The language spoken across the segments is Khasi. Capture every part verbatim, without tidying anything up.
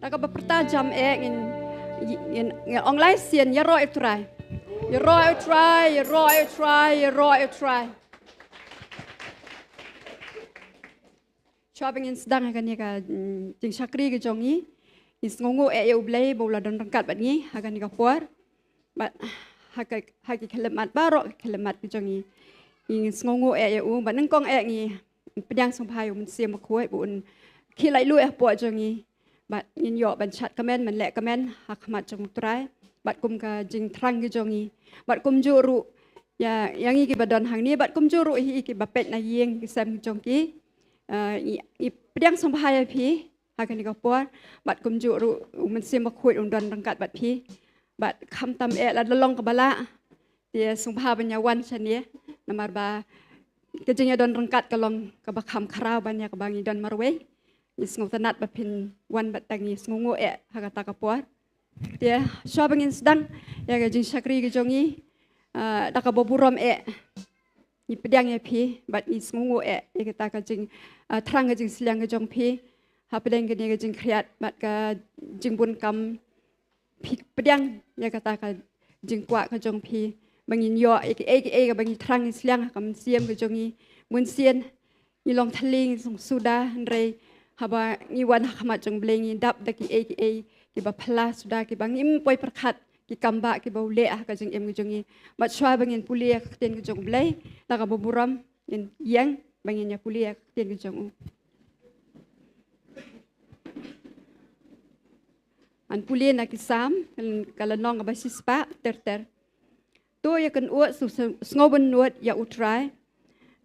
Ta kaba pyrta jam eh ngin, ngin, ngin ong lai sien, ïaroh ïa u Trai. Ïaroh ïa u Trai, ïaroh ïa u Trai, ïaroh ïa u Trai. Shuwa ba ngin sdang ha kane ka, mm, jingshakri ka jong ngi, ngin sngewnguh eh ïa u Blei ba u la don ryngkat bad ngi ha kane ka por. Bad ha ka, ha ki khyllipmat baroh, ki khyllipmat ki jong ngi, ngin sngewnguh eh ïa u, bad nyngkong eh ngi pdiang sngewbha ïa u Mynsiem Bakhuid ba un khie laitluid hapoh jong ngi. Bad ngin ïoh ban shad kmen, ban leh kmen ha khmat jong u Trai. Bad kum ka jingthrang ki jong ngi, bad kumjuh ruh ïa, ïa ngi kiba don hangne, bad kumjuh ruh hi kiba peit na ïing ki sem ki jong ki. Ah, ngi, ngi pdiang sngewbha ïa phi ha kane ka por, bad kumjuh ruh u Mynsiem Bakhuid un don ryngkat bad phi. Bad khamtam eh lada long kaba lah, te sngewbha ban ïa wan shane, namar ba ka jingïadon ryngkat ka long kaba kham khraw ban ïa kaba ngi don marwei. Ngi sngewtynnat ba phin wan bad tang ngi sngewnguh eh ha kata ka por. Te shuwa ba ngin sdang ïa ka jingshakri ka jong ngi, ah, da kaba burom eh ngi pdiang ïa phi, bad ngi sngewnguh eh ïa kata ka jing, ah, thrang ka jingsliang ka jong phi hapdeng kane ka jingkhriat bad ka jingbun kam. Phi pdiang ïa kata ka jingkwah ka jong phi ba ngin ïoh ïa kiei kiei kaba ngi thrang ngi sliang ha ka mynsiem ka jong ngi. Bun sien ngi long thylli, ngi long suda, hynrei haba ngi wan ha khmat jong u Blei ngi dap da kiei kiei kiba phylla suda, kiba ngim poi pyrkhat, ki kam ba kiba u leh ha ka jingim ka jong ngi. Bad shuwa ba ngin pule ïa ka ktien ka jong u Blei, da kaba burom ngin ïeng ba ngin ïa pule ïa ka ktien ka jong u. Ngan pule na ki Salm, ka lynnong kaba shispah ter ter. To ïakynduh, to sngew bynnud ïa u Trai,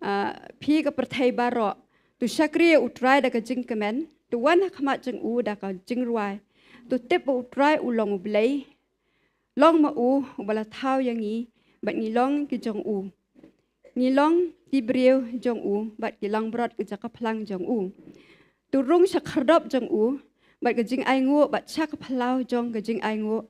ah, phi ka pyrthei baroh. To shakri ïa u Trai da ka jingkmen, to wan ha khmat jong u da ka jingrwai. To tip ba u Trai u long u Blei, long ma u uba la thaw ïa ngi, bad ngi long ki jong u. Ngi long ki briew jong u bad ki langbrot ka jaka phlang jong u. To rung sha khyrdop jong u bad ka jingainguh, bad sha ka phyllaw jong ka jingainguh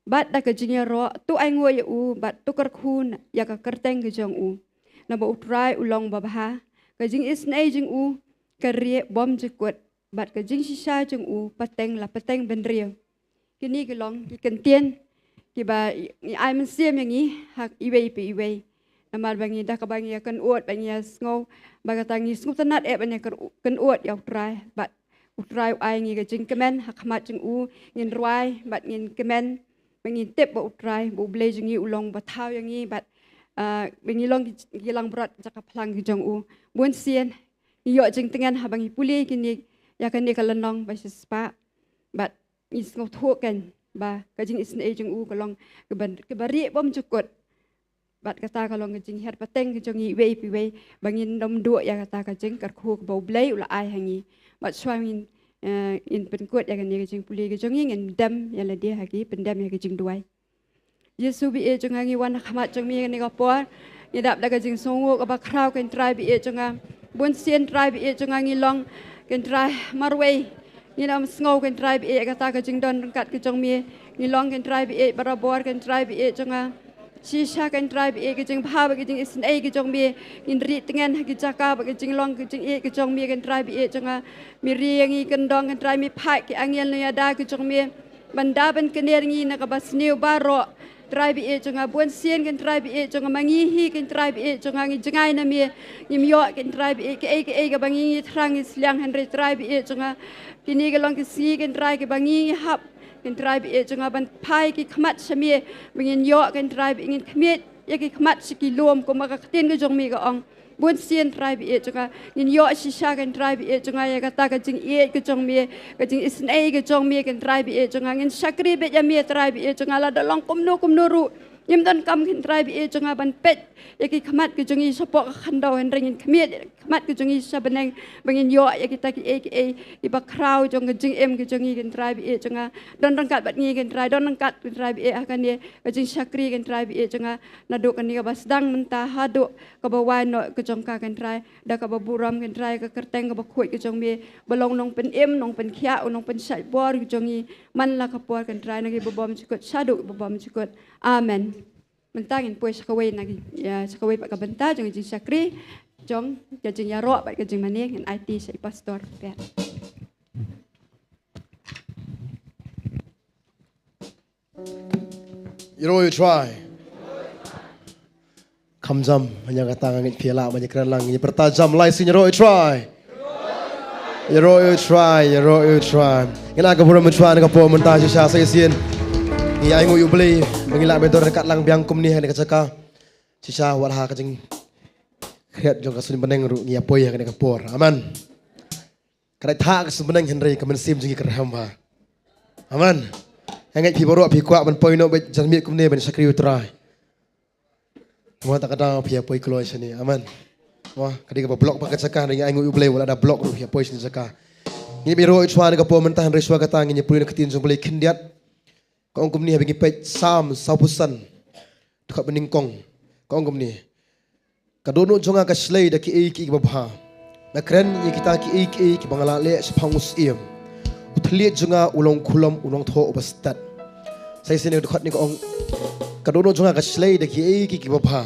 bad da ka jingïaroh, to ainguh ïa u bad to kyrkhu ïa ka kyrteng ka jong u. Naba u Trai u long babha, ka jingisynei jong u ka rieh bymjukut, bad ka jingshisha jong u pateng la pateng bynriew. Kine ki long ki kyntien kiba ngi ai mynsiem ïa ngi ha iwei pa iwei. Namar ba ngi da kaba ngi ïakynduh bad ngi ïasngew ba kata, ngi sngewtynnat eh ban ïakynduh ïa u Trai, bad u Trai u ai ngi ka jingkmen ha khmat jong u, ngin rwai bad ngin kmen, ba ngin tip ba u Trai, ba u Blei jong ngi u long uba thaw ïa ngi, bad, ah, ba ngi long ki, ki langbrot jaka phlang ki jong u. Bun sien ngi ïoh jingtngen haba ngi pule kine, ïa kane ka lynnong ba shispah, bad ngi sngewthuh kein ba ka jingisynei jong u ka long kaba, kaba rieh bymjukut. Bad kata ka long ka jinghiar pateng ka jong ngi iwei pa iwei, ba ngin ym duh ïa kata ka jingkyrkhu kaba u Blei u la ai ha ngi. Bad shuwa ngin, eh, ngin pynkut ïa kane ka jingpule ka jong ngi, ngin dem ïa lade ha ki, pyndem ïa ka jingduwai. Jisu baieit jong nga, ngi wan ha khmat jong me kane ka por. Ngi dap da ka jingsngewnguh kaba khraw, ko Trai baieit jong nga. Bun sien Trai baieit jong nga ngi long, ko Trai, marwei. Ngi nym sngew, ko Trai baieit, kata ka jingdon ryngkat ka jong me. Ngi long, ko Trai baieit, barabor, ko Trai baieit jong nga. Shisha, ko Trai baieit, ka jingbha bad ka jingisynei ka jong me. Ngin rieh tngen ha ki jaka bad ka jinglong ka jingïeit ka jong me, ko Trai baieit jong nga. Me ri ïa ngi kyndong, ko Trai, me phah ki angel nongïada ki jong me ban da ban kner ïa ngi na kaba sniew baroh. Trai baieit jong nga, bun sien, ko Trai baieit jong nga, ma ngi hi, ko Trai baieit jong nga, ngi jngai na me. Ngim ïoh, ko Trai baieit, kaei kaei kaba ngi, ngi thrang ngi sliang, hynrei Trai baieit jong nga, kine ki long ki sngi, ko Trai, kiba ngi, ngi hap, ko Trai baieit jong nga, ban phai ki khmat sha me ba ngin ïoh, ko Trai baieit, ngin khmied ïa ki khmat sha ki lum, kumba ka ktien ka jong me ka ong. Bun sien Trai baieit jong nga, ngin ïoh shisha, ko Trai baieit jong nga, ïa kata ka jingïeit ka jong me, ka jingisynei ka jong me, ko Trai baieit jong nga. Ngin shakri beit ïa me Trai baieit jong nga, lada long kumno kumno ruh. Ngim donkam, ko Trai baieit jong nga, ban peit ïa ki khmat ki jong ngi shapoh ka khyndew, hynrei ngin khmied ïa ki khmat ki jong ngi sha bneng ba ngin ïoh ïa kita kiei kiei kiba khraw jong ka jingim ki jong ngi, ko Trai baieit jong nga. Don ryngkat bad ngi, ko Trai, don ryngkat, ko Trai baieit, ha kane ka jingshakri, ko Trai baieit jong nga. Naduh kane kaba sdang mynta haduh kaba wan noh ka jong ka, ko Trai, da kaba burom, ko Trai, ka kyrteng kaba khuid ka jong me ba long nongpynim, nongpynkhiah, u nongpynshait bor ka jong ngi man la ka por, ko Trai, na kiba bymjukut shaduh kiba bymjukut. Amen. Mynta ngin poi sha kawei na ki, ïa, sha kawei pat ka bynta jong ka jingshakri, jong ka jingïaroh bad ka jingmane, ngin aiti sha i pastor. Peit. Ïaroh ïa u Trai. Kham jam, hynrei kata nga ngeit phi lah ban ïakren lang, ngin pyrta jam lai sien, ïaroh ïa u Trai. Ïaroh ïa u Trai, ïaroh ïa u Trai. Ngin ai ka burom u Trai na ka por mynta shisha sa shisien. Ngi ainguh ïa u Blei ba ngi lah ban don ryngkat lang biang kumne ha kane ka jaka. Shisha wat ha ka jingkhriat jong ka suiñ bneng ruh ngi ïa poi ha kane ka por. Amen. Ka dei thah ka suiñ bneng hynrei ka mynsiem jong ngi ka rhem bha. Amen. Nga ngeit phi baroh phi kwah ban poi noh bad janmiet kumne ban shakri u Trai. Mo ta ka daw phi ïa poi kloi shane. Amen. Mo ka dei kaba block ba ka jaka, ngi ainguh ïa u Blei wat la da block ruh phi ïa poi shane jaka. Ngi ïaroh ïa u Trai na ka por mynta hynrei shuwa kata ngin ïa poi na ka ktien jong u Blei khyndiat. Ka ong kumne, haba ngi peit Salm sawphew san, dkhot ba nyngkong. Ka ong kumne. Ka dohnud jong nga ka shlei da kiei kiei kiba bha. Nga kren ïa kita kiei kiei kiba nga la leh shaphang u syiem. U thylliej jong nga u long khulom, u long thoh uba stad. Sa shisien ka dkhot ne ka ong, ka dohnud jong nga ka shlei da kiei kiei kiba bha.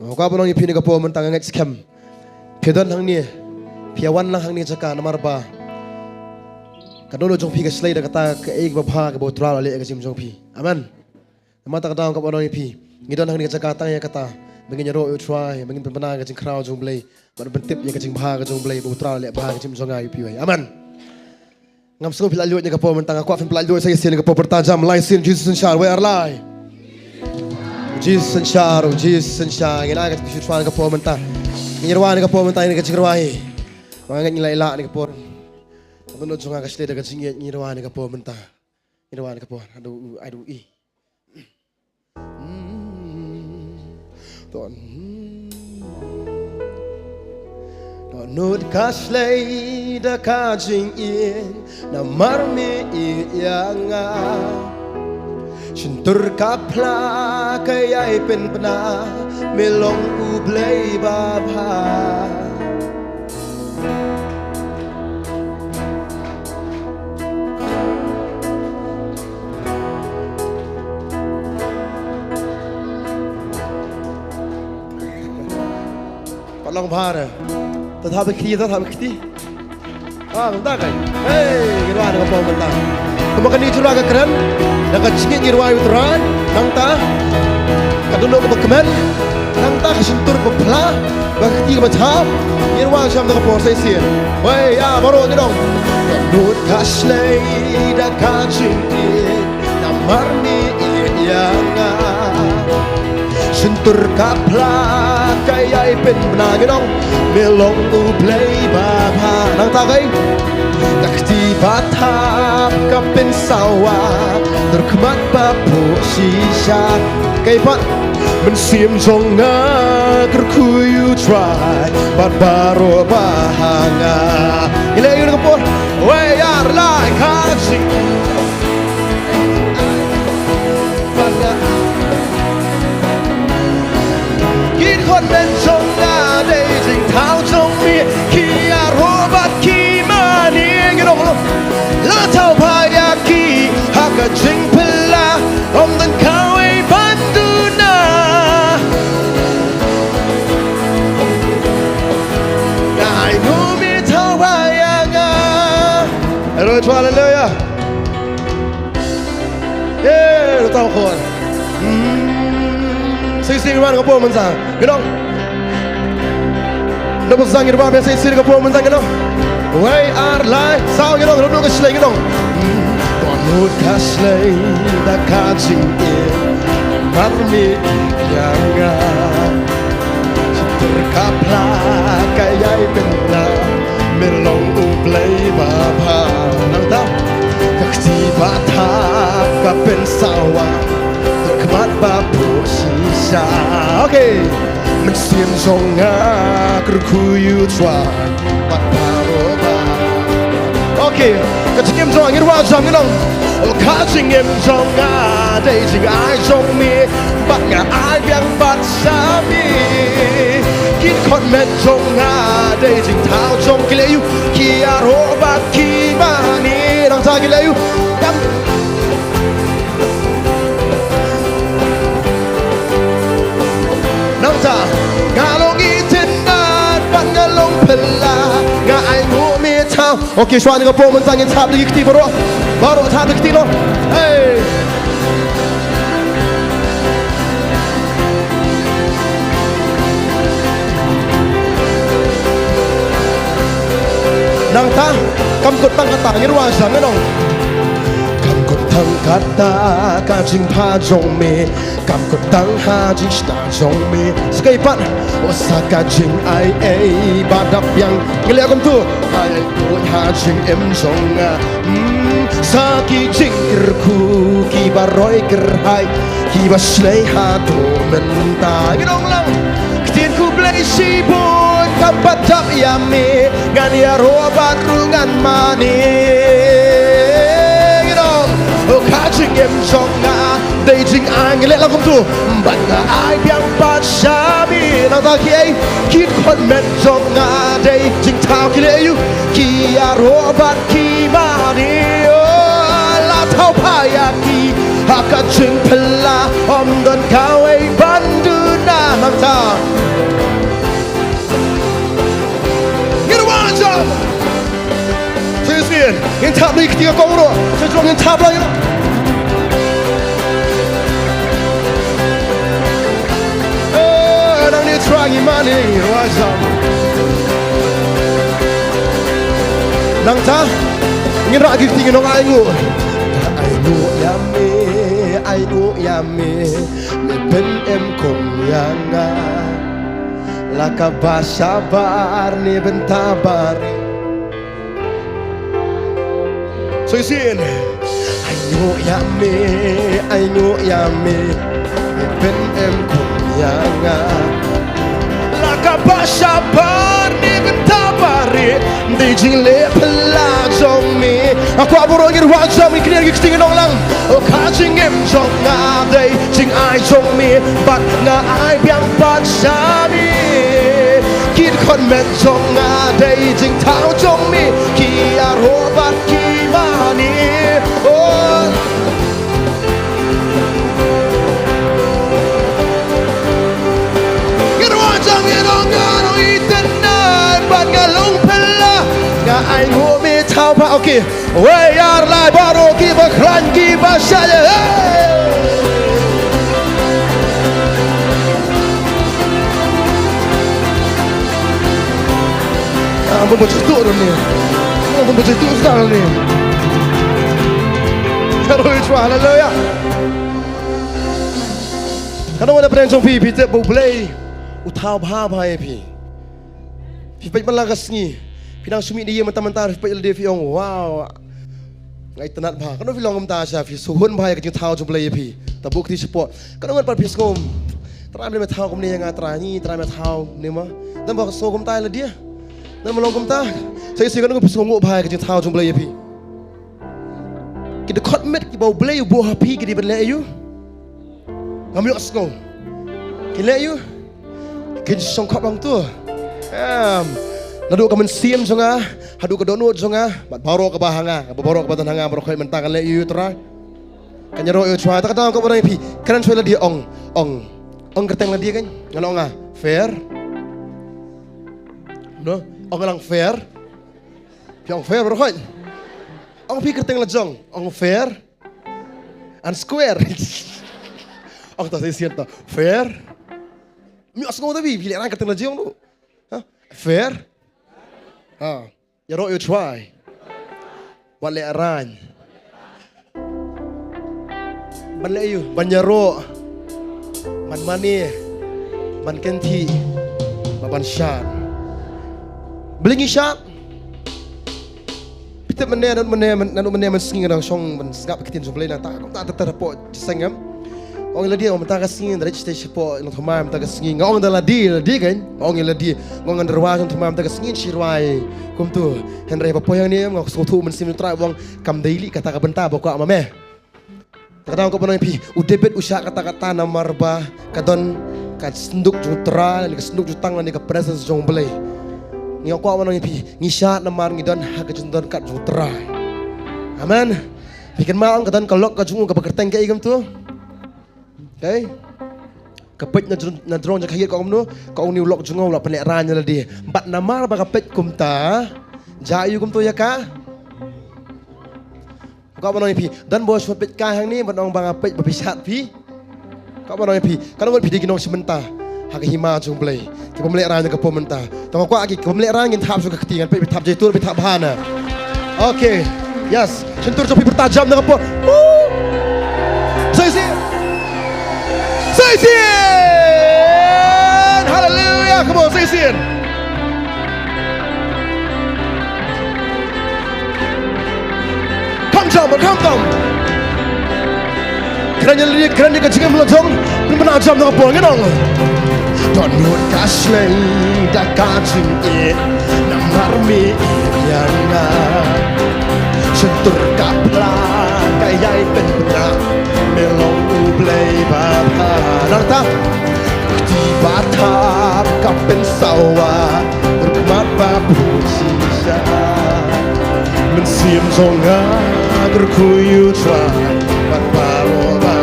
Nga kwah ban ong ïa phi na ka por mynta, nga ngeit skhem phi don hangne, phi ïa wan lang hangne jaka namar ba ka dohnud jong phi ka shlei da kata kaei kaba bha kaba u Trai u la leh ha ka jingim jong phi. Amen. Namar kata ka daw nga kwah ban ong ïa phi, ngi don hangne ka jaka tang ïa kata, ba ngin ïaroh ïa u Trai, ba ngin pynbna ïa ka jingkhraw jong u Blei, bad ban pyntip ïa ka jingbha ka jong u Blei ba u Trai u la leh bha ha ka jingim jong nga ïa phi wei. Amen. Ngam sngew phi la ïoh ïa ka por mynta, nga kwah phin pynlah ïoh sa shisien ïa ka por, pyrta jam lai sien, Jisu synshar, wei ar lai. Jisu synshar, Jisu synshar. Ngin ai ka jingpynshisha ïa ka por mynta. Ngin ïa rwai ïa ka por mynta ïa ka jingrwai. Nga ngeit ngi la ïa lah ïa ka por. Ka dohnud jong nga ka shlei da ka jingïeit, ngin ïa rwai ïa ka por mynta. Ngin ïa rwai ïa ka por. Aduh, aduh, i. Don, dohnud ka shlei da ka jingïeit namar me ïeit ïa nga. Shyntur ka phla ka ïai pynbna, me long U Blei babha. Pat long bha re. Ta thap kti, ta thap kti. Ah, mynta kai. Hey, ngi rwai na ka por mynta. Kumba kane ka jingkren, da ka jingïeit ngi rwai ïa u Trai, nangta ka dohnud kaba kmen, nangta ka shyntur kaba phla, bad ka kti kaba thap, ngi rwai sham da ka por sa shisien. Wei, ïa, baroh ngi ong. Dohnud ka shlei da ka jingïeit, namar me ïeit ïa nga. Shyntur ka phla ka ïai pynbna, ngi ong, me long U Blei babha. Nangta kai. Ka kti ba thap ka pynsawa, dur khmat ba phuh shisha. Kai pat, mynsiem jong nga kyrkhu ïa u Trai, bad baroh ba ha nga. Ngi leh ïa u na ka por. Wei ar lai ka jing. Ki khon men jong nga dei jingthaw jong me, ki ïaroh bad ki mane, ngi ong la thaw bha ïa ki ha ka jingphylla, ym don kawei ban duna. Nga ai nguh me thaw bha ïa nga. Haleluya, haleluya. Eh, lo tau khon. Hmm, sing sing wan ka por mynta. Ngi ong. Ngi ong sing sing ka por mynta, ngi ong. Wei ar lai, saw, ngi ong, lo ka shlei, ngi ong. Hmm, dohnud ka shlei da ka jingïeit, namar me ïeit ïa nga. Shyntur ka phla ka ïai pynbna, me long U Blei babha. Nangta ka kti ba thap ka pynsawa, dur khmat ba phuh shisha. Okay. Mynsiem jong nga kyrkhu ïa u Trai, bad baroh ba. Okay. Ka jingim jong nga, ngi rwai jam, ngi ong. Oh, ka jingim jong nga dei jingai jong me, bad nga ai biang bad sa me. Ki khon men jong nga dei jingthaw jong ki leh ïa u, ki ïaroh bad ki mane, nangta ki leh ïa u. Kam. Nangta nga long itynnad bad nga long phylla, nga ai nguh me thaw. Okay, shuwa na ka por mynta ngin thap da ki kti baroh. Baroh thap da ki kti noh. Hey. Tang ta, kam kut tang kata, ngin wan sa ngan ong. Kam kut tang kata, ka jingbha jong me. Kam kut tang ha jingshta jong me. Sa kaei pat, o sa ka jingai ei ba dap biang. Ngi leh kumtu. Ai kut ha jingim jong nga. Hmm, sa ki jingkyrkhu kiba roi kyrhai. Kiba shlei haduh mynta. Ngi ong lang. Ktien khublei shibun kam pat dap ïa me. Ngan ïaroh bad ruh ngan mane. Ngi ong, o ka jingim jong nga dei jingai, ngi leh lang kumtu. Bad nga ai biang pat sha me. Nangta kiei, ki dkhot met jong nga dei jingthaw, ki leh aïu, ki ïaroh bad ki mane. O, la thaw bha ïa ki ha ka jingphylla, ym don kawei ban duna. Nangta ngin wan jam. Shisien ngin thap ïa kti ka kong ruh. Shisien ngin thap lang ïa. Eh, nang ni Trai ngi mane, ngi wan jam. Nangta ngin rah ki kti, ngin ong ainguh. Ainguh ïa me, ainguh ïa me. Me pynim kum ïa nga. La kaba shabar ne bynta bari. Shisien. Ainguh ïa me, ainguh ïa me. Me pynim kum ïa nga. La kaba shabar ne bynta bari. Dei jingleh phylla jong me. Nga kwah baroh ngin wan jam, ngin knieh ki kti, ngin ong lang. O ka jingim jong nga dei jingai jong me, bad nga ai biang pat sha me. Ki dkhot met jong nga dei jingthaw jong me, ki ïaroh bad ki mane. O. Ngin wan jam, ngin ong, nga long i tynnad bad nga long phylla. Nga ainguh me thaw bha. Okay. Wei ar lai baroh kiba khlaiñ kiba shait. Hey! Ah, bym bym jatuh ruh ni. Ah, bym bym jatuh ruh ni. Ka roi chwa, haleluya. Katno wan da pyrshang jong phi, phi tip ba U Blei u thaw bha bha ïa phi. Phi peit man la ka sngi. Phi dang shu mih da ïing mynta mynta, phi peit lade phi ong, wow. Nga itynnad bha. Katno phi long kumta sha, phi sngewhun bha ïa ka jingthaw jong U Blei ïa phi. Ta buh kti shapoh. Katno ngut pat phi sngew, Trai, me thaw kumne ïa nga Trai, ngi Trai me thaw kumne ma. Don ba sngew kumta ïa lade? Don ba long kumta? Sa shisien katno ngut phi sngew nguh bha ïa ka jingthaw jong U Blei ïa phi? Ki dkhot met kiba U Blei u buh ha phi ki dei ban leh aïu? Ngam ïohsngew. Ki leh aïu? Kin shong khop hangto. Em. Naduh ka mynsiem jong nga haduh ka dohnud jong nga, bad baroh kaba ha nga, kaba baroh kaba don ha nga, baroh khoit mynta kan leh aïu Trai? Kan ïaroh ïa u Trai. Ta ka daw ka ba ong ïa phi. Kren shuwa lade, ong, ong. Ong kyrteng lade kan. Ngan ong nga Fair. No? Ong lang Fair. Phi ong Fair baroh khoit. Ong phi kyrteng la jong. Ong Fair. And square. Ong to sa shisien to. Fair. Ym ïohsngew ta phi, phi lehraiñ kyrteng la jong tu. Ha? Fair. Ha. Ïaroh ïa u Trai. Wat lehraiñ. Ban leh aïu? Ban ïaroh. Ban mane. Ban kynthih. Bad ban shad. Balei ngi shad? Phi tip mynne, naduh mynne, naduh mynne mynsngi nga dang shong ban sngap ïa ka ktien jong U Blei, nangta kumta ter ter hapoh jingïaseng, em. Ong ïa lade, ong mynta ka sngi, da leit stage hapoh Nongthymmai mynta ka sngi. Nga ong da lade, lade kan. Nga ong ïa lade. Nga ong ngan rwai Nongthymmai mynta ka sngi, shu rwai kumtu. Hynrei ba poi hangne, em, nga sngewthuh mynsiem U Trai u ong kam dei lei kata ka bynta ba kwah ma me. Ka daw ka ban ong ïa phi, u David u shah katta katta namar ba ka don ka synduk jong U Trai, lane ka synduk jutang, lane ka presence jong U Blei. Nga kwah ban ong ïa phi, ngi shah namar ngi don ha ka jingdon kat jong U Trai. Amen. Phi kynmaw, ong ka don ka lok ka jong u kaba kyrteng kaei kumtu? Okay. Ka peit na jrong, na jrong jong ka khyndiat ka ong kumno, ka ong une u lok jong nga u la pynlehraiñ ïa lade. Bad namar ba ka peit kumta, jia aïu kumtu ïa ka? Kwah ban ong ïa phi, don ba shu peit kai hangne, ban ong ba nga peit ba phi shad phi. Kwah ban ong ïa phi, katno ngut phi dei ki nongshim bynta? ha ka hima jong U Blei. Ki bym lehraiñ na ka por mynta. Tang kwah ki, ki bym lehraiñ ngin thap shuh ka kti, ngan peit phi thap jaitur, phi thap bha na. Okay. Yes. Shyntur jong phi pyrta jam na ka por. Woo! Sa shisien. Sa shisien. Hallelujah. Come on, sa shisien. Kham jam, kham jam. Kren ïa lade, kren ïa ka jingim la jong, pynbna jam na ka por, ngi ong. Dohnud ka shlei da ka jingïeit, namar me ïeit ïa nga. Shyntur ka pla ka ïai pynbna, me long U Blei ba bha. Nangta. Kti ba thap ka pynsawa, ryngkat ba bun shisha. Mynsiem jong nga kyrkhu ïa U Trai bad baroh ba.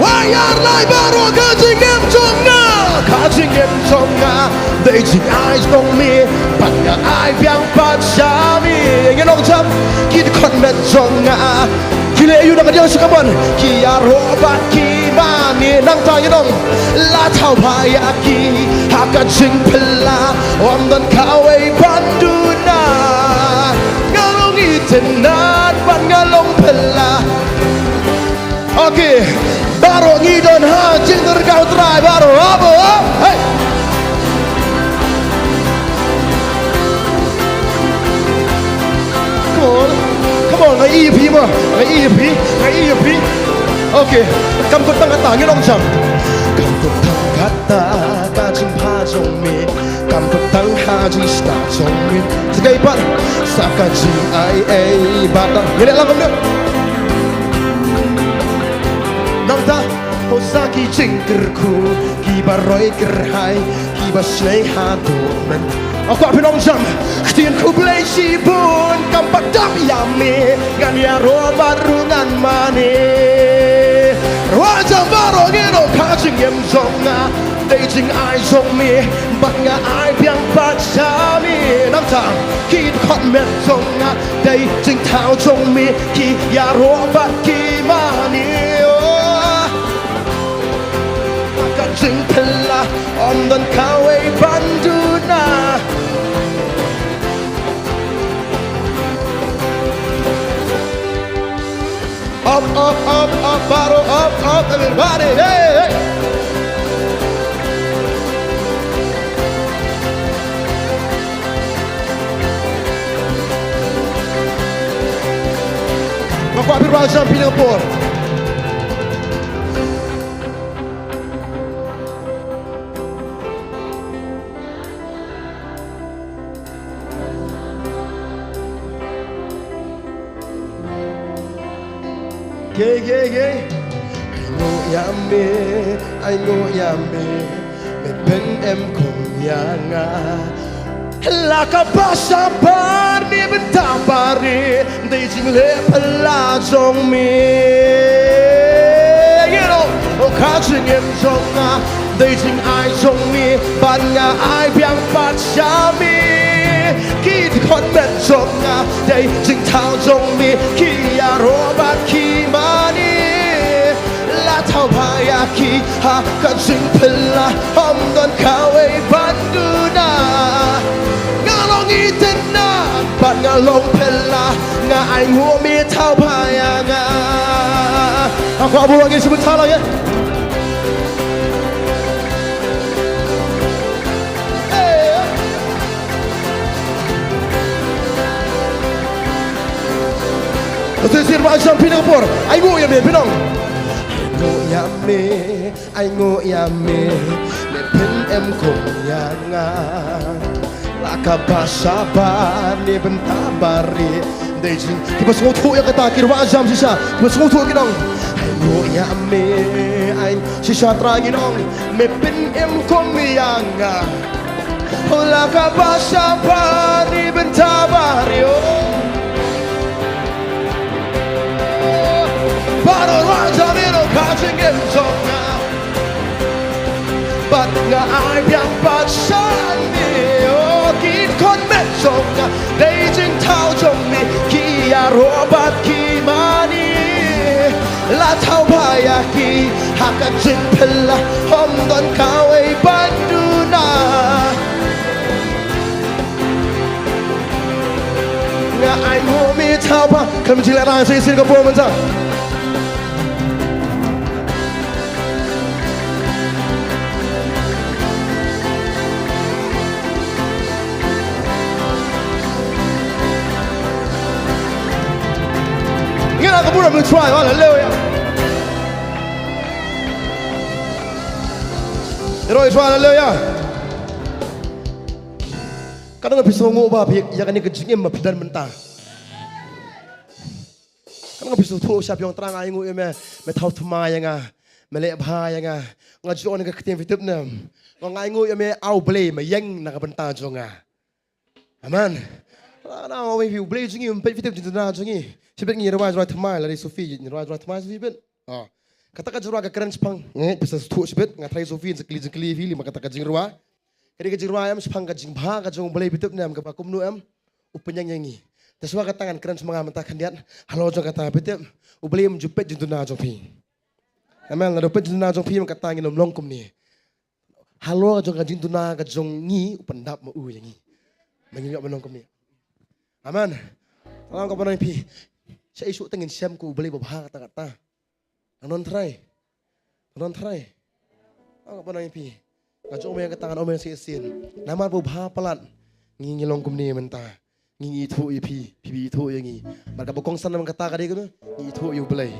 Wa ïar lai baroh, ka jingim jong nga, ka jingim jong nga dei jingai jong me, bad nga ai biang pat sha me. Ngi ong jam, ki dkhot met jong nga. Ki leh aïu na ka diang sha ka mon, ki ïaroh bad ki mane, nangta ngi ong. La thaw bha ïa ki ha ka jingphylla, ym don kawei ban duna. Nga long itynnad bad nga long phylla. Okay. Baroh ngi don ha jingdyrkhat U Trai baroh, abo. Hey. Come on. Come on, nga ïohi ïa phi mo. Nga ïohi ïa phi. Nga ïohi ïa phi. Okay. Kam kut tang kata, ngi ong jam. Kam kut tang kata ka jingpha jong me. Kam kut tang ha jingstad jong me. Sa kaei pat. Sa ka jingai ei ba dang. Ngi leh lang kumno. Nangta. Ho sa ki jingkyrkhu kiba roi kyrhai, kiba shlei haduh mynta. Nga kwah phin ong jam. Ktien khublei shibun kam pat dap ïa me, ngan ïaroh bad ruh ngan mane. Ruh jam baroh ngi ong ka jingim jong nga dei jingai jong me, bad nga ai biang pat sha me. Nangta ki dkhot met jong nga dei jingthaw jong me, ki ïaroh bad ki mane. Oh. Ka jingphylla ym don kawei ban duna. Up, up, up, up, baroh up, up, everybody, hey, hey. Nga kwah phi rwai jam phi na ka por. Ke, ke, ke. Ainguh ïa me, ainguh ïa me. Me pynim kum ïa nga. La kaba shabar ne bynta barit, dei jingleh phylla jong me. Ngi ong, oh ka jingim jong nga dei jingai jong me, bad nga ai biang pat sha me. Ki dkhot met jong nga dei jingthaw jong me, ki ïaroh bad ki mane. La thaw bha ïa ki ha ka jingphylla, ym don kawei ban duna. Nga long itynnad bad nga long phylla, nga ainguh me thaw bha ïa nga. Nga kwah buh ïa ngi shu bynta lang ïa. Hey. Sa shisien ba jam phi na ka por. Ainguh ïa me phin ong. Ainguh ïa me, ainguh ïa me. Me pynim kum ïa nga. La kaba shabar ne bynta barit, dei jing. Kiba sngewthuh ïa kata ki rwai jam shisha. Kiba sngewthuh kin ong. Ainguh ïa me, ai shisha Trai kin ong. Me pynim kum ïa nga. La kaba shabar ne bynta barit. Baroh rwai jam ïa ka jingim jong nga. Bad nga ai biang pat sha me. Oh, ki dkhot met jong nga dei jingthaw jong me, ki ïaroh bad ki mane. La thaw bha ïa ki ha ka jingphylla, ym don kawei ba Kan mynjur lehrain sa shisien ka por mynta. Ngin ïa ka burom, let's try, hallelujah. Ïa roi try, hallelujah. Ka dang phi sngew ba phi ïa kane ka jingim ba phi don mynta. Ka dang phi sngewthuh sha phi ong Trai nga ainguh ïa me, me thaw thma ïa nga, me leh bha ïa nga. Nga ju ong ka ktien phi tip ne em. Nga ainguh ïa me A U Blei me ïeng na ka bynta jong nga. Amen. Ra na ong phi U Blei jong ngi um peit phi tip jingduna jong ngi. Shibit ngi rwai rwai thma la dei Sophie, ngi rwai rwai thma shibit. Oh. Kata ka jingrwai ka kren shaphang. Ngi phi sngewthuh shibit nga trai Sophie jingkylli jingkylli phi lei ma kata ka jingrwai. Ka dei ka jingrwai em shaphang ka jingbha ka jong U Blei phi tip ne em kaba kumno em. U pynïeng ïa ngi. Te shuwa kata ngan kren shaphang nga mynta khyndiat. Halor jong kata phi tip. U Blei um ju peit jingduna jong phi. Amen. Lada u peit jingduna jong phi mynta kata ngin ym long kumne. Halor jong ka jingduna ka jong ngi u pyndap ma u ïa ngi. Ma ngi ïoh ban long kumne. Amen. Tang ka ban ong ïa phi. Sha ïa shu tang ngin shem ko U Blei babha kata kata. Nang don trai. Nang don trai. Tang ka ban ong ïa phi. Nga jong me kata ngan ong me shisien. Namar babha palat. Ngi ngi long kumne mynta. Ngi ngi ithuh ïa phi, phi phi ithuh ïa ngi. Bad kaba kongsan namar kata ka dei kane, ngi ithuh ïa U Blei.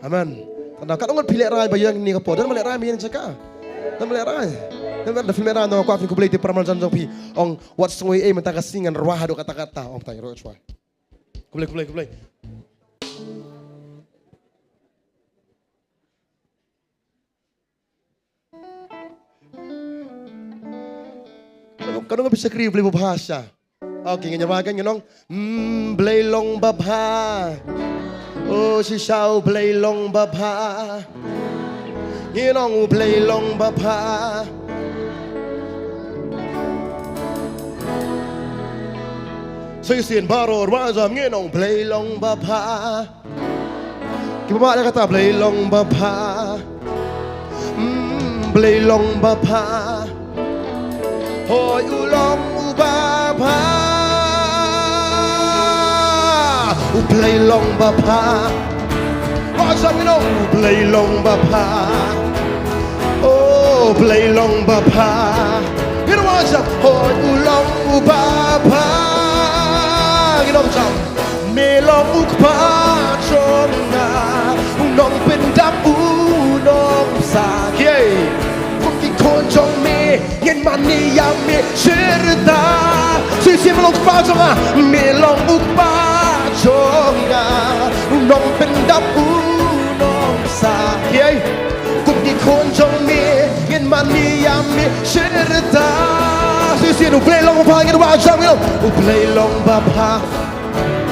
Amen. Tang da katno ngut phi lehrain ba ïeng ne ka por. Don ba lehrain ba ïeng jaka. Don ba lehrain. Don ba da phi lehrain don kwah phin khublei te para marjan jong phi. Ong wat sngew ei mynta ka sngi ngan rwai haduh katta katta. Ong tang ïa roi chwa. Khublei khublei khublei. Ka dang ka phi shakri Blei babha sha. Okay, ngin ïa rwai kan ngin ong. Mm, Blei long babha. Oh, shisha U Blei long babha. Ngin ong U Blei long babha. Shisien baroh rwai jam ngin ong Blei long babha. Kiba mad ïa kata Blei long babha. Mm, Blei long babha. Hooid u long uba bha. U Blei long babha. Ba shah ngin ong U Blei long babha. Oh, Blei long babha. Ngin ong ba shah, hooid u long uba bha. Ngin ong shah. Me long u kpa jong nga, u nongpyndap u nongpynsah. Kum ki khun jong me, ngin mane ïa me shirta. Shisien me long u kpa jong nga, me long u kpa jong nga, u nongpyndap u nongpynsah. Kum ki khun jong me, ngin mane ïa me shirta. Shisien U Blei long babha, ngin wad jam ngin ong, U Blei long babha.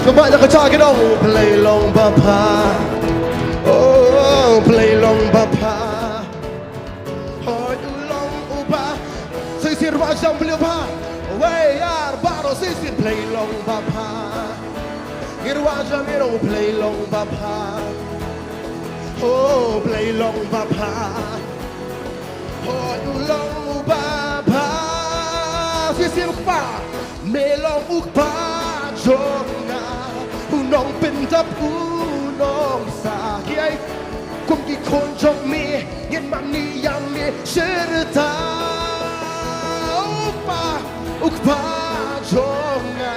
Kynmaw ïa ka jaka ngin ong, U Blei long babha. Oh, U Blei long babha. Hooid u long uba. Shisien wad jam Blei babha. Wei ar baroh shisien Blei long babha. Ngin wad jam ngin ong, U Blei long babha. Oh, U Blei long babha. Hooid u long uba bha. Shisien u kpa. Me long u kpa jong nga, u nongpyndap u nongpynsah. Kum ki khun jong me, ngin mane ïa me shirta. U kpa, u kpa jong nga,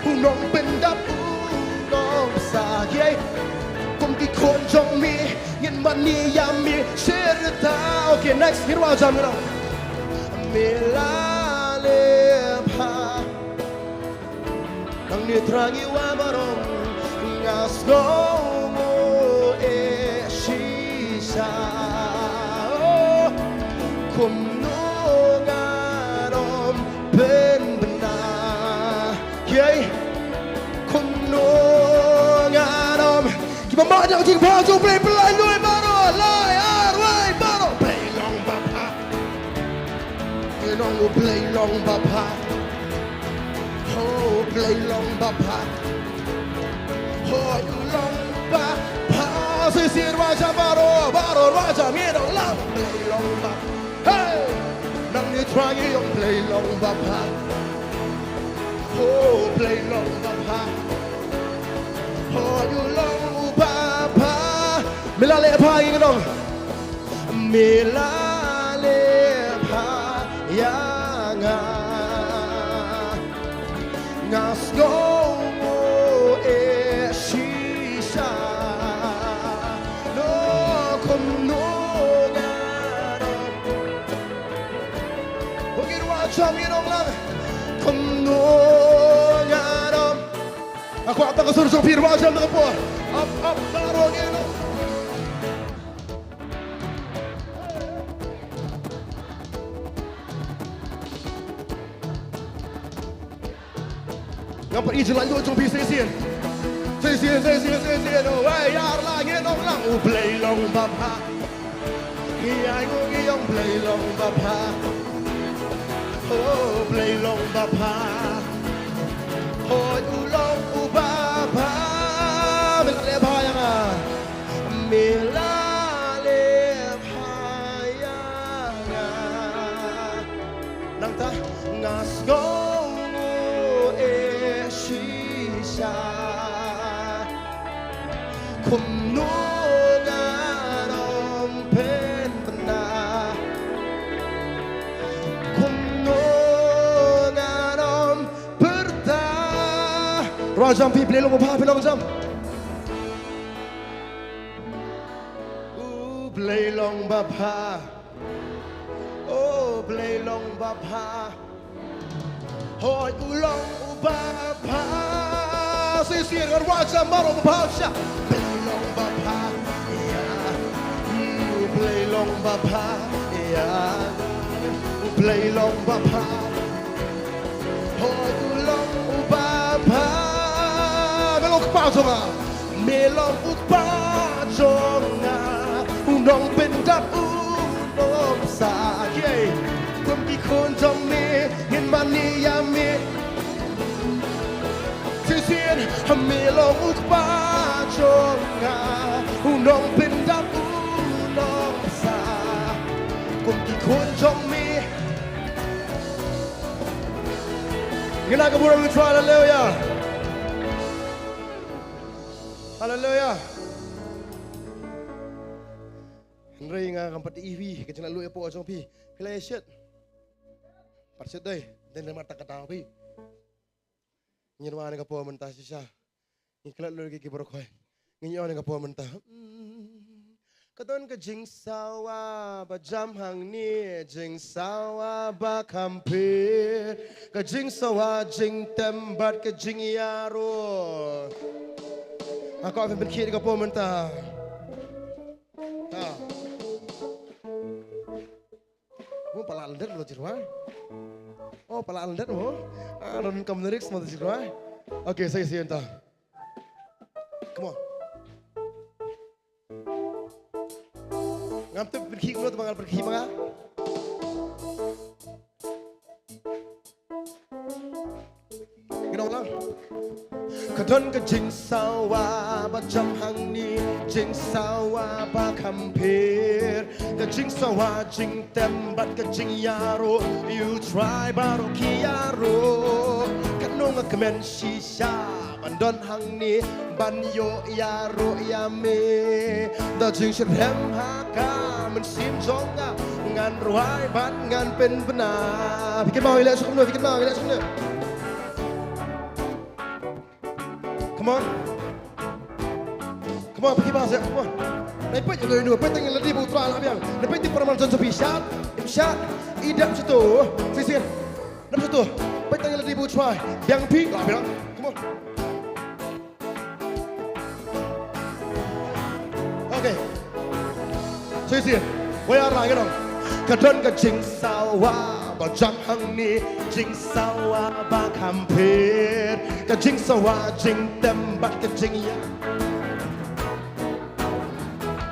u nongpyndap u nongpynsah. Kum ki khun jong me, ngin mane ïa me shirta. Okay, next, ngin wad jam ngin ong. Me la leh bha. Nangne Trai ngi wad ban ong. Nga sngewnguh eh shisha. Oh, kumno ngan ym pynbna. Kumno ngan ym Kiba mad ïa ka jingbha jong U Blei, pynlait noh baroh, lai ar wei baroh. Blei long babha. Ngin ong U Blei long babha. Oh, U Blei long babha. Oh, u long babha. Shisien wad jam baroh, baroh wad jam ngin ong lang. Blei long babha. Hey! Nangne Trai ngi ong Blei long babha. Oh, Blei long babha. Hooid u long uba bha. Me la leh bha ïa nga nong. Me la leh bha ïa nga. Nga sngew nguh eh shisha. No kumno nga nong. Phi ruh wad jam ïa nong lang. Kumno nga nong. Nga kwah tang ka sur jong phi ruh wad jam tang ka por. Up, up, baroh ngi nong. Ngam pat i jinglaitluid jong phi shisien. Shisien, shisien, shisien. Oh, wei, ïar la ngi nong lang. U Blei long ba bha. Ïa ngi ong Blei long ba bha. Oh, Blei long ba bha. Hooid u long uba bha. Me la leh bha ïa nga. Me la leh bha ïa nga. Nangta nga sngew nguh eh shisha. Kumno ngan ym pynbna. Kumno ngan ym pyrta. Ruh jam phi, Blei long ba bha, phi long jam. U Blei long ba bha. Oh, Blei long ba bha. Hooid u long uba bha. Shisien ngan wad jam baroh ba bha shisha. Blei long ba bha. Ïa. Mm, Blei long ba bha. Ïa. Blei long ba bha. Hooid u long uba bha. Me long u kpa jong nga. Me long u kpa jong nga. U nongpyndap u nongpynsah. Ïa. Kum ki khun jong me ngin mane ïa me. Shisien, me long u kpa jong nga. U nongpyndap u nongpynsah. Kum ki khun jong me. Ngin ai ka burom, haleluya. Haleluya. Hynrei nga ngam pat i phi, ka jinglaitluid hapoh jong phi. Phi la ïa shet. Pat shet dei, dei na mata ka daw phi. Ngin wan ka por mynta shisha. Ngin klet lut ki ki baroh khoit. Ngin ïoh ka por mynta. Hmm. Ka don ka jingsawa ba jam hangne, jingsawa ba kham pher. Ka jingsawa jingtem bad ka jingïaroh. Nga kwah phin pynkhiah ka por mynta. Ha. Mo pala lyndet mo, Jirwai. Oh, pala lyndet mo. Ah, don kam lyrics mo, Jirwai. Okay, sa ïa sien ta. Come on. Ngam tip pyrkhi mo, tang ba ngan pyrkhi ma nga. Ngi ong lang. Ka don ka jingsawa ba jam hangne, jingsawa ba kham pher. Ka jingsawa jingtem bad ka jingïaroh. U Trai baroh ki ïaroh. Katno nga kmen shisha ban don hangne ban ïoh ïaroh ïa me. Da jingshitrhem ha ka mynsiem jong nga, ngan rwai bad ngan pynbna. Phi kynmaw ïa leh shuh kumno, phi kynmaw ïa leh shuh kumno. Come on. Come on, phi kynmaw seh, come on. Nai peit ïa lade, peit tang ïa lade ba U Trai la biang. Nai peit tang para marjan jong phi, shad, im shad, i dap shato. Shisien. Dap shato. Peit tang ïa lade ba U Trai. Biang phi, la biang. Come on. Okay. Shisien. Wei, ar lai, ngi ong. Ka don ka jingsawa ba jam hangne, jingsawa ba kham pher. Ka jingsawa jingtem bad ka jingïa.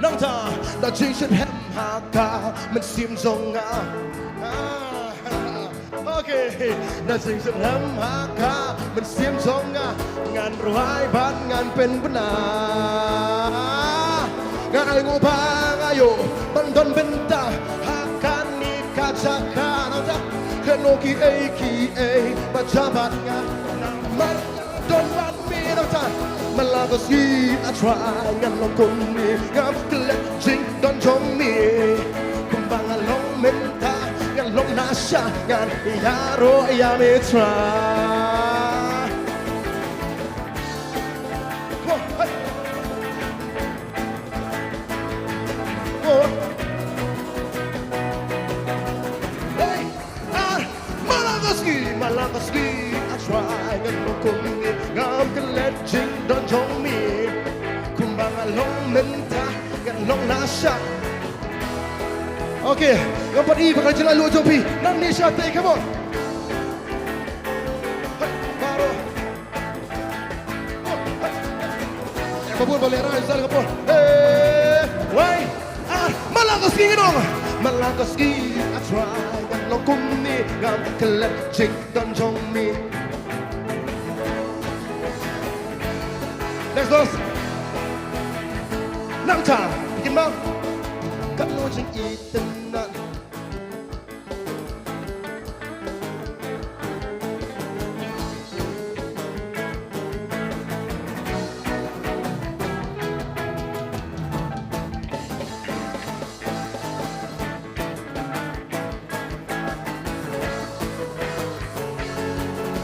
Nangta da jingshitrhem ha ka mynsiem jong nga. Ah. Okay, na jingshitrhem ha ka mynsiem jong nga, ngan rwai bad ngan pynbna. Nga ai nguh ba nga ïoh ban don bynta ha kane ka jaka, nangta kano kiei kiei ba jia bad nga, namar nga don bad me, nangta Malakasgi, I try, ngan long kumne, ngam klet jingdon jong me. Kumba nga long mynta, ngan long lashai, ngan ïaroh ïa me Trai. Come on, hey. Come on. Hey. Ah, Malakasgi, Malakasgi, I try, ngan long kumne, ngam klet jingdon jong me. Kumba nga long mynta, ngan long lashai. Okay, ngam pat i ba ka jinglaitluid jong phi. Nangne shatei, come on. Hey, baroh. Ka bun ba lehrain sha ka por. Eh, wai. Ah, Malakasgi ngi ong. Malakasgi, I try, ngan long kumne, ngam klet jingdon jong me. Next verse. Nangta, phi kynmaw. Katno jingitynnad.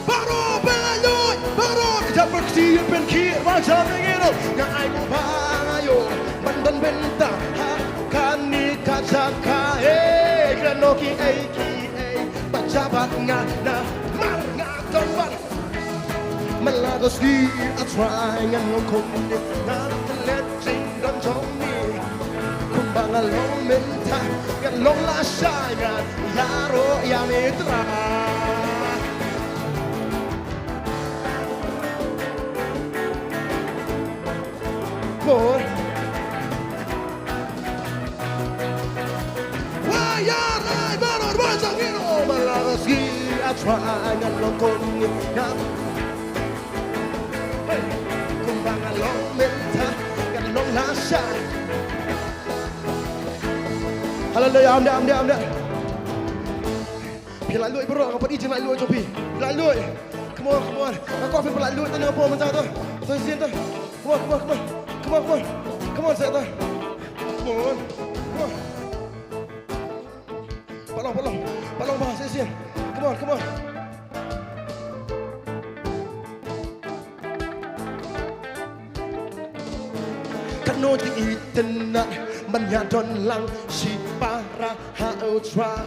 Baroh pynlaitluid, baroh ki jabber ksiew pynkhih, ba jam ïa ngi ruh, nga ai nguh ba nga ïoh ban don bynta ha kane ka jaka, eh, kano kiei kiei ba jia bad nga namar nga don bad Malakasgi, I try, ngan long kumne, ngam klet jingdon jong me. Kumba nga long mynta, ngan long lashai, ngan ïaroh ïa me Trai. Come on. Wai ïa lai baroh ba jong ngi, oh, Malakasgi, I try, ngan long kumne, ngan. Hey, kumba nga long mynta, ngan long lashai. Haleluia, am dei, am dei, am dei. Phi laitluid baroh, nga pat i jinglaitluid jong phi. Phi laitluid. Come on, come on. Nga kwah phi pynlaitluid tang na ka por mynta to. To shisien to. Come on, come on, come on. Come on, come on. Come on, shisien to. Come on. Come on. Pat long, pat long. Pat long bha shisien. Come on, come on. Katno jingitynnad ban ïadon lang shipara ha U Trai.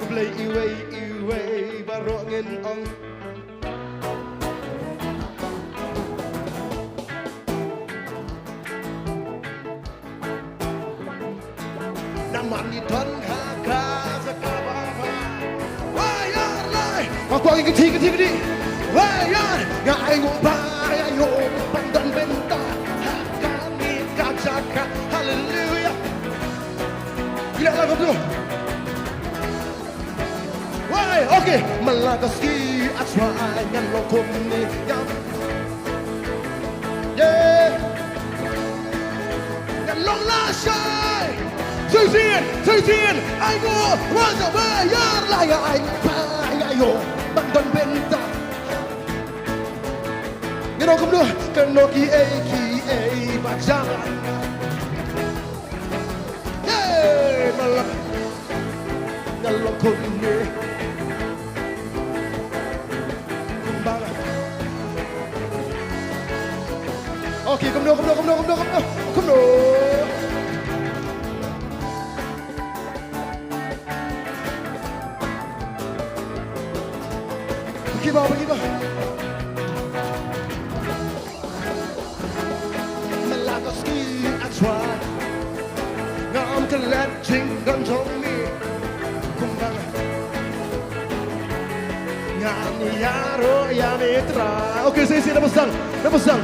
U Blei iwei iwei baroh ngin ong. Namar ngi don ha ka jaka ba bha. Wai ïa lai. Nga kwah ngi kynti, kynti, kynti. Wai ïa. Nga ai nguh ba nga ïoh ban don bynta ha kane ka jaka. Haleluia. Ila la ka tu. Wai, okay. Malakasgi, I try, ngan long kumne, ngan. Yeah. Ngan long lashai. Shisien, shisien. Ai nguh, wasa, wai ïa lai, ai pa, ai ïoh ban don bynta. Ngan ong kumno, kano kiei kiei ba jia. Hey, Malak. Ngan long kumne. Kumba nga. Okay, kumno, kumno, kumno, kumno, kumno. Kumno. Kiba, kiba. Malakasgi, I try. Ngam klet jingdon jong me. Kumba nga. Ngan ïaroh ïa me Trai. Okay, shisien, da pyrshang, da pyrshang.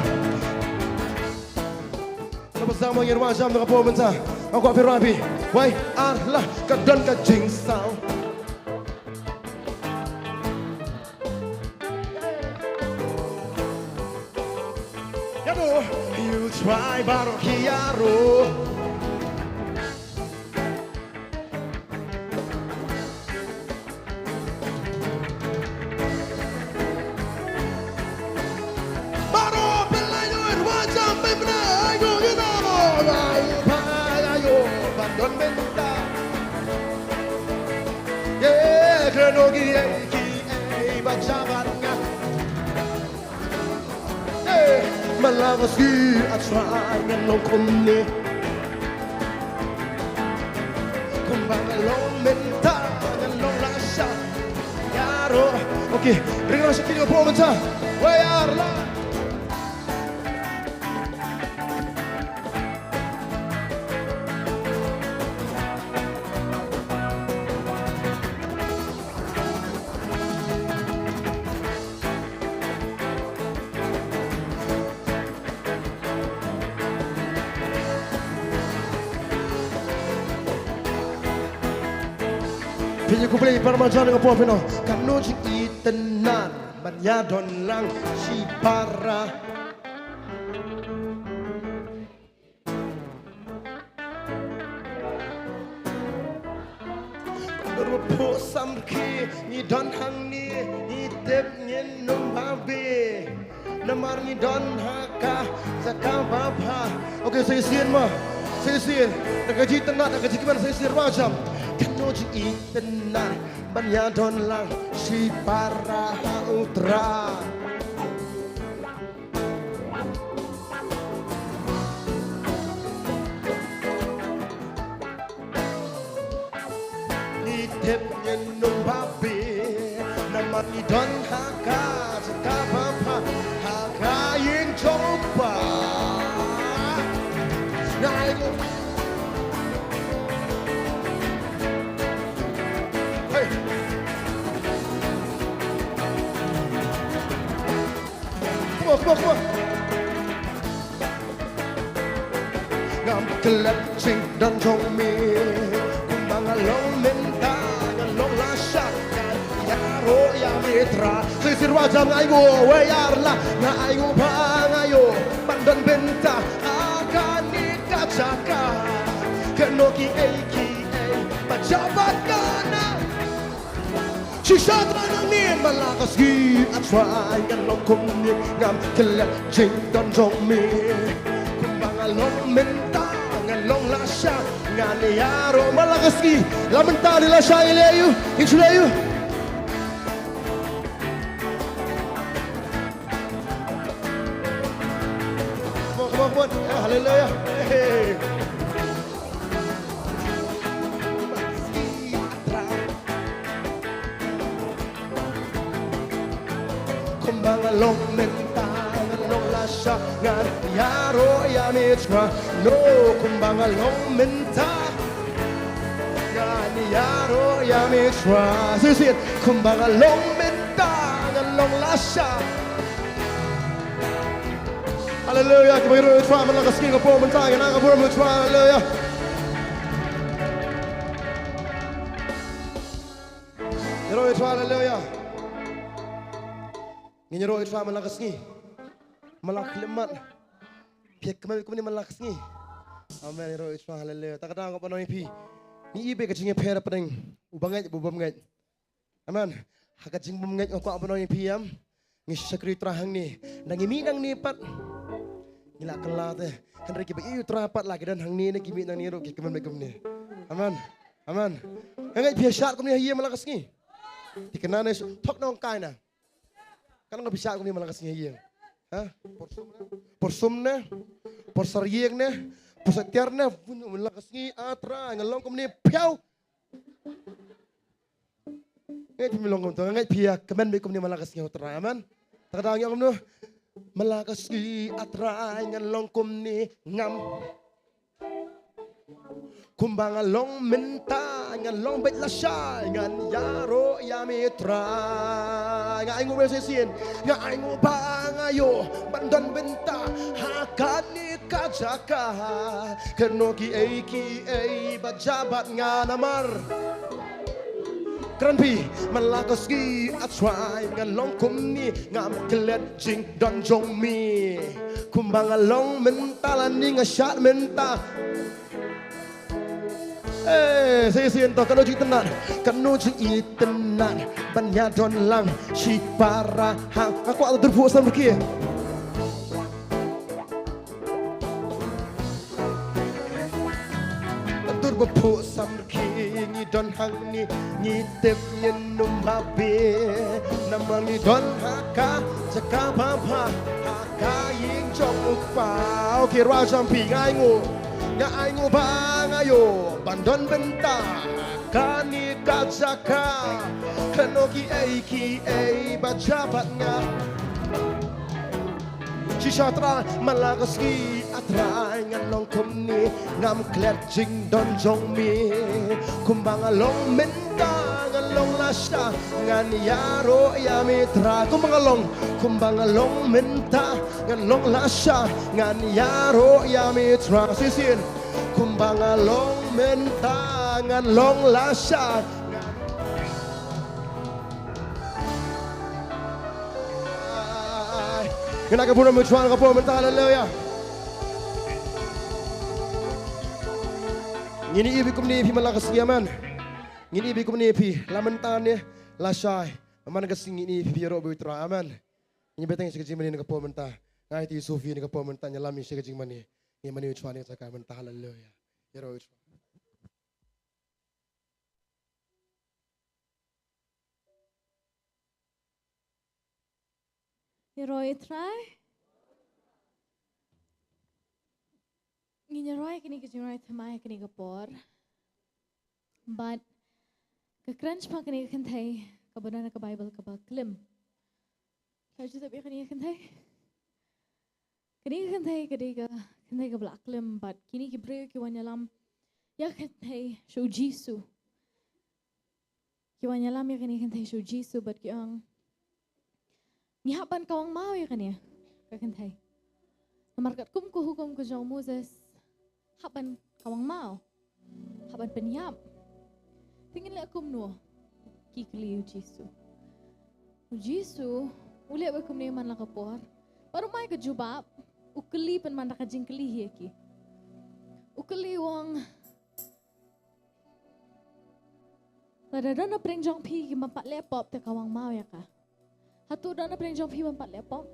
Da pyrshang mo, ngi rwai jam na ka por mynta. Nga kwah phi rwai phi. Wai, ar, la, ka don ka jingsaw. Ïaroh, U Trai baroh ki ïaroh. Baroh pynlaitluid. Ba la ka sngi A Trai ngan long kumne. Kumba nga long mynta ngan long lashai. Ïaroh. Okay, ring lang sha ki nga pok mynta. Wei ar la. Phi ïa khublei para marjan nga poi phi no. Katno jingitynnad ban ïa don lang shi para. Ruh phuh samrkhie ngi don hangne, ngi tip ngin ym babe. Namar ngi don ha ka jaka ba bha. Okay, sa shisien mo. Sa shisien. Da ka jingitynnad, da ka jingkmen, sa shisien ba jam. Katno jingitynnad ban ïa don lang shi para ha U Trai. Ngi tip ngin ym babe, namar ngi don ha ka jaka ba bha, ha ka ïing jong U Kpa. Ngai. Hey. Come on, come on, come on. Ngam klet jingdon jong me. Kumba nga long mynta, nga long lashai. Ïaroh ïa me Trai. Shisien ba jam nga ainguh, wei ar la. Nga ainguh ba nga ïoh ban don bynta ha kane ka jaka. Kano kiei kiei ba jia bad nga. Shisha Trai nangne, man la ka sngi A Trai ngan long kumne, ngam klet jingdon jong me. Kumba nga long mynta ngan long lashai, ngan ïaroh man la ka sngi. La mynta ne lashai, ngi leh aïu, ngi shu leh aïu. Come on, come on, come on. Yeah, hallelujah. Hey. Kumba nga long mynta, nga long lashai, ngan ïaroh ïa me Trai. No, kumba nga long mynta, ngan ïaroh ïa me Trai. Shisien, kumba nga long mynta, nga long lashai. Haleluya, kiba ïaroh ïa U Trai man la ka sngi, nga poi mynta, nga nang ka burom ïa U Trai, haleluya. Ïaroh ïa U Trai, haleluya. Ngin ïaroh ïa U Trai man la ka sngi. Man la ka khyllipmat. Phi ïa kmen kumne man la ka sngi. Amen, ïaroh ïa U Trai, haleluya. Ta ka daw nga pynong ïa phi. Ngi i beit ka jingïapher hapdeng u bangeit bad u bymngeit. Amen. Ha ka jingbymngeit nga kwah ban ong ïa phi em. Ngi shakri U Trai hangne. Nda ngi mih nangne pat, ngi la kylla te. Hynrei kiba ïeit ïa U Trai pat la ki don hangne ne ki mih nangne ruh ki kmen beit kumne. Amen. Amen. Nga ngeit phi ïa shad kumne ha ïing man la ka sngi. Phi kynmaw ne thok nongkai na. Kan nga phi shad kumne man la ka sngi ha ïing. Ha? Por sum ne? Por sum ne? Por sar ïing ne? Por sar tiar ne? Man la ka sngi A Trai nga long kumne phi ïa. Ngeit phi long kumto, ngeit phi ïa kmen beit kumne man la ka sngi ha U Trai, amen. Ta ka daw ngi ong kumno. Man la ka sngi A Trai ngan long kumne ngam. Kumba nga long mynta ngan long beit lashai ngan ïaroh ïa me Trai. Nga ainguh beit shisien, nga ainguh ba nga ïoh ban don bynta ha kane ka jaka. Kano kiei kiei ba jia bad nga namar. Kren phi, man la ka sngi A Trai ngan long kumne ngam klet jingdon jong me. Kumba nga long mynta lane nga shad mynta. Eh, sa shisien to, kano jingitynnad, kano jingitynnad ban ïa don lang shipara ha. Nga kwah to dur phuh samrkhie. Dur ba phuh samrkhie ngi don hangne, ngi tip ngin ym babe. Namar ngi don ha ka Jaka pha pha ha ka ïing jong u Kpa. Okay, rwai jong phi, nga ainguh, nga ainguh ba nga ïoh ban don bynta ha kane ka jaka. Kano kiei kiei ba jia bad nga. Shisha Trai, man la ka sngi A Trai, ngan long kumne, ngam klet jingdon jong me. Kumba nga long mynta, ngan long lashai, ngan ïaroh ïa me Trai. Kumba nga long, kumba nga long mynta, ngan long lashai, ngan ïaroh ïa me Trai. Shisien, kumba nga long mynta, ngan long lashai, ngan Ngin ïa ka burom ïa u Trai ha ka por mynta, haleluya. Ngin ïa ïohi kumne ïa phi man la ka sngi, amen. Ngin ïa ïohi kumne ïa phi, la mynta ne, lashai. Man ka sngi ngin ïa ïohi ïaroh bad u Trai, amen. Ngin ïa bteng sha ka jingmane ha ka por mynta. Nga ai ïa u Sophie ha ka por mynta, ngin ïalam sha ka jingmane. Ngin ïa mane u Trai ha ka por mynta, haleluya. Ïaroh u Trai. Ïaroh ïa u Trai. Ngin ïa rwai kane ka jingrwai thymmai ha kane ka por. Bad nga kren shaphang kane ka kynthei kaba don ha ka Baibl kaba klim. Sa ju tip ïa kane ka kynthei? Kane ka kynthei ka dei ka kynthei kaba la klim bad kine ki briew ki wan ïalam ïa ka kynthei sha u Jisu. Ki wan ïalam ïa kane ka kynthei sha u Jisu bad ki ong, ngi hap ban kawang maw ïa kane ka kynthei. Namar katkum ka hukum ka jong u Moses, hap ban kawang maw, hap ban pynïap. Te ngin leh kumno? Ki kylli u Jisu. U Jisu u leh bad kumne man la ka por. Bad u mih ka jubab, u kylli pynban da ka jingkylli hi ïa ki. U kylli u ong, lada don na pdeng jong phi ki bym pat leh pop te kawang maw ïa ka. Hato don na pdeng jong phi bym pat leh pop?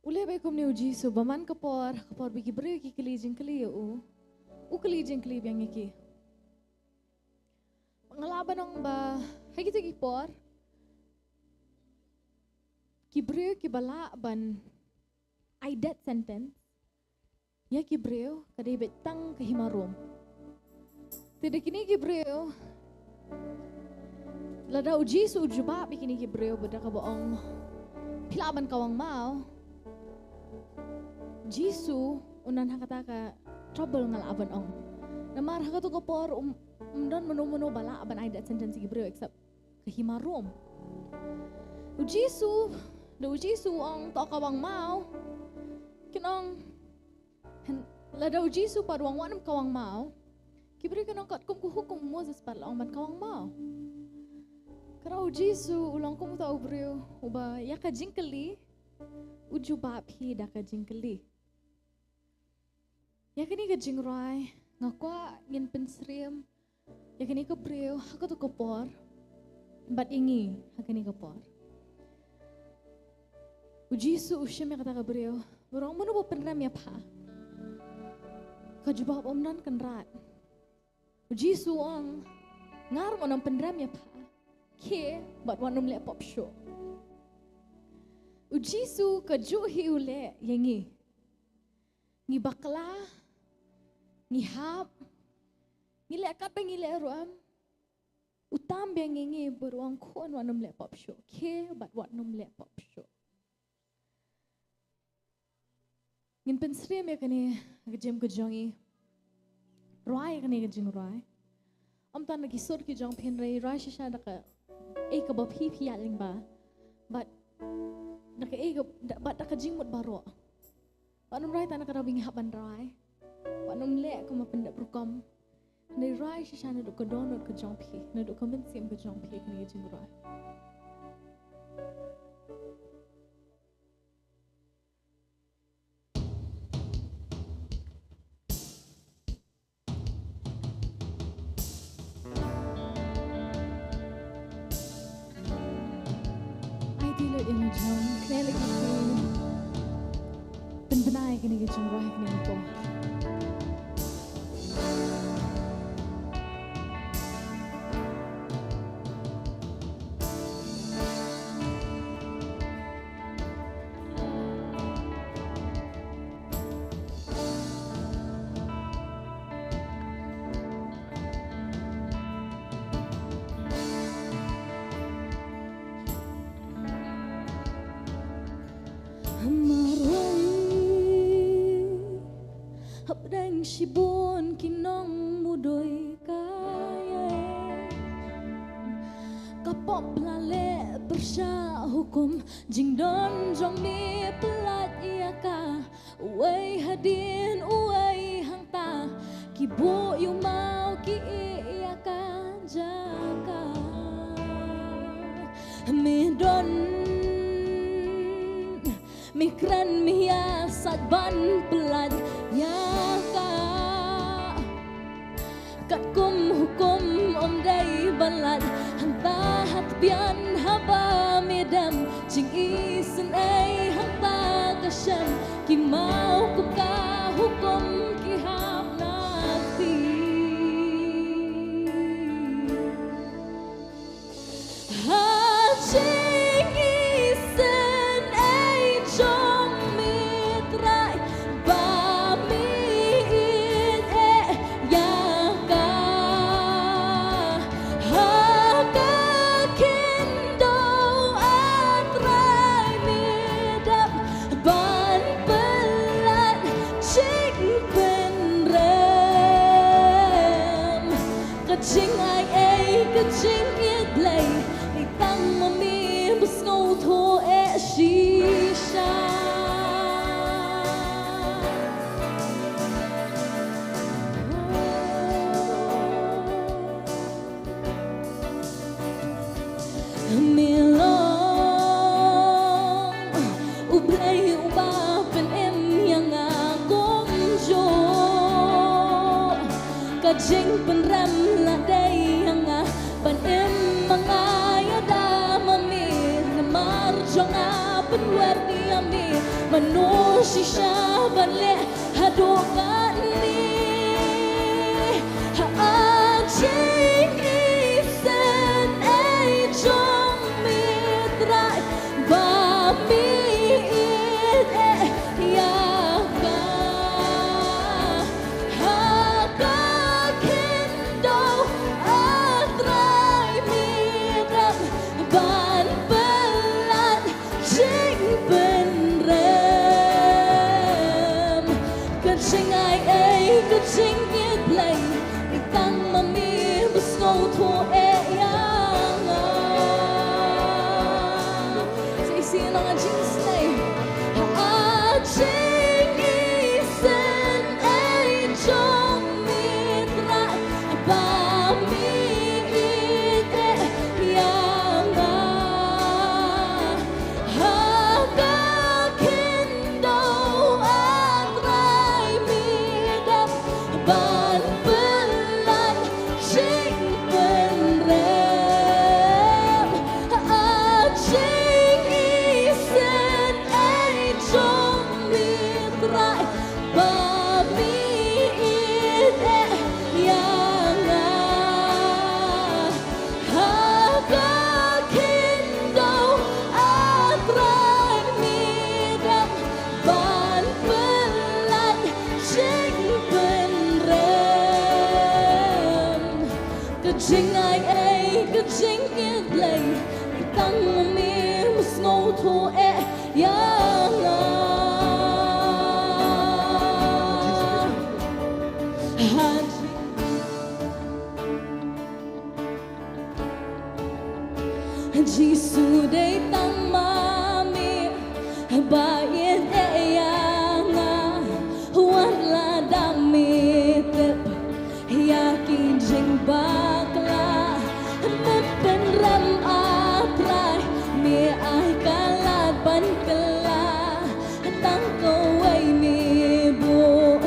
U leh bad kumne u Jisu, ba man ka por, ka por ba ki briew ki kylli jingkylli ïa u, u kylli jingkylli biang ïa ki. Nga lah ban ong ba ha kita ki por ki briew kiba lah ban ai death sentence ïa ki briew ka dei beit tang ka hima Rom. Te da kine ki briew, lada u Jisu u jubab ïa kine ki briew bad da kaba ong, phi lah ban kawang maw, Jisu u don ha kata ka trouble, nga lah ban ong. Namar ha kato ka por um, um don mano mano ba lah ban ai death sentence ïa ki briew except ka hima Rom. U Jisu, da u Jisu u ong to kawang maw, kin ong, lada u Jisu pat u ong wat nym kawang maw, ki briew kin ong katkum ka hukum u Moses pat la ong ban kawang maw. Kata u Jisu u long kum uta u briew uba ïa ka jingkylli u jubab hi da ka jingkylli. Ïa kane ka jingrwai nga kwah ngin pynsyriem ïa kane ka briew ha kato ka por bad ïa ngi ha kane ka por. U Jisu u shim ïa kata ka briew, u ong, mano ba pynrem ïa pha? Ka jubab, ym don kynrad. U Jisu u ong, nga ruh ngan ym pynrem ïa pha. Khie bad wat nym leh pop shuh. U Jisu kajuh hi u leh ïa ngi. Ngi bakla, ngi hap, ngi leh katba ngi leh ruh em, u tam biang ïa ngi bad u ong, khun, wat nym leh pop shuh. Khie bad wat nym leh pop shuh. Ngin pynsyriem ïa kane ka jingim ka jong ngi. Rwai ïa kane ka jingrwai. Ym tang da ki sur ki jong phi, hynrei rwai shisha da kaei kaba phi phi ïaid lyngba. Bad da kaei ka, da, bad da ka jingmut baroh. Wat nym rwai tang da ka daw ba ngi hap ban rwai. Wat nym leh kumba pyndep rukom. Hynrei rwai shisha naduh ka dohnud ka jong phi, naduh ka mynsiem ka jong phi, kane ka jingrwai. Ai ti lut ïa la jong, kane la ki pynbna ïa kane ka jingrwai kane ka por. Ka pop la leh pyrshah hukum, jingdon jong me pyllait ïa ka. Uwei hadien uwei hangta, ki buh ïa u maw ki ïeh ïa ka jaka. Me don, me kren, me ïasaid ban pyllait ïa ka. Katkum hukum ym dei ban lait, hangta ha tbian haba me dem, jingisynei hangta ka shem, ki maw kum ka hukum ki hap na ti. Ha jingisynei jong me Trai, ba me ïeit eh ïa ka. Ha ka khyndew, ah Trai, me dap ban pyllait jingpynrem. Ka jingai ei, ka jingïeit Blei, i tang ma me ba sngewthuh eh shisha. Me long U Blei uba pynim ïa nga kumjuh. Ka jingpynrem la dei ïa nga, ban im ma nga ïada ma me. Namar jong nga pynwit ïa me, mano shisha ban leh haduh katne. Ha jingisynei jong me Trai, ba me ïeit eh ïa ka. Ha ka khyndew, ah Trai, me dap ban pyllait jingpynrem. Ka jingai ei, ka jingïeit Blei, i tang ma me ba sngewthuh eh ïa nga. Sa shisien ha jingisynei, ha jingisynei jong me Trai, ba me ïeit eh ïa nga. Ha ka khyndew, ah Trai, me dap ban pyllait jingpynrem. Ha jingisynei jong me Trai, ba me ïeit eh ïa nga. Ha ka khyndew, ah Trai, me dap ban pyllait jingpynrem. Ka jingai ei, ka jingïeit Blei, i tang ma me ba sngewthuh eh ïa nga. Ha Jisu, dei tang ma me ba ïeit eh ïa nga. Wat lada me tip ïa ki jingbakla, mem pynrem, ah Trai, me ai ka lad ban kylla. Tang kawei me buh,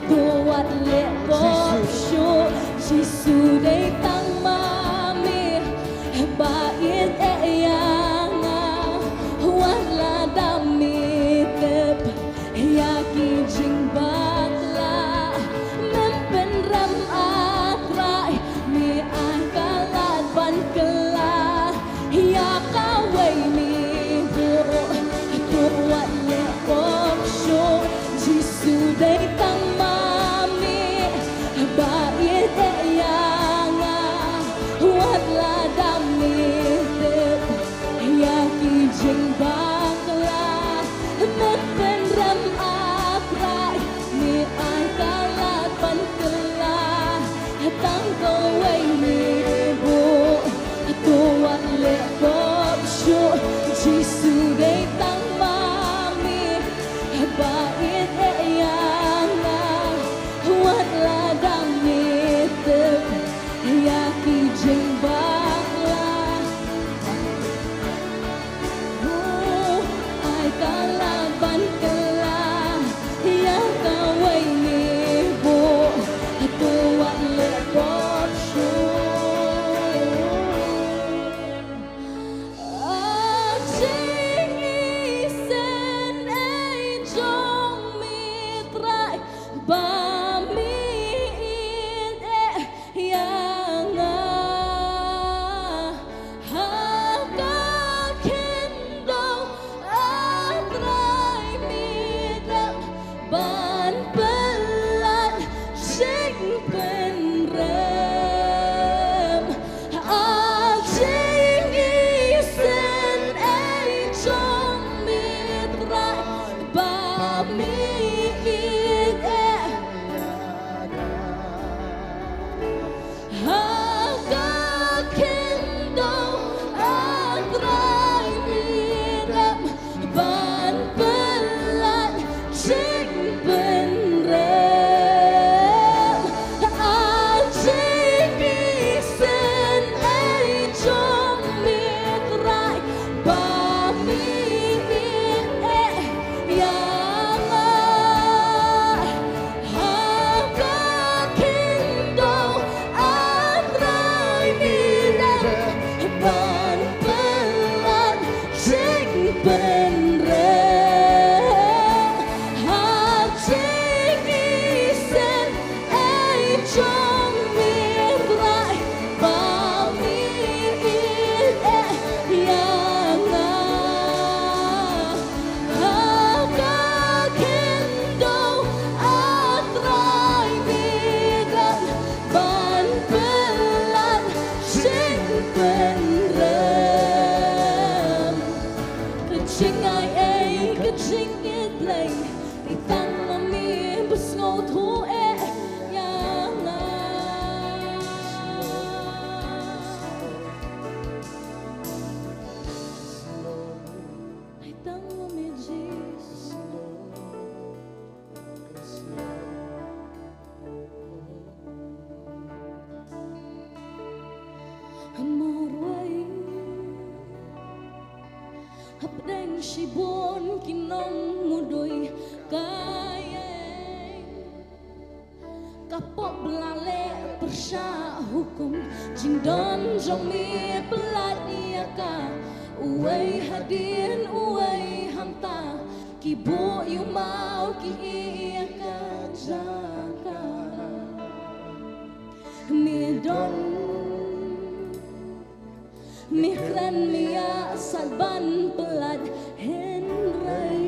to wat leh pop shuh. Jisu, dei tang ma me ba ïeit eh ïa nga. Wat lada me tip ïa ki jingbakla, mem pynrem, ah Trai, me ai ka lad ban kylla. Ïa kawei me buh, to wat leh pop shuh. Jisu, dei tang ma me ba ïeit eh ïa nga. Wat lada me tip ïa ki jingbakla, mem pynrem, ah Trai, me ai ka lad ban kylla. Tang kawei me buh, to wat Hapdeng shibun ki nongmudui ka ïeng, ka pop ba la leh pyrshah hukum, jingdon jong me pyllait ïa ka. Uwei hadien uwei hangta, ki buh ïa u maw ki ïa ka jaka. Me don, me kren, me ïasaid ban pyllait, hynrei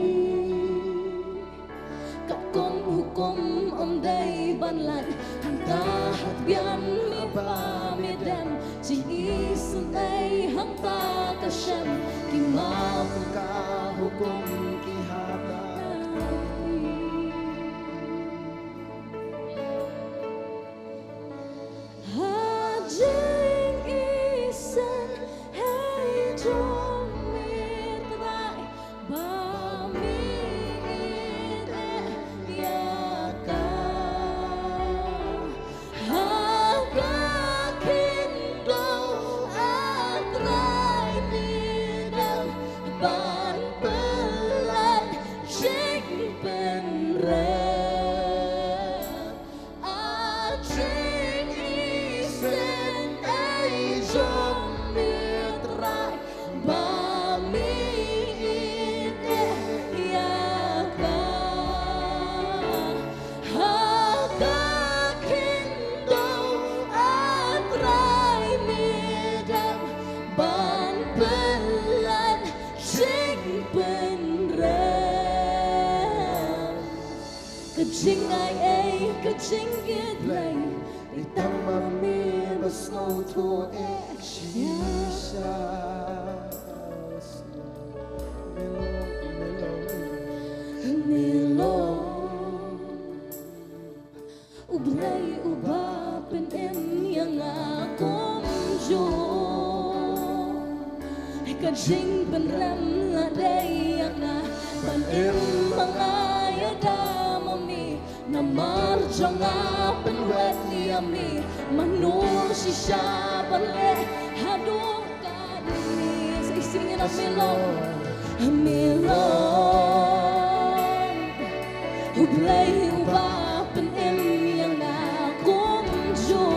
katkum hukum ym dei ban lait. Hangta ha tbian me ba me dem, jingisynei hangta ka shem, ki maw ka hukum ki hap. Ha jingisynei jong me Trai, ba me ïeit ïa ka. Ha ka khyndew, A Trai, me dem ban pyllait jingpynrem. Ha jingisynei jong me Trai, ba me ïeit ïa ka. Ha ka khyndew, A Trai, me dem ban pyllait jingpynrem. Ka jingai ei, ka jingïeit Blei, ïa tang ma me ba sngewthuh eh shisha. Me long, me long, me long. U Blei uba pynim ïa nga kumjuh. Ka jingpynrem la dei ïa nga, ban im ma nga ïada ma me. Namar jong nga pynwit ïa me, mano shisha ban leh haduh katne. Sa shisien ngi ong me long, me long. U Blei uba pynim ïa nga kumjuh.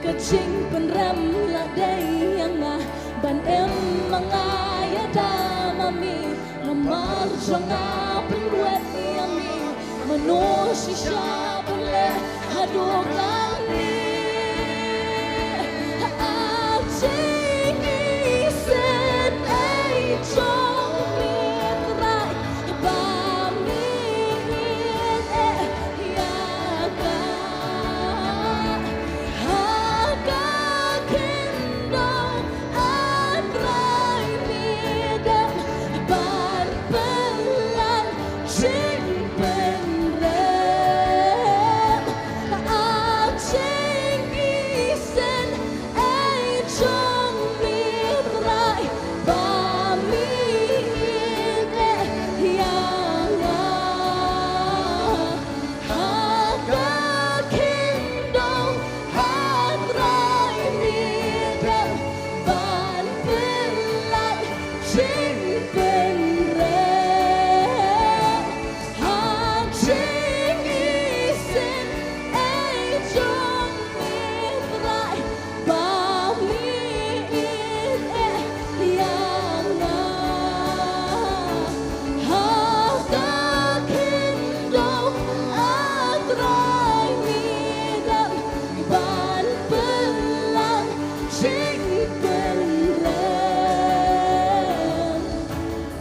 Ka jingpynrem la dei ïa nga, ban im ma nga ïada ma me. Namar jong nga pynwit ïa me, mano shisha ban leh haduh katne. Ha jingisynei jong me Trai, ba me ïeit ïa ka. Ha ka khyndew, A Trai, me dem ban pyllait jingpynrem. Ha jingisynei jong me Trai, ba me ïeit ïa nga. Ha ka khyndew, A Trai, me dem ban pyllait jingpynrem. Ha jingisynei jong me Trai, ba me ïeit ïa nga. Ha ka khyndew, A Trai, me dem ban pyllait jingpynrem.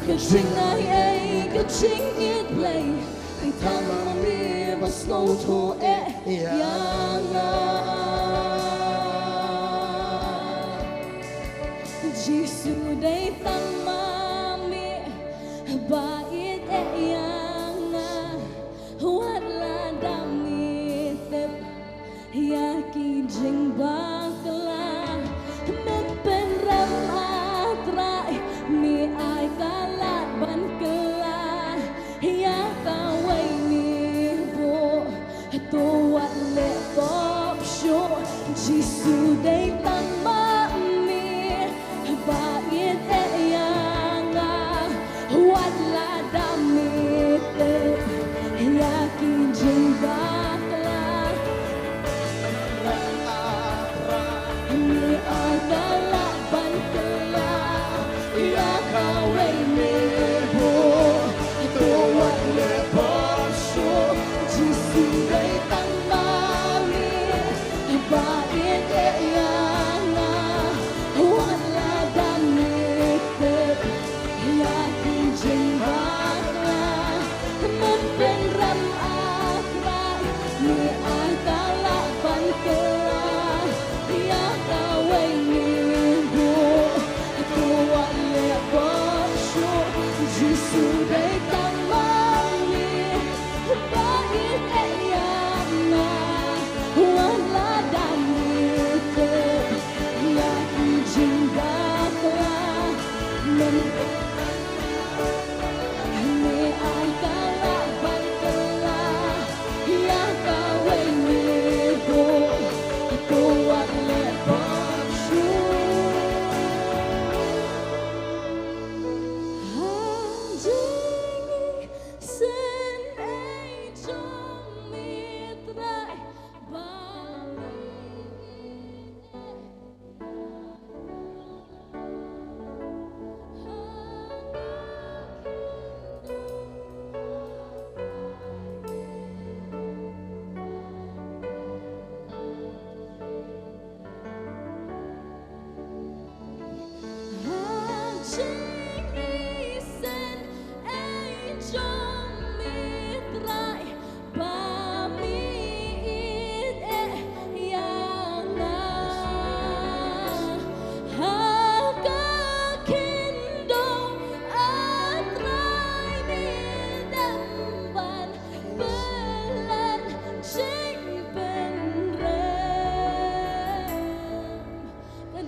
Ka jingai ei, ka jingïeit Blei, ïa tang ma me ba sngewthuh eh ïa nga. Jisu, dei tang ma me ba ïeit eh ïa nga. Wat lada me tip ïa ki jingbakla, men pynrem, A Trai, me ai ka lad ban kylla ïa kawei me buh. To wat leh pop shuh, Jisu, dei tang ma me ba ïeit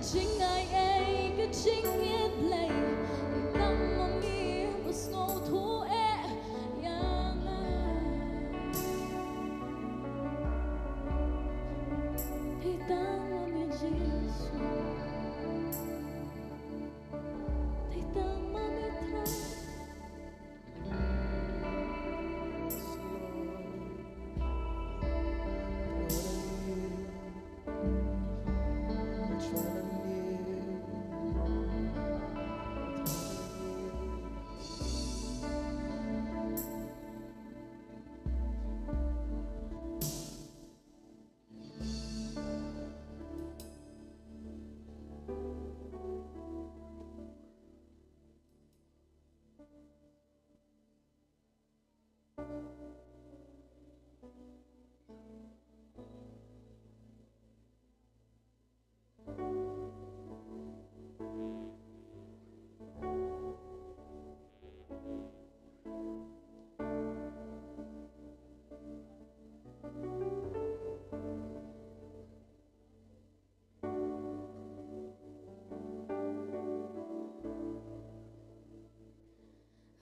Jingaiei ka jingïeit Blei, dei tang ma me ba sngewthuh eh ïa nga. Dei tang ma me Jisu, dei tang ma me Trai.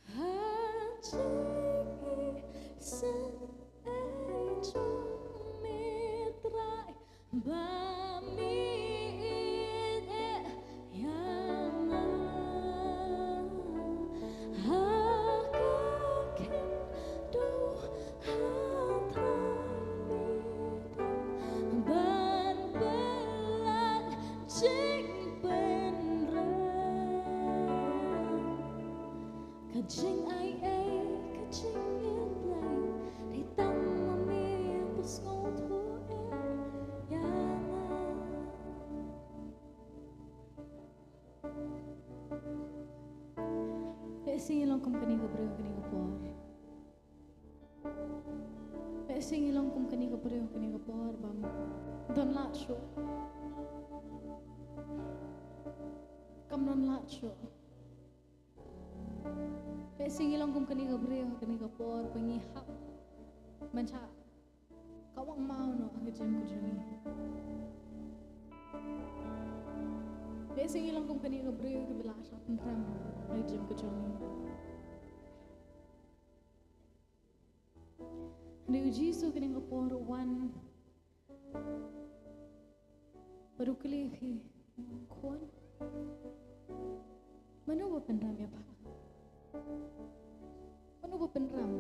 Ha jingïaseng jong me Trai, ba me ïeit ïa nga. Ha ka khyndew ha Trai me dang ban pynlait jingpynrem. Ka jingaiei ka jingïeit Blei, dei tang ma me ba sngewthuh eh ïa nga. Lehse ngi long kum kane ka briew kane ka por. Lehse ngi long kum kane ka briew kane ka por bym don lad shuh. Kam don lad shuh. Lehse ngi long kum kane ka briew ha kane ka por ba ngi hap ban shah kawang maw noh ha ka jingim ka jong ngi. Lehse ngi long kum kane ka briew kaba la shah pynrem ha ka jingim ka jong ngi. Hynrei u Jisu kane ka por u wan bad u kylli ïa phi, khun, mano ba pynrem ïa pha? Mano ba pynrem?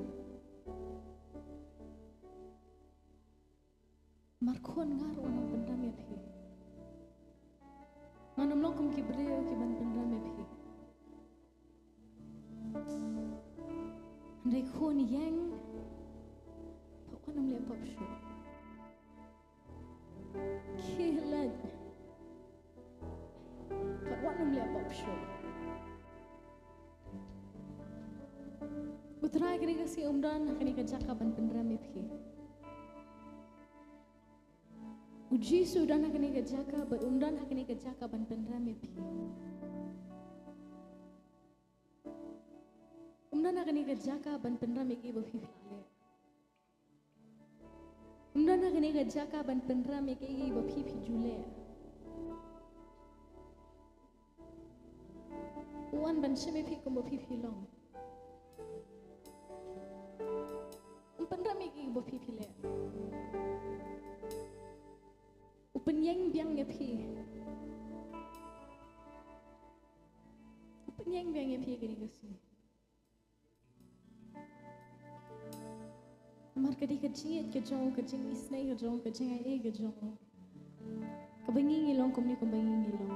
Mar khun, nga ruh ngan pynrem ïa phi. Ngan ym long kum ki briew ki ban pynrem ïa phi. Hynrei khun, ïeng, pat wat nym leh pop shuh. Khie leit, pat wat nym leh pop shuh. U Trai kane ka sngi um don ha kane ka jaka ban pynrem ïa phi. U Jisu u don ha kane ka jaka bad um don ha kane ka jaka ban pynrem ïa phi. Um don ha kane ka jaka ban pynrem ïa kiei ba phi phi la leh. Um don ha kane ka jaka ban pynrem ïa kiei ba phi phi ju leh. U wan ban shim ïa phi kumba phi phi long. Um pynrem ïa kiei ba phi phi leh. U pynïeng biang ïa phi. U pynïeng biang ïa phi kane ka sngi. Namar ka dei ka jingïeit ka jong u, ka jingisynei ka jong u, ka jingaiei ka jong u, kaba ngi ngi long kumne kumba ngi ngi long.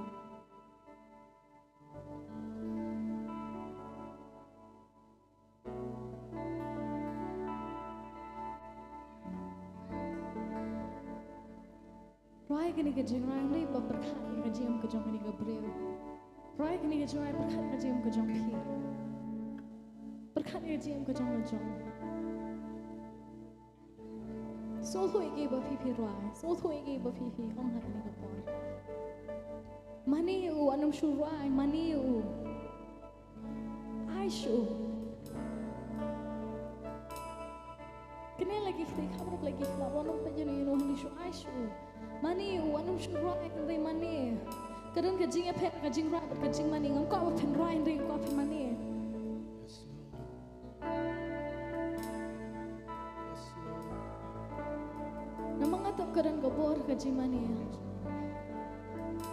Rwai kane ka jingrwai, ym dei ba pyrkhat ïa ka jingim ka jong kane ka briew. Rwai kane ka jingrwai, pyrkhat ïa ka jingim ka jong phi. Pyrkhat ïa ka jingim ka jong la jong. Sngewthuh ïa kiei ba phi phi rwai, sngewthuh ïa kiei ba phi phi ong ha kane ka por. Mane ïa u, wat nym shu rwai, mane ïa u. Ai shuh. Kane la ki kti kham ruh la ki khlap, wat nym peit ïa no ïa no, hynrei shu ai shuh. Mane ïa u, wat nym shu rwai, hynrei mane. Ka don ka jingïapher, ka jingrwai bad ka jingmane. Ngam kwah ba phin rwai hynrei nga kwah phin mane. Namar nga tip ka don ka bor ka jingmane.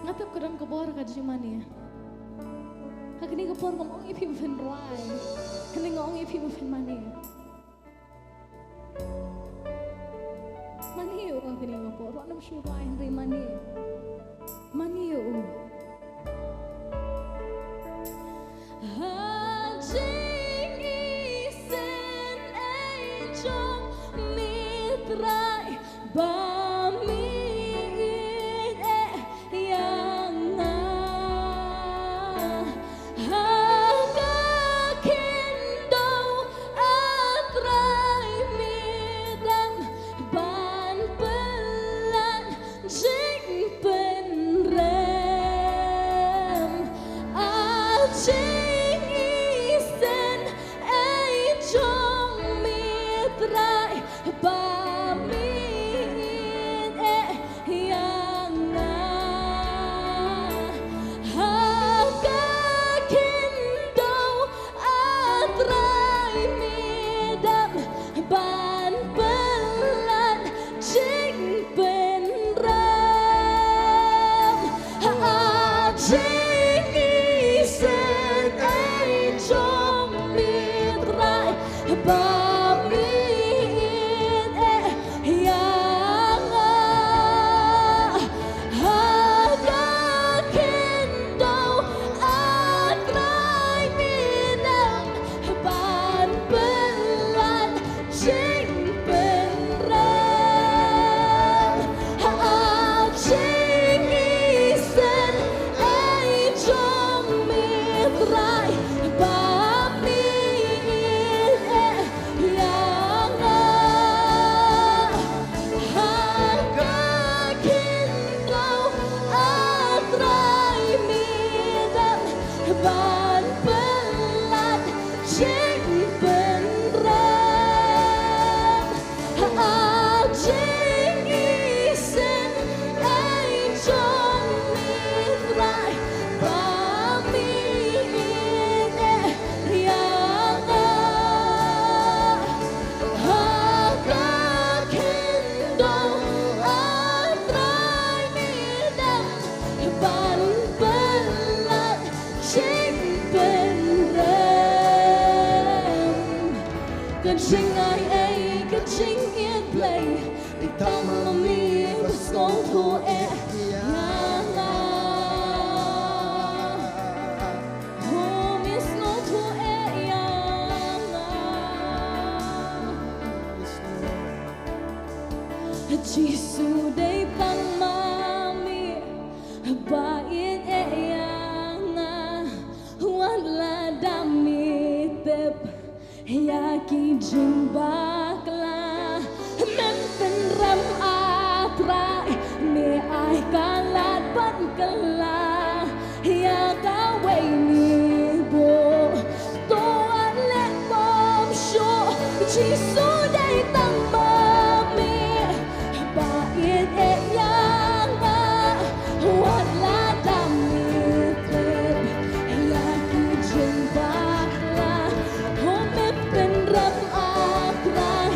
Nga tip ka don ka bor ka jingmane. Ha kane ka por ngam ong ïa phi ba phin rwai. Hynrei nga ong ïa phi ba phin mane. Mane ïa u ha kane ka por. Wat nym shu rwai hynrei mane. Mane ïa u. Ha jingïaseng ei jong me Trai ba me ïeit ïa nga. Ha ka khyndew A Trai me dang ban pynlait jingpynrem. A jingïaseng ei jong me Trai ba me ïeit ïa nga. Ha ka khyndew A Trai me dang ban pynlait jingpynrem. Ha jingïaseng ei jong me Trai ba me ïeit ïa nga. Ha ka khyndew A Trai me dang ban pynlait jingpynrem. Ha jingïaseng ei jong me Trai ba me ïeit ïa nga. Ha ka khyndew A Trai me dang ban pynlait jingpynrem. Ha jingïaseng ei jong me Trai ba me ïeit ïa nga. Ha ka khyndew A Trai me dang ban pynlait jingpynrem. Ka jingai ei, ka jingïeit Blei, dei tang ma me ba sngewthuh eh ïa nga. Oh, me sngewthuh eh ïa nga. Jisu, dei tang ma me ba ïeit eh ïa nga. Wat lada me tip ïa ki jingbakla, mem pynrem, A Trai, me ai ka lad ban kylla ïa kawei, me buh, to wat leh bymshuh. Jisu, dei tang ma me ba ïeit eh ïa nga. Wat lada me tip ïa ki jingbakla, oh, mem pynrem, A Trai,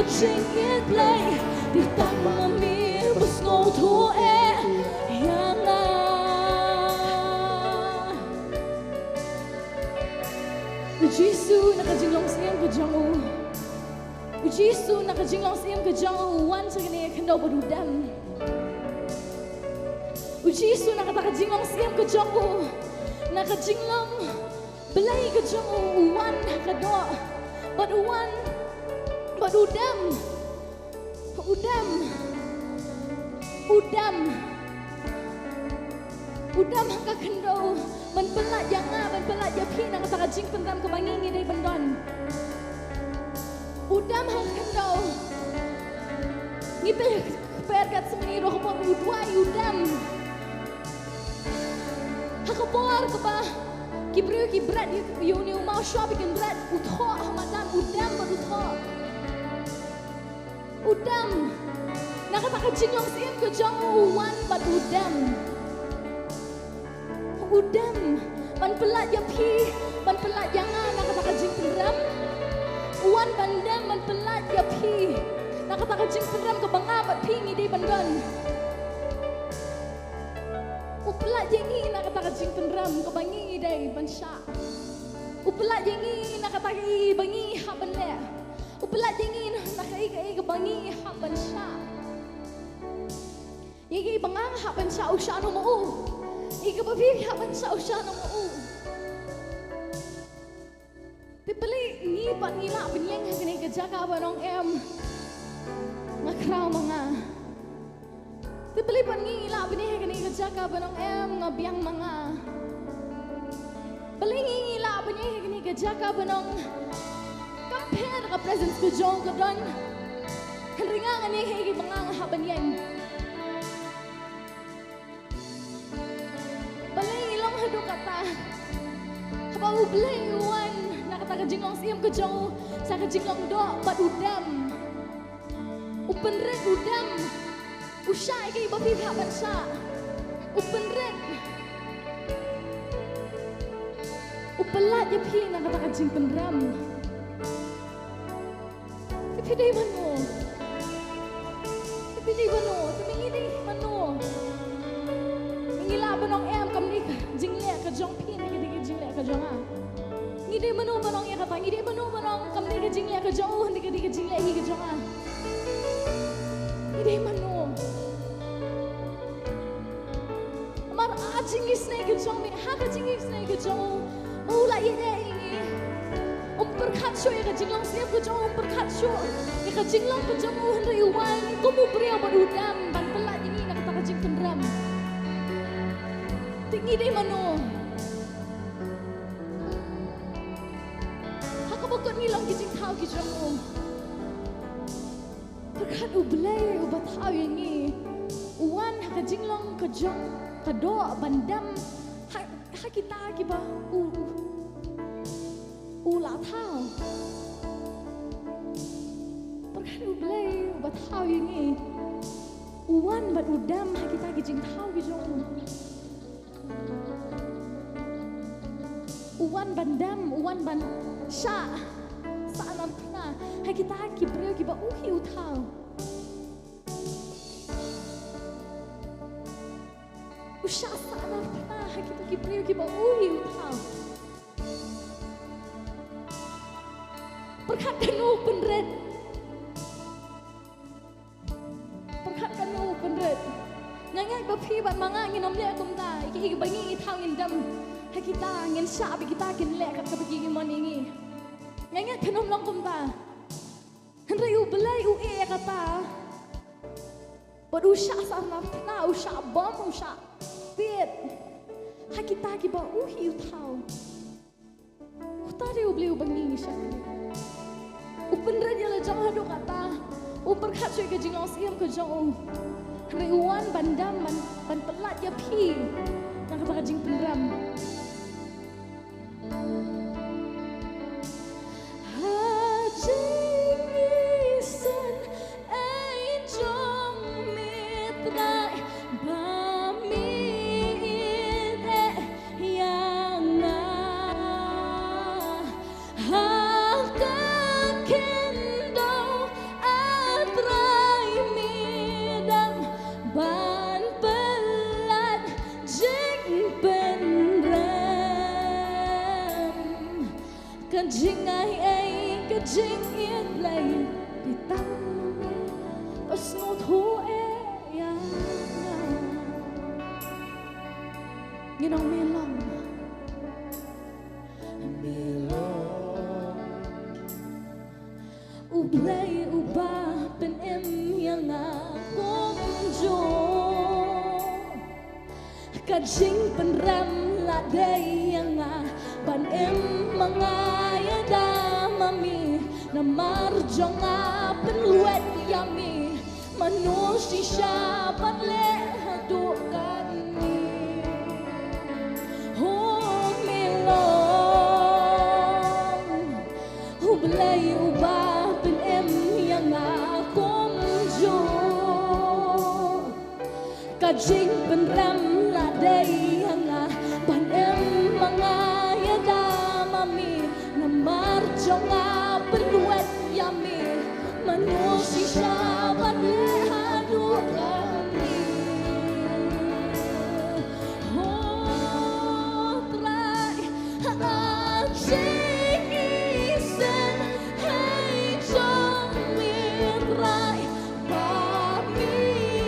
Jingïeit Blei, te tang ma me ba sngewthuh eh ïa nga. U Jisu na ka jinglong siem ka jong u. U Jisu na ka jinglong siem ka jong u, u wan sha kane ka khyndew bad u dem. U Jisu na kata ka jinglong siem ka jong u, na ka jinglong Blei ka jong u, u wan ha ka doh bad u wan bad u dem. U dem. U dem. U dem ha ka khyndew ban pyllait ïa nga, ban pyllait ïa phi na kata ka jingpynrem kaba ngi ngi dei ban don. U dem ha ka khyndew. Ngi peit ha ka pyrkhat sngewbha ruh kaba u duwai, u dem. Ha ka por kaba ki briew ki bret ïa une u maw shuwa ba kin bret, u thoh ha madan, u dem bad u thoh. U dem. Na kata ka jinglong siem ka jong u, u wan bad u dem. U dem ban pyllait ïa phi, ban pyllait ïa nga na kata ka jingpynrem. U wan ban dem ban pyllait ïa phi na kata ka jingpynrem kaba nga bad phi ngi dei ban don. U pyllait ïa ngi na kata ka jingpynrem kaba ngi ngi dei ban shah. U pyllait ïa ngi na kata ka i ba ngi hap ban leh. U pyllait ïa ngi na ka i ka i kaba ngi hap ban shah. Ïa ka i ba nga hap ban shah, u shah noh ma u. Ïa kaba phi hap ban shah, u shah noh ma u. Te balei ngi pat ngi lah ban ïeng ha kane ka jaka ban ong em, nga khraw ma nga. Te balei pat ngi ngi lah ban ïeng ha kane ka jaka ban ong em, nga biang ma nga. Balei ngi ngi lah ban ïeng ha kane ka jaka ban ong kam pher ka presence ka jong u ka don. Hynrei nga ngan ïeng ha ïa ka i ba nga nga hap ban ïeng. Balei ngi long haduh katta? Haba u Blei u wan na kata ka jinglong siem ka jong u, sa ka jinglong doh bad u dem. U pynrit u dem. U shah ïa ka i ba phi hap ban shah. U pynrit. U pyllait ïa phi na kata ka jingpynrem. Te phi dei mano? Te phi dei mano? Te ngi dei mano? Ngi lah ban ong em, kam dei ka jingleh ka jong phi, ngi dei ka jingleh ka jong nga. Ngi dei mano ban ong ïa kata? Ngi dei mano ban ong kam dei ka jingleh ka jong u, ngi dei ka jingleh hi ka jong nga? Ngi dei mano? Namar ha ka jingisynei ka jong me, ha ka jingisynei ka jong u, u la ïeit ïa ngi. Um pyrkhat shuh ïa ka jinglong siem ka jong u, um pyrkhat shuh ïa ka jinglong ka jong u, hynrei u wai ngi kum u briew bad u dem ban pyllait ïa ngi na kata ka jingpynrem. Te ngi dei mano? Ha kaba kut ngi long ki jingthaw ki jong u. Pyrkhat u Blei uba thaw ïa ngi. U wan ha ka jinglong ka jong ka doh ban dem ha, ha kita kiba u, u, u la thaw. Pyrkhat u Blei uba thaw ïa ngi. U wan bad u dem ha kita ki jingthaw ki jong u. U wan ban dem, u wan ban shah sahnarphna ha kita ki briew kiba u hi u thaw. U shah sahnarphna ha kita ki briew kiba u hi u thaw. Pyrkhat kano u pynrit. Pyrkhat kano u pynrit. Nga ngeit ba phi bad ma nga ngin ym leh kumta. Ïa ki, ïa kiba ngi ngi thaw ngin dem ha kita, ngin shah ba kita kin leh kat kaba ki mon ïa ngi. Nga ngeit kan ym long kumta. Hynrei u Blei u ïeh ïa kata. Bad u shah sahnarphna, u shah bom, u shah tied ha kita kiba u hi u thaw. Uta dei u Blei uba ngi ngi shakri. U pynrit ïa la jong haduh katta. U pyrkhat shuh ïa ka jinglong siem ka jong u. Hynrei u wan ban dem, ban, ban pyllait ïa phi na kata ka jingpynrem. Ha jingïaseng ei jong me Trai ba me ïeit ïa nga. Ha ka khyndew Jingïeit Blei, phi tang ma me, ba sngewthuh eh ïa nga. Ngi ong me long. Me long. U Blei uba pynim ïa nga kumjuh. Ka jingpynrem la dei ïa nga ban im ma nga ïada ma me, namar jong nga pynlwet ïa me. Mano shisha ban leh haduh katne? Ho me long U Blei uba pynim ïa nga kumjuh. Ka jingpynrem la dei ïa nga ban im ma nga ïada ma me, namar jong nga pynwet ïa me. Mano shisha ban leh haduh katne? Ho Trai, ha jingïaseng hei jong me Trai, ba me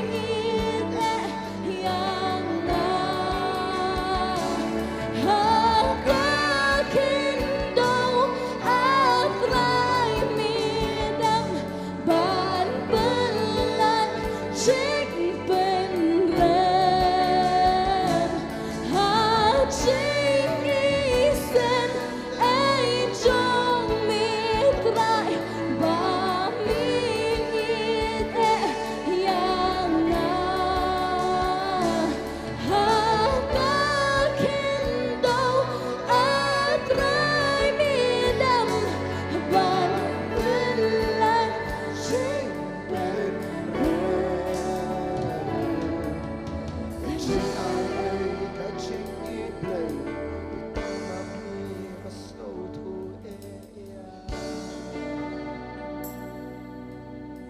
ngeit eh ïa nga. Ha ka khyndew A Trai me dang ban pynlait jingpynrem. Ha jingïaseng ei jong me Trai, ba me ngeit eh ïa nga. Ha ka khyndew A Trai me dang ban pynlait jingpynrem. Ka jingïeit, ka jingïeit Blei, i tang ma me ba sngewthuh eh ïa.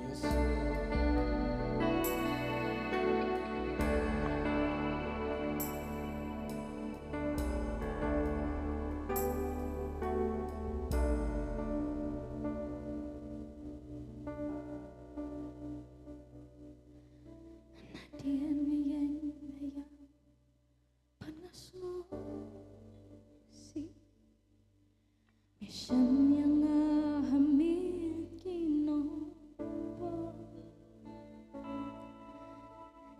Yes. Nadien nga ïeng nga ïam bad nga sngewsih. Me shem ïa nga ha miet ki nongpop.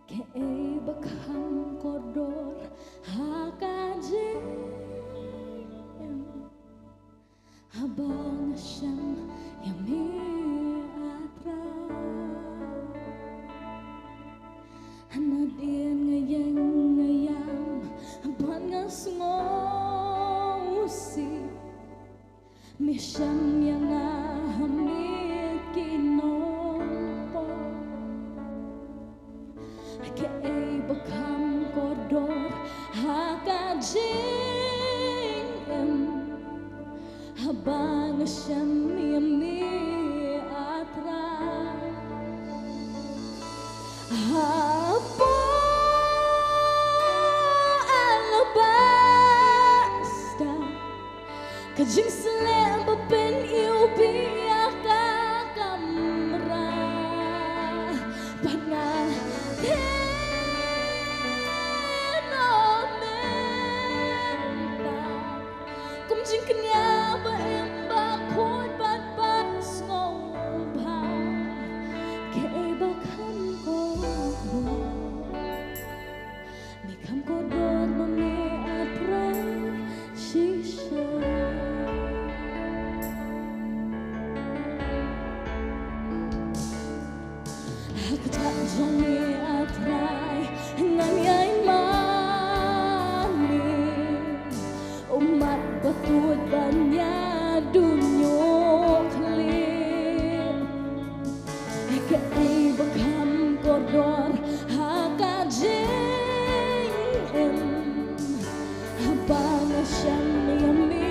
Kaei ba kham kordor ha ka jingim, haba nga shem ïa me, A Trai. Nadien nga ïeng nga ïam bad nga sngewsih. Me shem ïa nga ha miet ki nongpop. Kaei ba kham kordor ha ka jingim, haba nga shem ïa me, A Trai. Hapoh alabaster, ka jingsleh ba pyniwbih ïa ka kamra, bad nga kynnoh mynta kum jingkñia ba im ba khuid bad ba sngewbha. Kaei ba kham kordor? Me kham kordor ma me, A Trai, shisha. Ha kjat jong me, A Trai, ngan ïai mane. Ummat ba tuid ban ïa duñuh khlieh. Kaei ba kham kordor ha ka jingim, haba nga shem ïa me,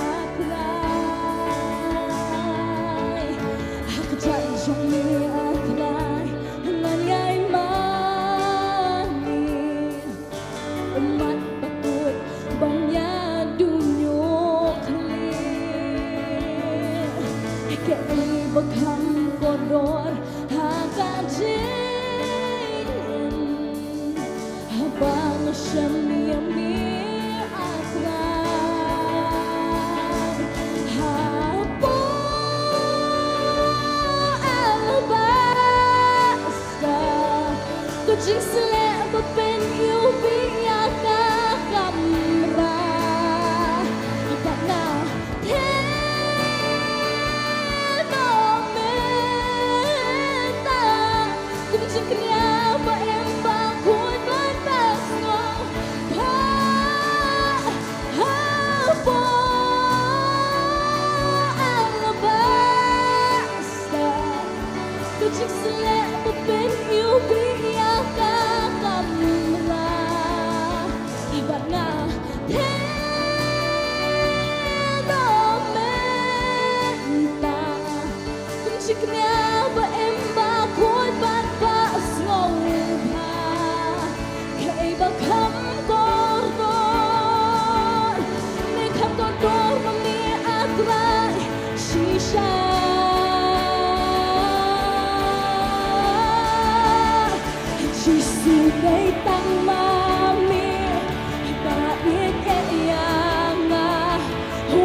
A Trai. Ha kjat jong me, A Trai, ngan Ba kham kordor ha ka jingim, haba nga shem ïa me, A Trai. Hapoh alabaster, ka jingsleh ba pynïohi ïa ka kamra, bad nga theh noh mynta kum jingkñia ba im bakhuid bad basngewbha. Hapoh alabaster, ka jingsleh ba pynïohi ïa ka kamra, bad nga theh noh mynta kum jingkñia ba im bakhuid bad basngewbha. Kaei ba kham kordor, me kham kordor ma me, A Trai, shisha. Jisu, dei tang ma me ba ïeit ïa nga.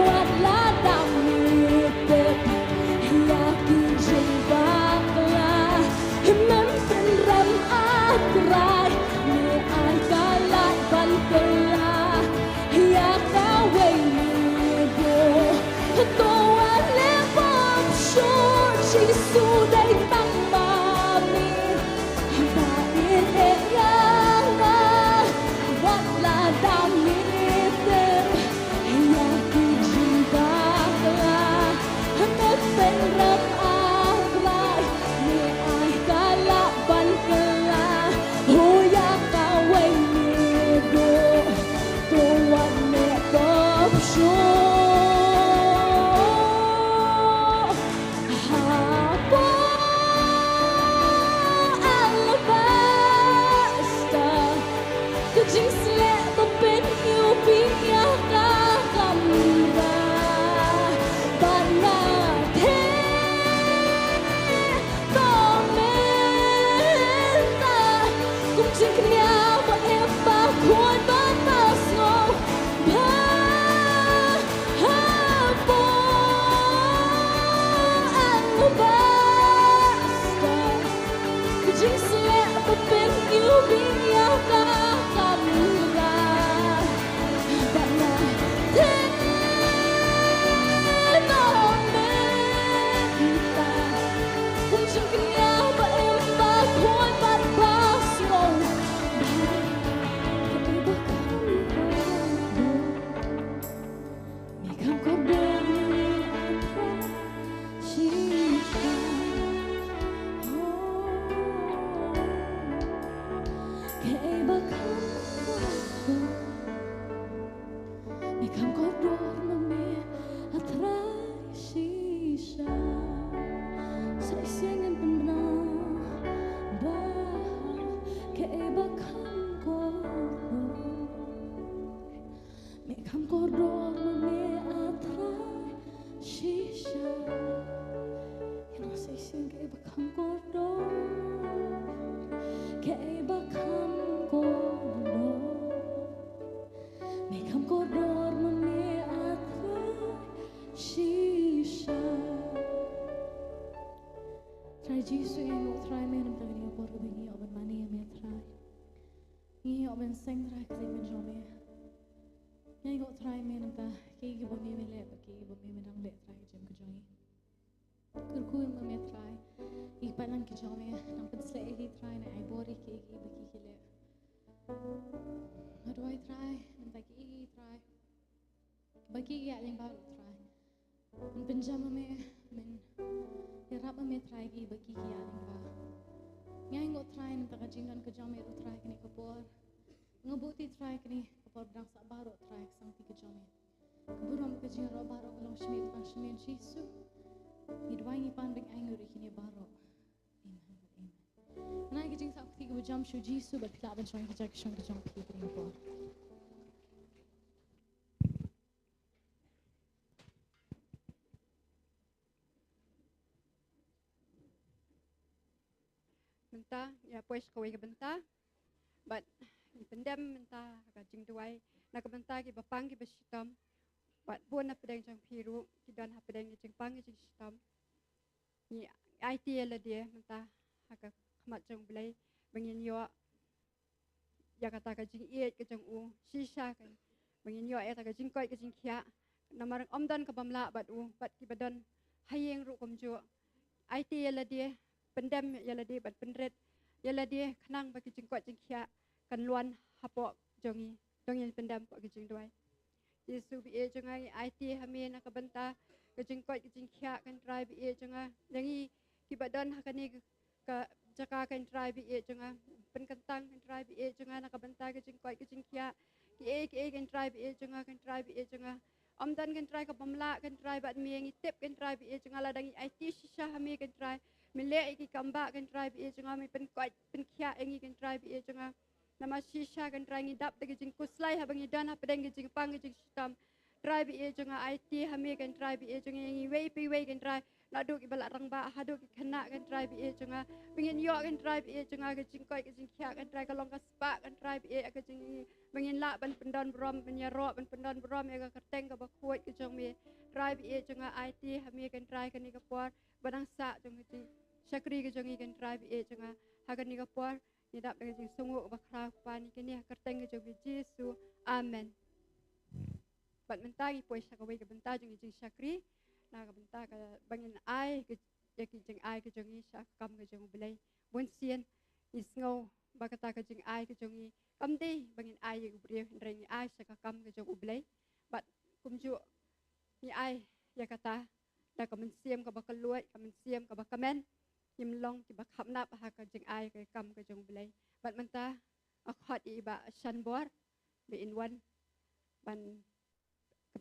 Wat la dang ïeit ïa ki jingbakla, mem pynrem, A Trai, me ai ka lad ban kylla ïa kawei ne duh. To wat leh bymshuh, Jisu, dei tang ma me ba ïeit ïa nga. Wat la dang ïeit ïa ki jingbakla, me pynrem, A Trai, me ai ka lad ban kylla ïa kawei ne duh. To wat leh bymshuh. Hapoh alabaster, ka jingsleh ba pynïohi ïa ka kamra, bad nga theh noh mynta kum jingkñia ba im bakhuid bad basngewbha. Hapoh alabaster, ka jingsleh ba pynïohi ïa ka kamra, bad nga theh noh mynta kum jingkñia ba im bakhuid bad basngewbha. Kaei ba kham kordor, me kham kordor ma me, A Trai, shisha. Oh, kaei ba kham kordor, me kham kordor ma me, A Trai, shisha. Sa shisien ngin pynbna ba kaei ba kham kordor, me kham kordor ma me, A Trai, shisha. Ïa nang sa shisien, kaei ba kham kordor, kaei ba kham kordor, me kham kordor ma me, A Trai, shisha. Trai Jisu, ngi ïoh, Trai, mynta kane ka por kaba ngi ïoh ban mane ïa me, Trai. Ngi ïoh ban seng, Trai, ka jingim jong me. Ngi ïoh, Trai, mynta kiei kiei ba me me leh bad kiei kiei ba me me nang leh, Trai, ha ka jingim ka jong ngi. Kyrkhu ïa me, Trai, ïa ki paidlang ki jong me, nang pynshlur ïa ki, Trai, nang ai bor ïa ki, ïa ki ba ki ki leh. Nga duwai, Trai, mynta kiei kiei, Trai, ba ki ki ïaid lyngba ruh, Trai, men pynjam ma me, men ïarap ma me, Trai, ïa ki ba ki ki ïaid lyngba. Ngi ainguh, Trai, mynta ka jingdon ka jong me ruh, Trai, kane ka por. Nga buh ïa, Trai, kane ka por ba dang sah baroh, Trai, ka sangti ka jong me. Ka burom, ka jingïaroh baroh ka long sha me, tang sha me, Jisu. Ngi duwai, ngi pan, ba ngi ainguh ruh ïa kine baroh. Amen. Amen. Kane ka jingsngewkti kaba jam sha u Jisu, bad phi lah ban shong ïa ka jaka shong ka jong phi kane ka por. Mynta ïa poi sha kawei ka bynta. Bad ngi pyndem mynta ka jingduwai na ka bynta kiba pang kiba shitom. Bad bun na pdeng jong phi ruh ki don ha pdeng ki jingpang ki jingshitom. Ngi aiti ïa lade mynta ha ka khmat jong U Blei ba ngin ïoh ïa kata ka jingïeit ka jong u shisha ka, ba ngin ïoh ïa kata ka jingkoit ka jingkhiah. Namar ym don kaba ym lah bad u, bad kiba don ha ïing ruh kumjuh. Aiti ïa lade, pyndem ïa lade bad pynrit ïa lade khnang ba ki jingkoit jingkhiah kan luan hapoh jong ngi. To ngin pyndem hapoh ki jingduwai. Jisu ba ïeit jong nga, ngi aiti ha me na ka bynta ka jingkoit ka jingkhiah, Kynrad ba ïeit jong nga. Ïa ngi kiba don ha kane ka jaka, Kynrad ba ïeit jong nga, pynkyntang, Kynrad ba ïeit jong nga, na ka bynta ka jingkoit ka jingkhiah. Kiei kiei, Kynrad ba ïeit jong nga, Kynrad ba ïeit jong nga, ym don, Kynrad, kaba ym lah, Kynrad, bad me ngi tip, Kynrad ba ïeit jong nga, lada ngi aiti shisha ha me, Kynrad, me leh ïa ki kam ba, Kynrad ba ïeit jong nga, me pynkoit pynkhiah ïa ngi, Kynrad ba ïeit jong nga. Namar shisha, Kynrad, ngi dap da ki jingkhuslai haba ngi don ha pdeng ki jingpang ki jingshitom. Trai ba ïeit jong nga, aiti ha me, Kynrad ba ïeit jong nga, ïa ngi iwei pa iwei, Kynrad, naduh kiba la rangbah haduh ki khynnah, Kynrad ba ïeit jong nga, ba ngin ïoh, Kynrad ba ïeit jong nga, ka jingkoit ka jingkhiah, Kynrad, ka long ka spah, Kynrad ba ïeit, ka jing, ba ngin lah ban pyndon burom, ban ïaroh ban pyndon burom ïa ka kyrteng kaba khuid ka jong me. Trai ba ïeit jong nga, aiti ha me, Kynrad, kane ka por ba dang sah jong ka jingshakri ka jong ngi, Kynrad ba ïeit jong nga. Ha kane ka por ngi dap da ka jingsngewnguh kaba khraw, Kpa, ïa kine ha kyrteng ka jong u Jisu. Amen. Bad mynta ngi poi sha kawei ka bynta jong ka jingshakri, na ka bynta kaba ngin ai ka, ïa ki jingai ka jong ngi sha ka kam ka jong U Blei. Bun sien ngi sngew ba kata ka jingai ka jong ngi kam dei ba ngin ai ïa u briew, hynrei ngi ai sha ka kam ka jong U Blei. Bad kumjuh ngi ai ïa kata da ka mynsiem kaba kylluid, ka mynsiem kaba kmen, ngim long kiba khapnap ha ka jingai ka kam ka jong U Blei. Bad mynta nga khot ïa i Bah Shanbor ba in wan ban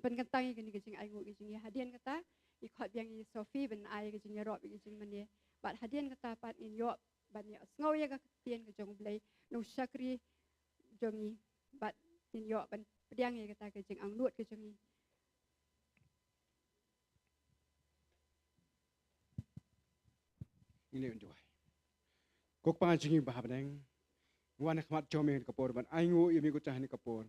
pynkyntang ïa kane ka jingainguh ka jong ngi. Hadien kata ngi khot biang ïa i Sophie ban ai ka jingïaroh ïa ka jingmane. Bad hadien kata pat ngin ïoh ban ïa sngew ïa ka ktien ka jong U Blei na u shakri jong ngi, bad ngin ïoh ban pdiang ïa kata ka jingangnud ka jong ngi. Ngi leh ban duwai. Ko Kpa jong ngi ba ha bneng, ngi wan ha khmat jong me ha kane ka por ban ainguh ïa me ko Trai ha kane ka por.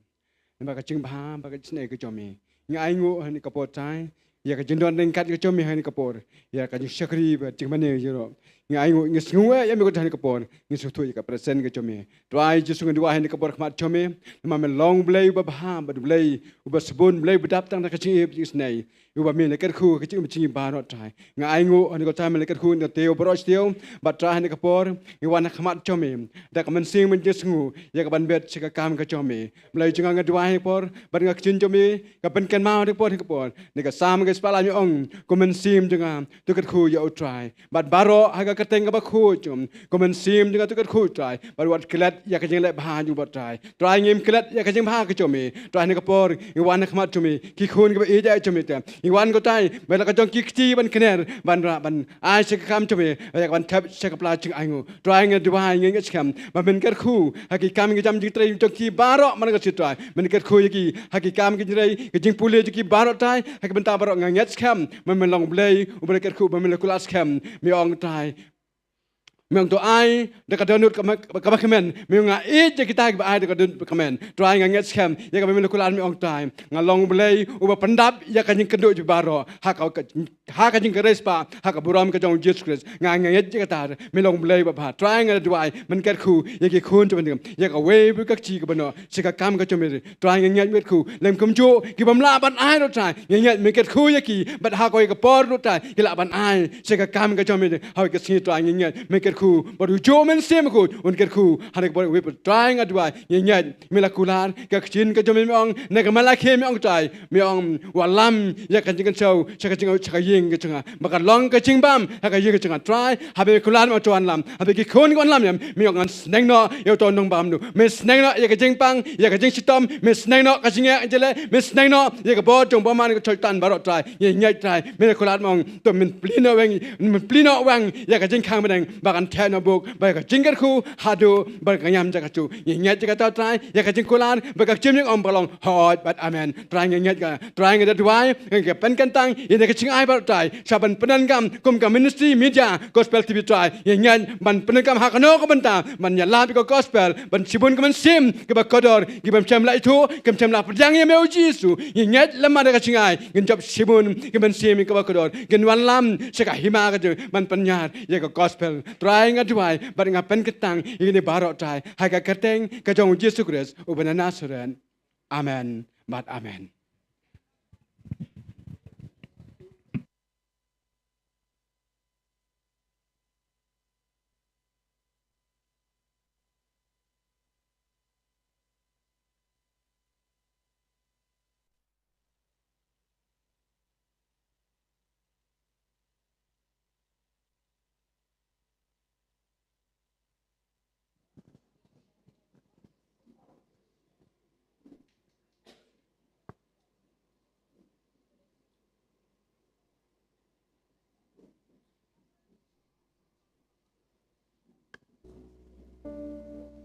Namar ka jingbha bad ka jingisynei ka jong me. Ngi ainguh ha kane ka por Trai ïa ka jingdon ryngkat ka jong me ha kane ka por, ïa ka jingshakri bad jingmane ïaroh. Ngi ainguh, ngi sngew ïa me ko Trai ha kane ka por. Ngi sngewthuh ïa ka presence ka jong me. Trai Jisu, ngi duwai ha kane ka por ha khmat jong me, namar me long Blei uba bha bad Blei uba sbun, Blei uba dap tang da ka jingïeit jingisynei. Uba me la kyrkhu ha ka jingim jong ngi baroh Trai. Nga ainguh ha kane ka por Trai me la kyrkhu na ka tiew baroh shi tiew. Bad Trai ha kane ka por ngi wan ha khmat jong me da ka mynsiem ban jingsngew ïa ka ban bit sha ka kam ka jong me. Blei jong nga, nga duwai ha kane ka por bad ka ktien jong me ka pynkynmaw ha kane ka por, ha kane ka por. Na ka Salm ka spah lai me ong, ko mynsiem jong nga to kyrkhu ïa u Trai. Bad baroh ha ka kyrteng kaba khuid jong me, ko mynsiem jong nga to kyrkhu Trai. Bad wat klet ïa ka jingleh bha jong u Trai. Trai ngim klet ïa ka jingbha ka jong me. Trai ha kane ka por ngi wan ha khmat jong me, ki khun kiba ïeit jong me te. Ngi wan ko Trai ba la ka jong ki kti ban kner, ban rah, ban ai sha ka kam jong me, ïa ka ban thep sha ka pla jingainguh. Trai nga duwai, nga ngeit skhem ba men kyrkhu ha ki kam ki jam jingtrei jong ki baroh man ka sien Trai. Men kyrkhu ïa ki ha ki kam ki jingtrei, ki jingpule jong ki baroh Trai. Ha ki bynta baroh nga ngeit skhem ba men long Blei uba la kyrkhu, ba men la kular skhem. Me ong Trai, me ong to ai da ka dohnud kaba, kaba kmen. Me ong nga ïeit ïa kita kiba ai da ka dohnud kaba kmen. Trai nga ngeit skhem ïa kaba me la kular, me ong Trai nga long Blei uba pyndap ïa ka jingkynduh jong baroh ha ka, ka, ha ka jingkyrpad, ha ka burom ka jong u Jisu Khrist. Nga ngeit ïa kata, me long Blei uba bha. Trai nga duwai men kyrkhu ïa ki khun jong me, ïa kawei pa kawei ka kti kaba noh sha ka kam ka jong me. Trai nga ngeit me kyrkhu, lem kumjuh ki bym lah ban ai ruh Trai, nga ngeit me kyrkhu ïa ki. Bad ha kawei ka por ruh Trai ki lah ban ai sha ka kam ka jong me. Ha kawei ka sngi Trai nga ngeit me kyrkhu, bad u juh Mynsiem Bakhuid un kyrkhu ha kawei ka por. Trai nga duwai, nga ngeit me la kular ka ktien ka jong me, me ong na ka Malakhi me ong Trai, me ong wallam ïa ka jingkynshew sha ka jing, sha ka ïing ka jong nga, ba kan long ka jingbam ha ka ïing ka jong nga. Trai haba me kular me ong to wallam, haba ki khun ki wallam ïa me, me ong ngan sneng noh ïa uto u nongbam ruh. Me sneng noh ïa ka jingpang, ïa ka jingshitom, me sneng noh ka jingeh jingïaleh, me sneng noh ïa ka bor jong u bymman ka Soitan baroh Trai. Nga ngeit Trai me la kular me ong to men plie noh weng, men plie noh weng ïa ka jingkhang bneng ba kan theh noh buk, ba ka jingkyrkhu haduh ba ka niam jaka shuh. Nga ngeit ïa kata Trai, ïa ka jingkular ba ka jingim ong ba long hooid bad amen. Trai nga ngeit ka, Trai nga da duwai, nga pynkyntang ïa ka jingai baroh Trai, sha ban pyndonkam kum ka ministry media Gospel T V Trai. Ngi ngeit ban pyndonkam ha kano ka bynta ban ïalap ïa ka gospel, ban shibun ka mynsiem kiba kordor, kiba ym shym la ithuh, kim shym la pdiang ïa me U Jisu. Ngi ngeit lem da ka jingaiei ngin jop shibun ka mynsiem kiba kordor, ngin wanlam sha ka hima ka jong ban pynïar ïa ka gospel. Trai nga duwai bad nga pynkyntang ïa kine baroh Trai ha ka kyrteng ka jong U Jisu Khrist uba na Nasareth. Amen bad amen.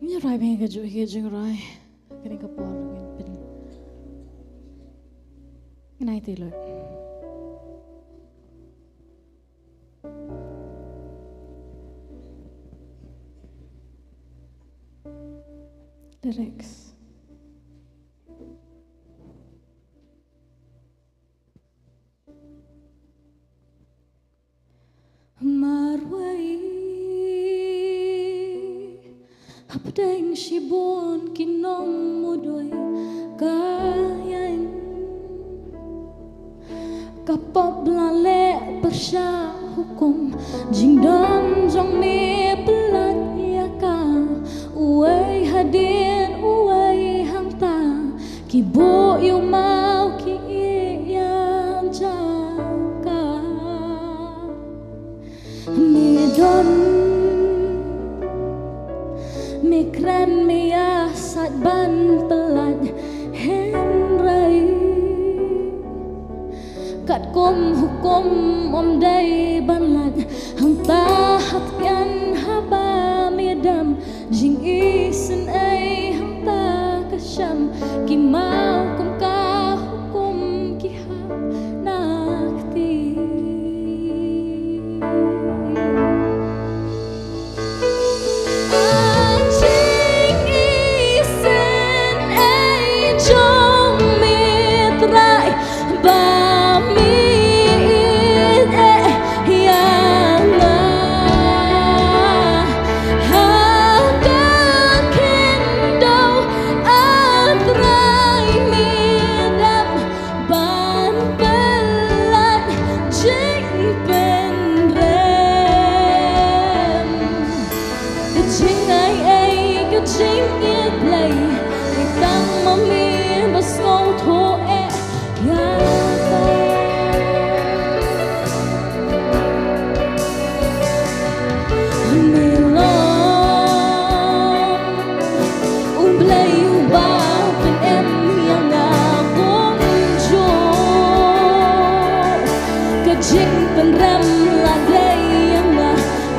Ngi rai bad ka ju-, ka jingrai. Kane ka por ngin pyn-, ngin ai te lut. Lyrics. Marwei hapdeng shibun ki nongmudui ka ïeng, ka pop la leh pyrshah hukum, jingdon jong me pyllait ïa ka, uwei hadien uwei hangta, ki buh ïa u maw ki ïeng ïa jaka. Me don, me kren, me ïasaid ban pyllait, hynrei katkum hukum ym dei ban lait, hangta ha tngen haba me dem, jingisynei hangta ka shem, ki maw kum ka hukum ki hap na kti. Jingisynei jong me Trai, ba me ïeit ïa nga. Ha ka khyndew, A Trai, me dem ban pyllait jingpynrem. Ka jingaiei, ka jingïeit Blei, ngi tang ma me ba sngewthuh eh ïa ka. Me long U Blei uba pynim ïa nga kumjuh. Ka jingpynrem la dei ïa nga,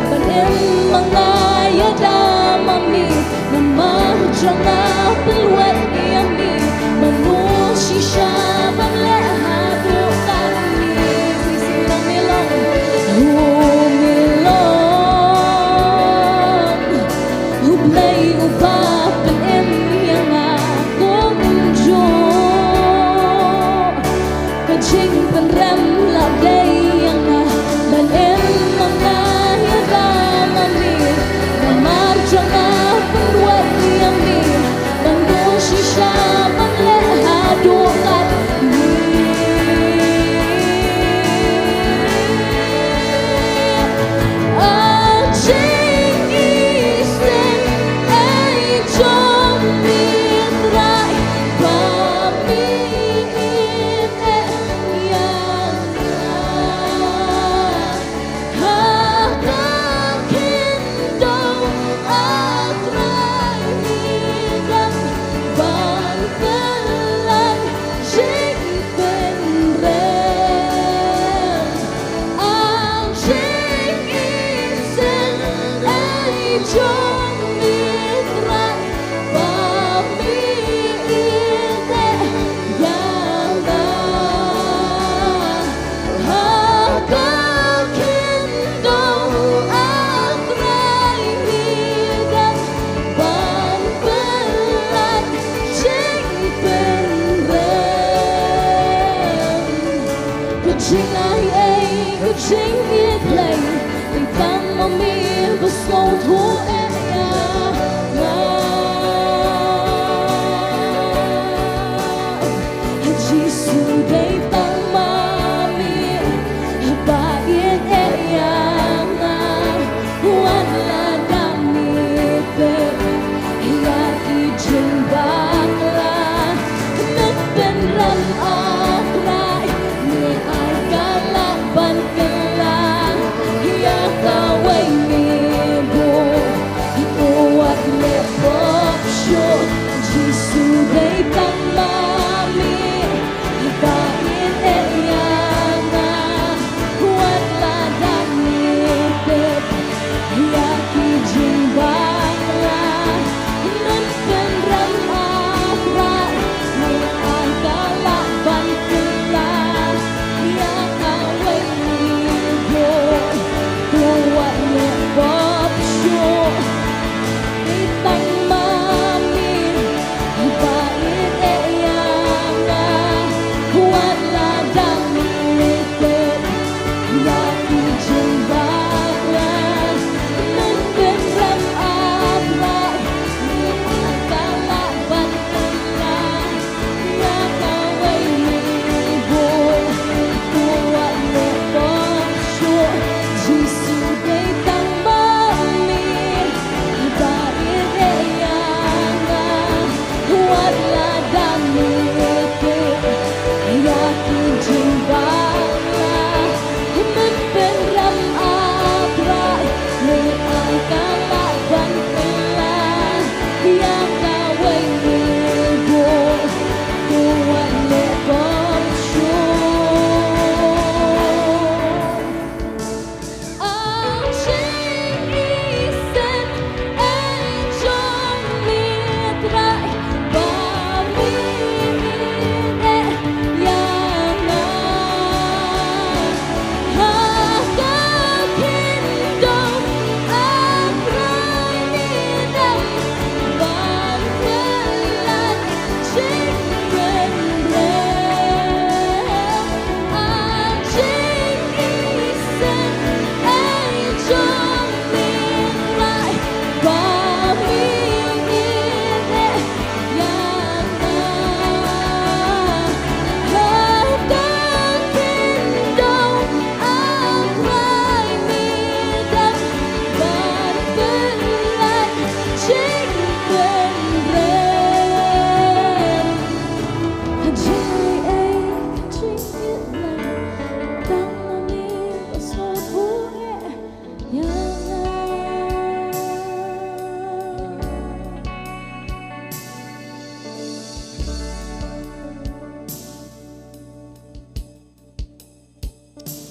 ban im ma nga ïada ma me. Namar jong nga pynwait ïa me, mano shisha ban leh haduh katne. Shisha me long, oh, me long U Blei uba pynim ïa nga kumjuh. Ka jingpynrem la dei ïa nga, ban im ma nga ïada ma me. Namar jong nga pynwait ïa me, mano shisha ban leh haduh katne. A jingisynei jong me Trai, ba me ïeit eh ïa nga. Ha ka khyndew, A Trai, me dem ban pyllait jingpynrem. A jingisynei jong me Trai, ba me ïeit eh ïa nga. Ha Jingïeit Blei, dei tang ma me ba sngewthuh ïa nga. Jisu, dei tang ma me ba ïeit ïa nga. Wat la da me tip ïa ki jingbakla, men pynrem, A Trai, me ai ka lad ban kylla ïa kawei me bun. To wat leh pop shuh, Jisu, dei tang ma me ba ïeit ïa nga. Wat la da me tip ïa ki jingbakla, men pynrem, A Trai, me ai ka lad ban kylla ïa kawei me bun. To wat leh pop shuh, dei tang ma me ba ïeit ïa nga. Wat la da me tip ïa ki jingbakla, men pynrem, A Trai, me ai ka lad ban kylla ïa kawei me bun. To wat leh pop shuh, Jisu, dei tang ma me ba ïeit ïa nga. Wat la da me tip ïa ki jingbakla, men pynrem, A Trai, me ai ka lad ban kylla ïa kawei me bun. To wat leh pop shuh. Ang jingïaseng ei jong me Trai, ba me ïeit ïa nga. Ha ka khyndong, A Trai, me dang ban pynlait jingpynrem. Ang jingïaseng ei jong me Trai, ba me ïeit ïa nga. Ha ka khyndong, A Trai, me dang ban pynlait jingpynrem. Jingïeit, jingïeit, tang ma me ba sngewthuh ïa nga.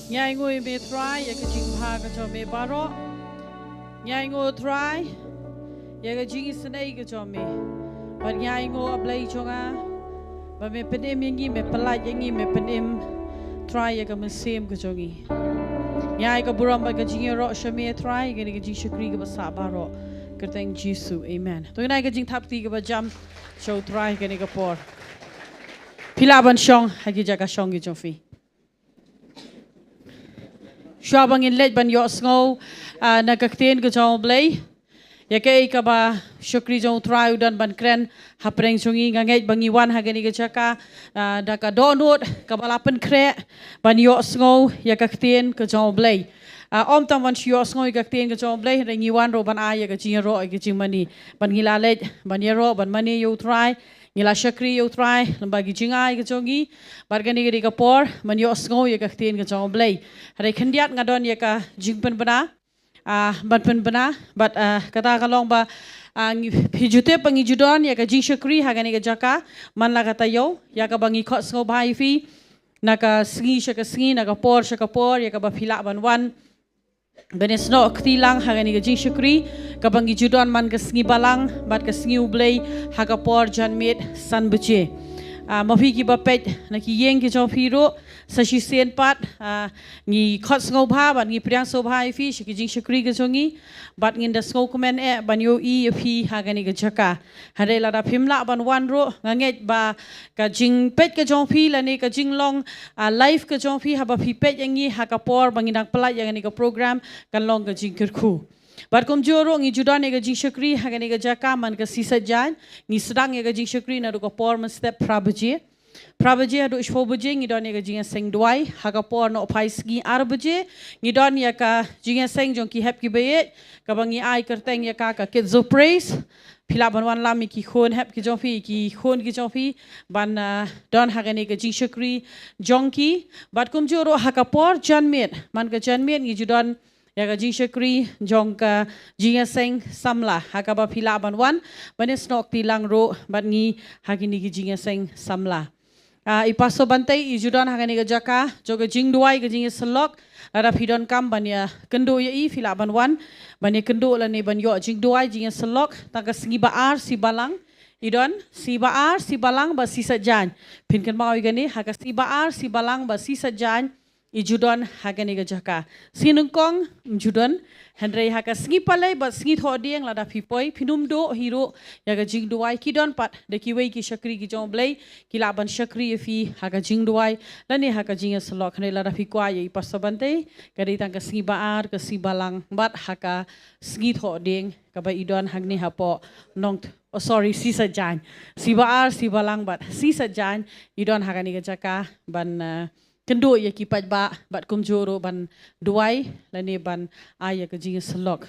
Ngi ainguh ïa me Trai ïa ka jingbha ka jong me baroh. Ngi ainguh Trai ïa ka jingisynei ka jong me. Bad ngi ainguh, A Blei jong nga, ba me pynim ïa ngi, me pyllait ïa ngi, me pynim Trai ïa ka mynsiem ka jong ngi. Ngi ai ka burom bad ka jingïaroh sha me Trai ïa kane ka jingshakri kaba sah baroh. Kyrteng Jisu. Amen. To ngin ai ka jingthap kti kaba jam sha U Trai kane ka por. Phi lah ban shong ha ki jaka shong ki jong phi. Shuwa ba ngin leit ban ïohsngew, ah, na ka ktien ka jong U Blei, ïa kaei kaba shakri jong U Trai u don ban kren hapdeng jong ngi, nga ngeit ba ngi wan ha kane ka jaka, ah, da ka dohnud kaba la pynkhreh ban ïohsngew ïa ka ktien ka jong U Blei. Ah, ym tang ban shu ïohsngew ïa ka ktien ka jong U Blei, hynrei ngi wan ruh ban ai ïa ka jingïaroh, ïa ka jingmane, ban ngi la leit ban ïaroh, ban mane ïa U Trai. Ngi la shakri ïa U Trai lyngba ki jingai ka jong ngi. Bad kane ka dei ka por ban ïohsngew ïa ka ktien ka jong U Blei. Hynrei khyndiat nga don ïa ka jingpynbna, ah, ban pynbna bad, ah, kata ka long ba, ah, ngi, phi ju tip ba ngi ju don ïa ka jingshakri ha kane ka jaka man la ka taïew, ïa kaba ngi khot sngewbha ïa phi na ka sngi sha ka sngi, na ka por sha ka por, ïa kaba phi lah ban wan ban ïasnoh kti lang ha kane ka jingshakri kaba ngi ju don man ka sngi Balang bad ka sngi U Blei ha ka por janmiet san baje. Ah, ma phi kiba peit na ki ïing ki jong phi ruh, sa shisien pat, ah, ngi khot sngewbha bad ngi pdiang sngewbha ïa phi sha ki jingshakri ki jong ngi, bad ngin da sngewkmen eh ban ïohi ïa phi ha kane ka jaka. Hynrei lada phim lah ban wan ruh, nga ngeit ba ka jingpeit ka jong phi lane ka jinglong, ah, live ka jong phi haba phi peit ïa ngi ha ka por ba ngi dang pynlait ïa kane ka program kan long ka jingkyrkhu. Bad kumjuh ruh ngi ju don ïa ka jingshakri ha kane ka jaka man ka sngi Saitjaiñ, ngi sdang ïa ka jingshakri naduh ka por mynstep phra baje. Phra baje haduh shiphew baje ngi don ïa ka jingïaseng duwai, ha ka por nohphai sngi ar baje ngi don ïa ka jingïaseng jong ki hep ki baieit, kaba ngi ai kyrteng ïa ka ka Kids of Praise. Phi lah ban wanlam ïa ki khun hep ki jong phi, ki khun ki jong phi, ban, ah, don ha kane ka jingshakri jong ki. Bad kumjuh ruh ha ka por janmiet, man ka janmiet ngi ju don ïa ka jingshakri jong ka jingïaseng samla, ha kaba phi lah ban wan ban ïasnoh kti lang ruh bad ngi ha kine ki jingïaseng samla. Ah, i Pastor Bantei i ju don ha kane ka jaka jong ka jingduwai ka jingïasyllok. Lada phi donkam ban ïakynduh ïa i, phi lah ban wan ban ïakynduh lane ban ïoh jingduwai jingïasyllok. Tang ka sngi ba ar sngi Balang i don, sngi ba ar sngi Balang bad sngi Saitjaiñ. Phin kynmaw ïa kane, ha ka sngi ba ar sngi Balang bad sngi Saitjaiñ i ju don ha kane ka jaka. Sngi Nyngkong ym ju don, hynrei ha ka sngi Palei bad sngi Thohdieng lada phi poi, phin ym duh hi ruh ïa ka jingduwai. Ki don pat da kiwei ki shakri ki jong U Blei, ki lah ban shakri ïa phi ha ka jingduwai lane ha ka jingïasyllok. Hynrei lada phi kwah ïa i Pastor Bantei, ka dei tang ka sngi ba ar, ka sngi Balang bad ha ka sngi Thohdieng kaba i don hangne hapoh Nong, oh, sorry, sngi Saitjaiñ. Sngi ba ar sngi Balang bad sngi Saitjaiñ i don ha kane ka jaka ban, eh, kynduh ïa ki paidbah bad kumjuh ruh ban duwai lane ban ai ïa ka jingïasyllok.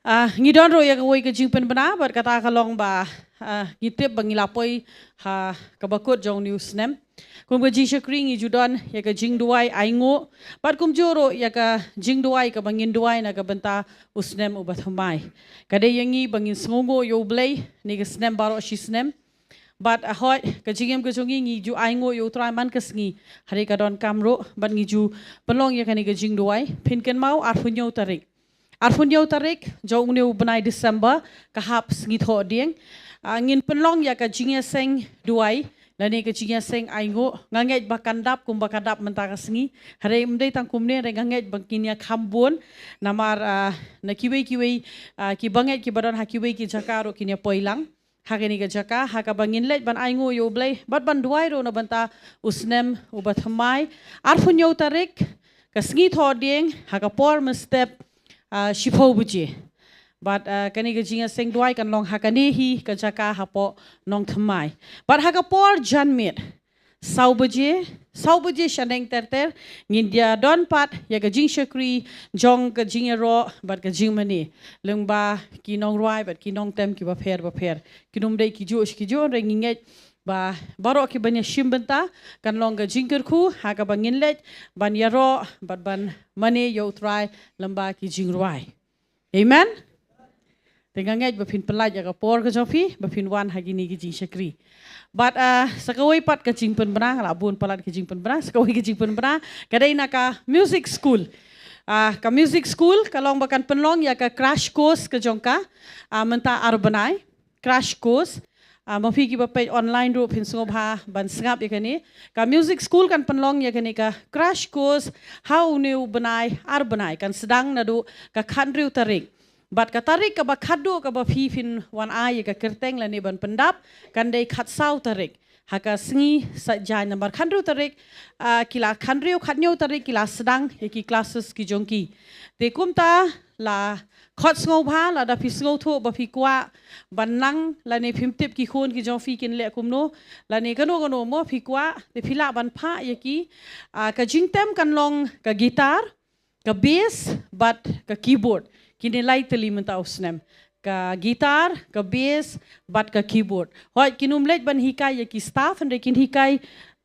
Ah, ngi don ruh ïa kawei ka jingpynbna bad kata ka long ba, ah, ngi tip ba ngi la poi ha kaba kut jong une u snem. Kum ka jingshakri ngi ju don ïa ka jingduwai ainguh bad kumjuh ruh ïa ka jingduwai kaba ngin duwai na ka bynta u snem uba thymmai. Ka dei ïa ngi ba ngin sngewnguh ïa U Blei ne ka snem baroh shi snem. Bad, ah, hooid, ka jingim ka jong ngi ngi ju ainguh ïa U Trai man ka sngi, hynrei ka donkam ruh bad ngi ju pynlong ïa kane ka jingduwai. Phin kynmaw arphew hynñiew tarik, arphew hynñiew tarik jong une u bnai December, ka hap sngi Thohdieng, ah, ngin pynlong ïa ka jingïaseng duwai lane ka jingïaseng ainguh. Nga ngeit ba kan dap kumba ka dap mynta ka sngi, hynrei ym dei tang kumne, hynrei nga ngeit ba kin ïakham bun. Namar, ah, na kiwei kiwei, ah, ki bangeit kiba don ha kiwei ki jaka ruh kin ïapoi lang ha kane ka jaka, ha kaba ngin leit ban ainguh ïa U Blei bad ban duwai ruh na bynta u snem uba thymmai. Arphew hynñiew tarik, ka sngi Thohdieng, ha ka por mynstep, ah, shiphew baje. Bad, ah, kane ka jingïaseng duwai kan long ha kane hi ka jaka hapoh Nongthymmai. Bad ha ka por janmiet, saw baje, saw baje shaneng ter ter, ngin ïa don pat ïa ka jingshakri jong ka jingïaroh bad ka jingmane lyngba ki nongrwai bad ki nongtem kiba pher ba pher. Kin ym dei kijuh shi kijuh, hynrei ngi ngeit ba baroh kiban ïashim bynta, kan long ka jingkyrkhu ha kaba ngin leit ban ïaroh bad ban mane ïa U Trai lyngba ki jingrwai. Amen. Te nga ngeit ba phin pynlait ïa ka por ka jong phi ba phin wan ha kine ki jingshakri. Bad, ah, sa kawei pat ka jingpynbna, nga la bun palat ka jingpynbna, sa kawei ka jingpynbna ka dei na ka music school. Ah, ka music school ka long ba kan pynlong ïa ka crash course ka jong ka, ah, mynta ar bnai. Crash course. Ah, ma phi kiba peit online ruh phin sngewbha ban sngap ïa kane. Ka music school kan pynlong ïa kane ka crash course ha une u bnai ar bnai, kan sdang naduh ka khathynriew tarik. Bad ka tarik kaba khatduh kaba phi phin wan ai ïa ka kyrteng lane ban pyndap kan dei khatsaw tarik, ha ka sngi Saitjaiñ. Namar khathynriew tarik, ah, ki la, khathynriew, khathynñiew tarik ki la sdang ïa ki classes ki jong ki. Te kumta la khot sngewbha, lada phi sngewthuh ba phi kwah ban nang lane phim tip ki khun ki jong phi kin leh kumno lane kano kano mo, phi kwah, te phi lah ban phah ïa ki. Ah, ka jingtem kan long ka guitar, ka bass bad ka keyboard. Kine lai tylli mynta u snem. Ka guitar, ka bass bad ka keyboard. Hooid, kin ym leit ban hikai ïa ki staff, hynrei kin hikai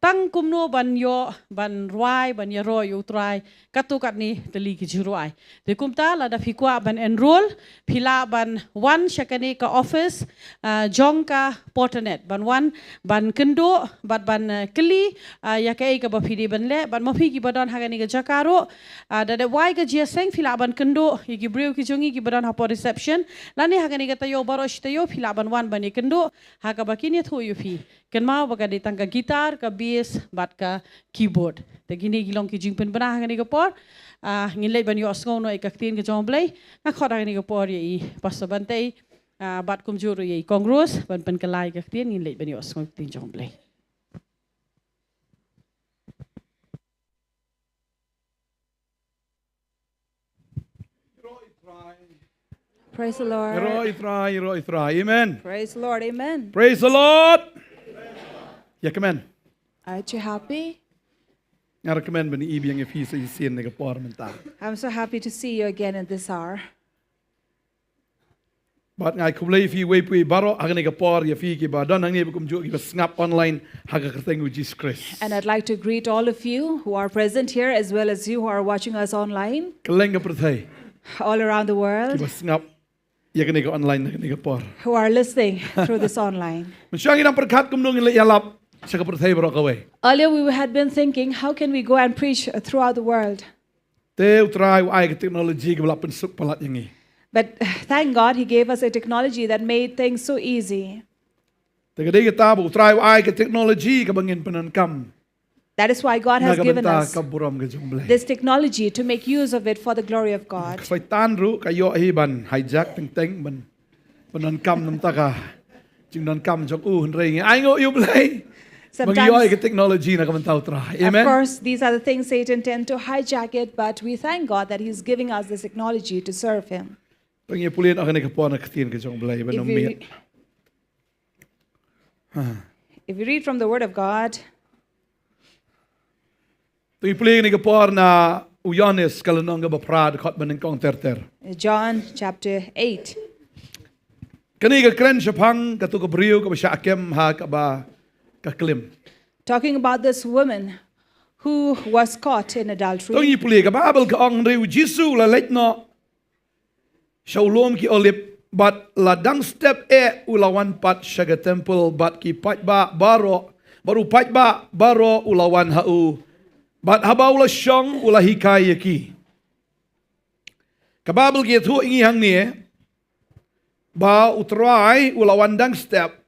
tang kumno ban ïoh, ban rwai, ban ïaroh ïa U Trai katto katne tylli ki jingrwai. Te kumta lada phi kwah ban enroll, phi lah ban wan sha kane ka office, ah, jong ka Porternet, ban wan ban kynduh bad ban, eh, kylli, ah, ïa kaei kaba phi dei ban leh, bad ma phi kiba don ha kane ka jaka ruh, ah, da dep wai ka jingïaseng phi lah ban kynduh ïa ki briew ki jong ngi kiba don hapoh reception, lane ha kane ka taïew baroh shi taïew phi lah ban wan ban ïakynduh ha kaba kin ïathuh ïa phi. Kynmaw ba ka dei tang ka guitar, ka bass bad ka keyboard. Te kine ki long ki jingpynbna ha kane ka por. Ah, ngin leit ban ïohsngew noh ïa ka ktien ka jong U Blei. Nga khot ha kane ka por ïa i Pastor Bantei, ah, bad kumjuh ruh ïa i Kong Rose ban pynkylla ïa ka ktien. Ngin leit ban ïohsngew ïa ka ktien jong U Blei. Praise the Lord. Ïaroh ïa U Trai, ïaroh ïa U Trai. Amen. Praise the Lord. Amen. Praise the Lord. Ïa kmen. Aren't you happy? Nga ruh kmen ban ïohi biang ïa phi sa shisien ha kane ka por mynta. I'm so happy to see you again at this hour. Bad nga ai khublei ïa phi uwei pa uwei baroh ha kane ka por, ïa phi kiba don hangne bad kumjuh kiba sngap online ha ka kyrteng U Jisu Khrist. And I'd like to greet all of you who are present here as well as you who are watching us online. Kylleng ka pyrthei. All around the world. Kiba sngap ïa kane ka online ha kane ka por. Who are listening through this online. Mynshuwa ngi dang pyrkhat kumno ngin leit ïalap sha ka pyrthei baroh kawei. Earlier we had been thinking, how can we go and preach, uh, throughout the world? Te U Trai u ai ka technology kaba la pynsuk palat ïa ngi. But thank God he gave us a technology that made things so easy. Te ka dei kata ba U Trai u ai ka technology kaba ngin pyndonkam. That is why God has given us Na ka bynta ka burom ka jong U Blei. This technology to make use of it for the glory of God. Ka Soitan ruh ka ïoh hi ban hijack teng teng ban pyndonkam namar ka jingdonkam jong u, hynrei ngi ainguh ïa U Blei ba ngi ïoh ïa ka technology na ka bynta U Trai. Amen. Of course, these are the things Satan tend to hijack it, but we thank God that he's giving us this technology to serve him. Te ngi pule noh ha kane ka por na ka ktien ka jong U Blei ban ym miet. If we read from the Word of God, Te ngi pule ha kane ka por na u Ïohannes ka lynnong kaba phra, dkhot ba nyngkong ter ter. John chapter eight. Kane ka kren shaphang kato ka briew kaba shah kem ha kaba ka klim. Talking about this woman who was caught in adultery. Te ngi pule, ka Baibl ka ong, hynrei U Jisu u la leit noh sha u lum ki Olib, bad la dang step eh u la wan pat sha ka temple bad ki paidbah baroh, bad u paidbah baroh u la wan ha u, bad haba u la shong u la hikai ïa ki. Ka Baibl ka ïathuh ïa ngi hangne ba U Trai u la wan dang step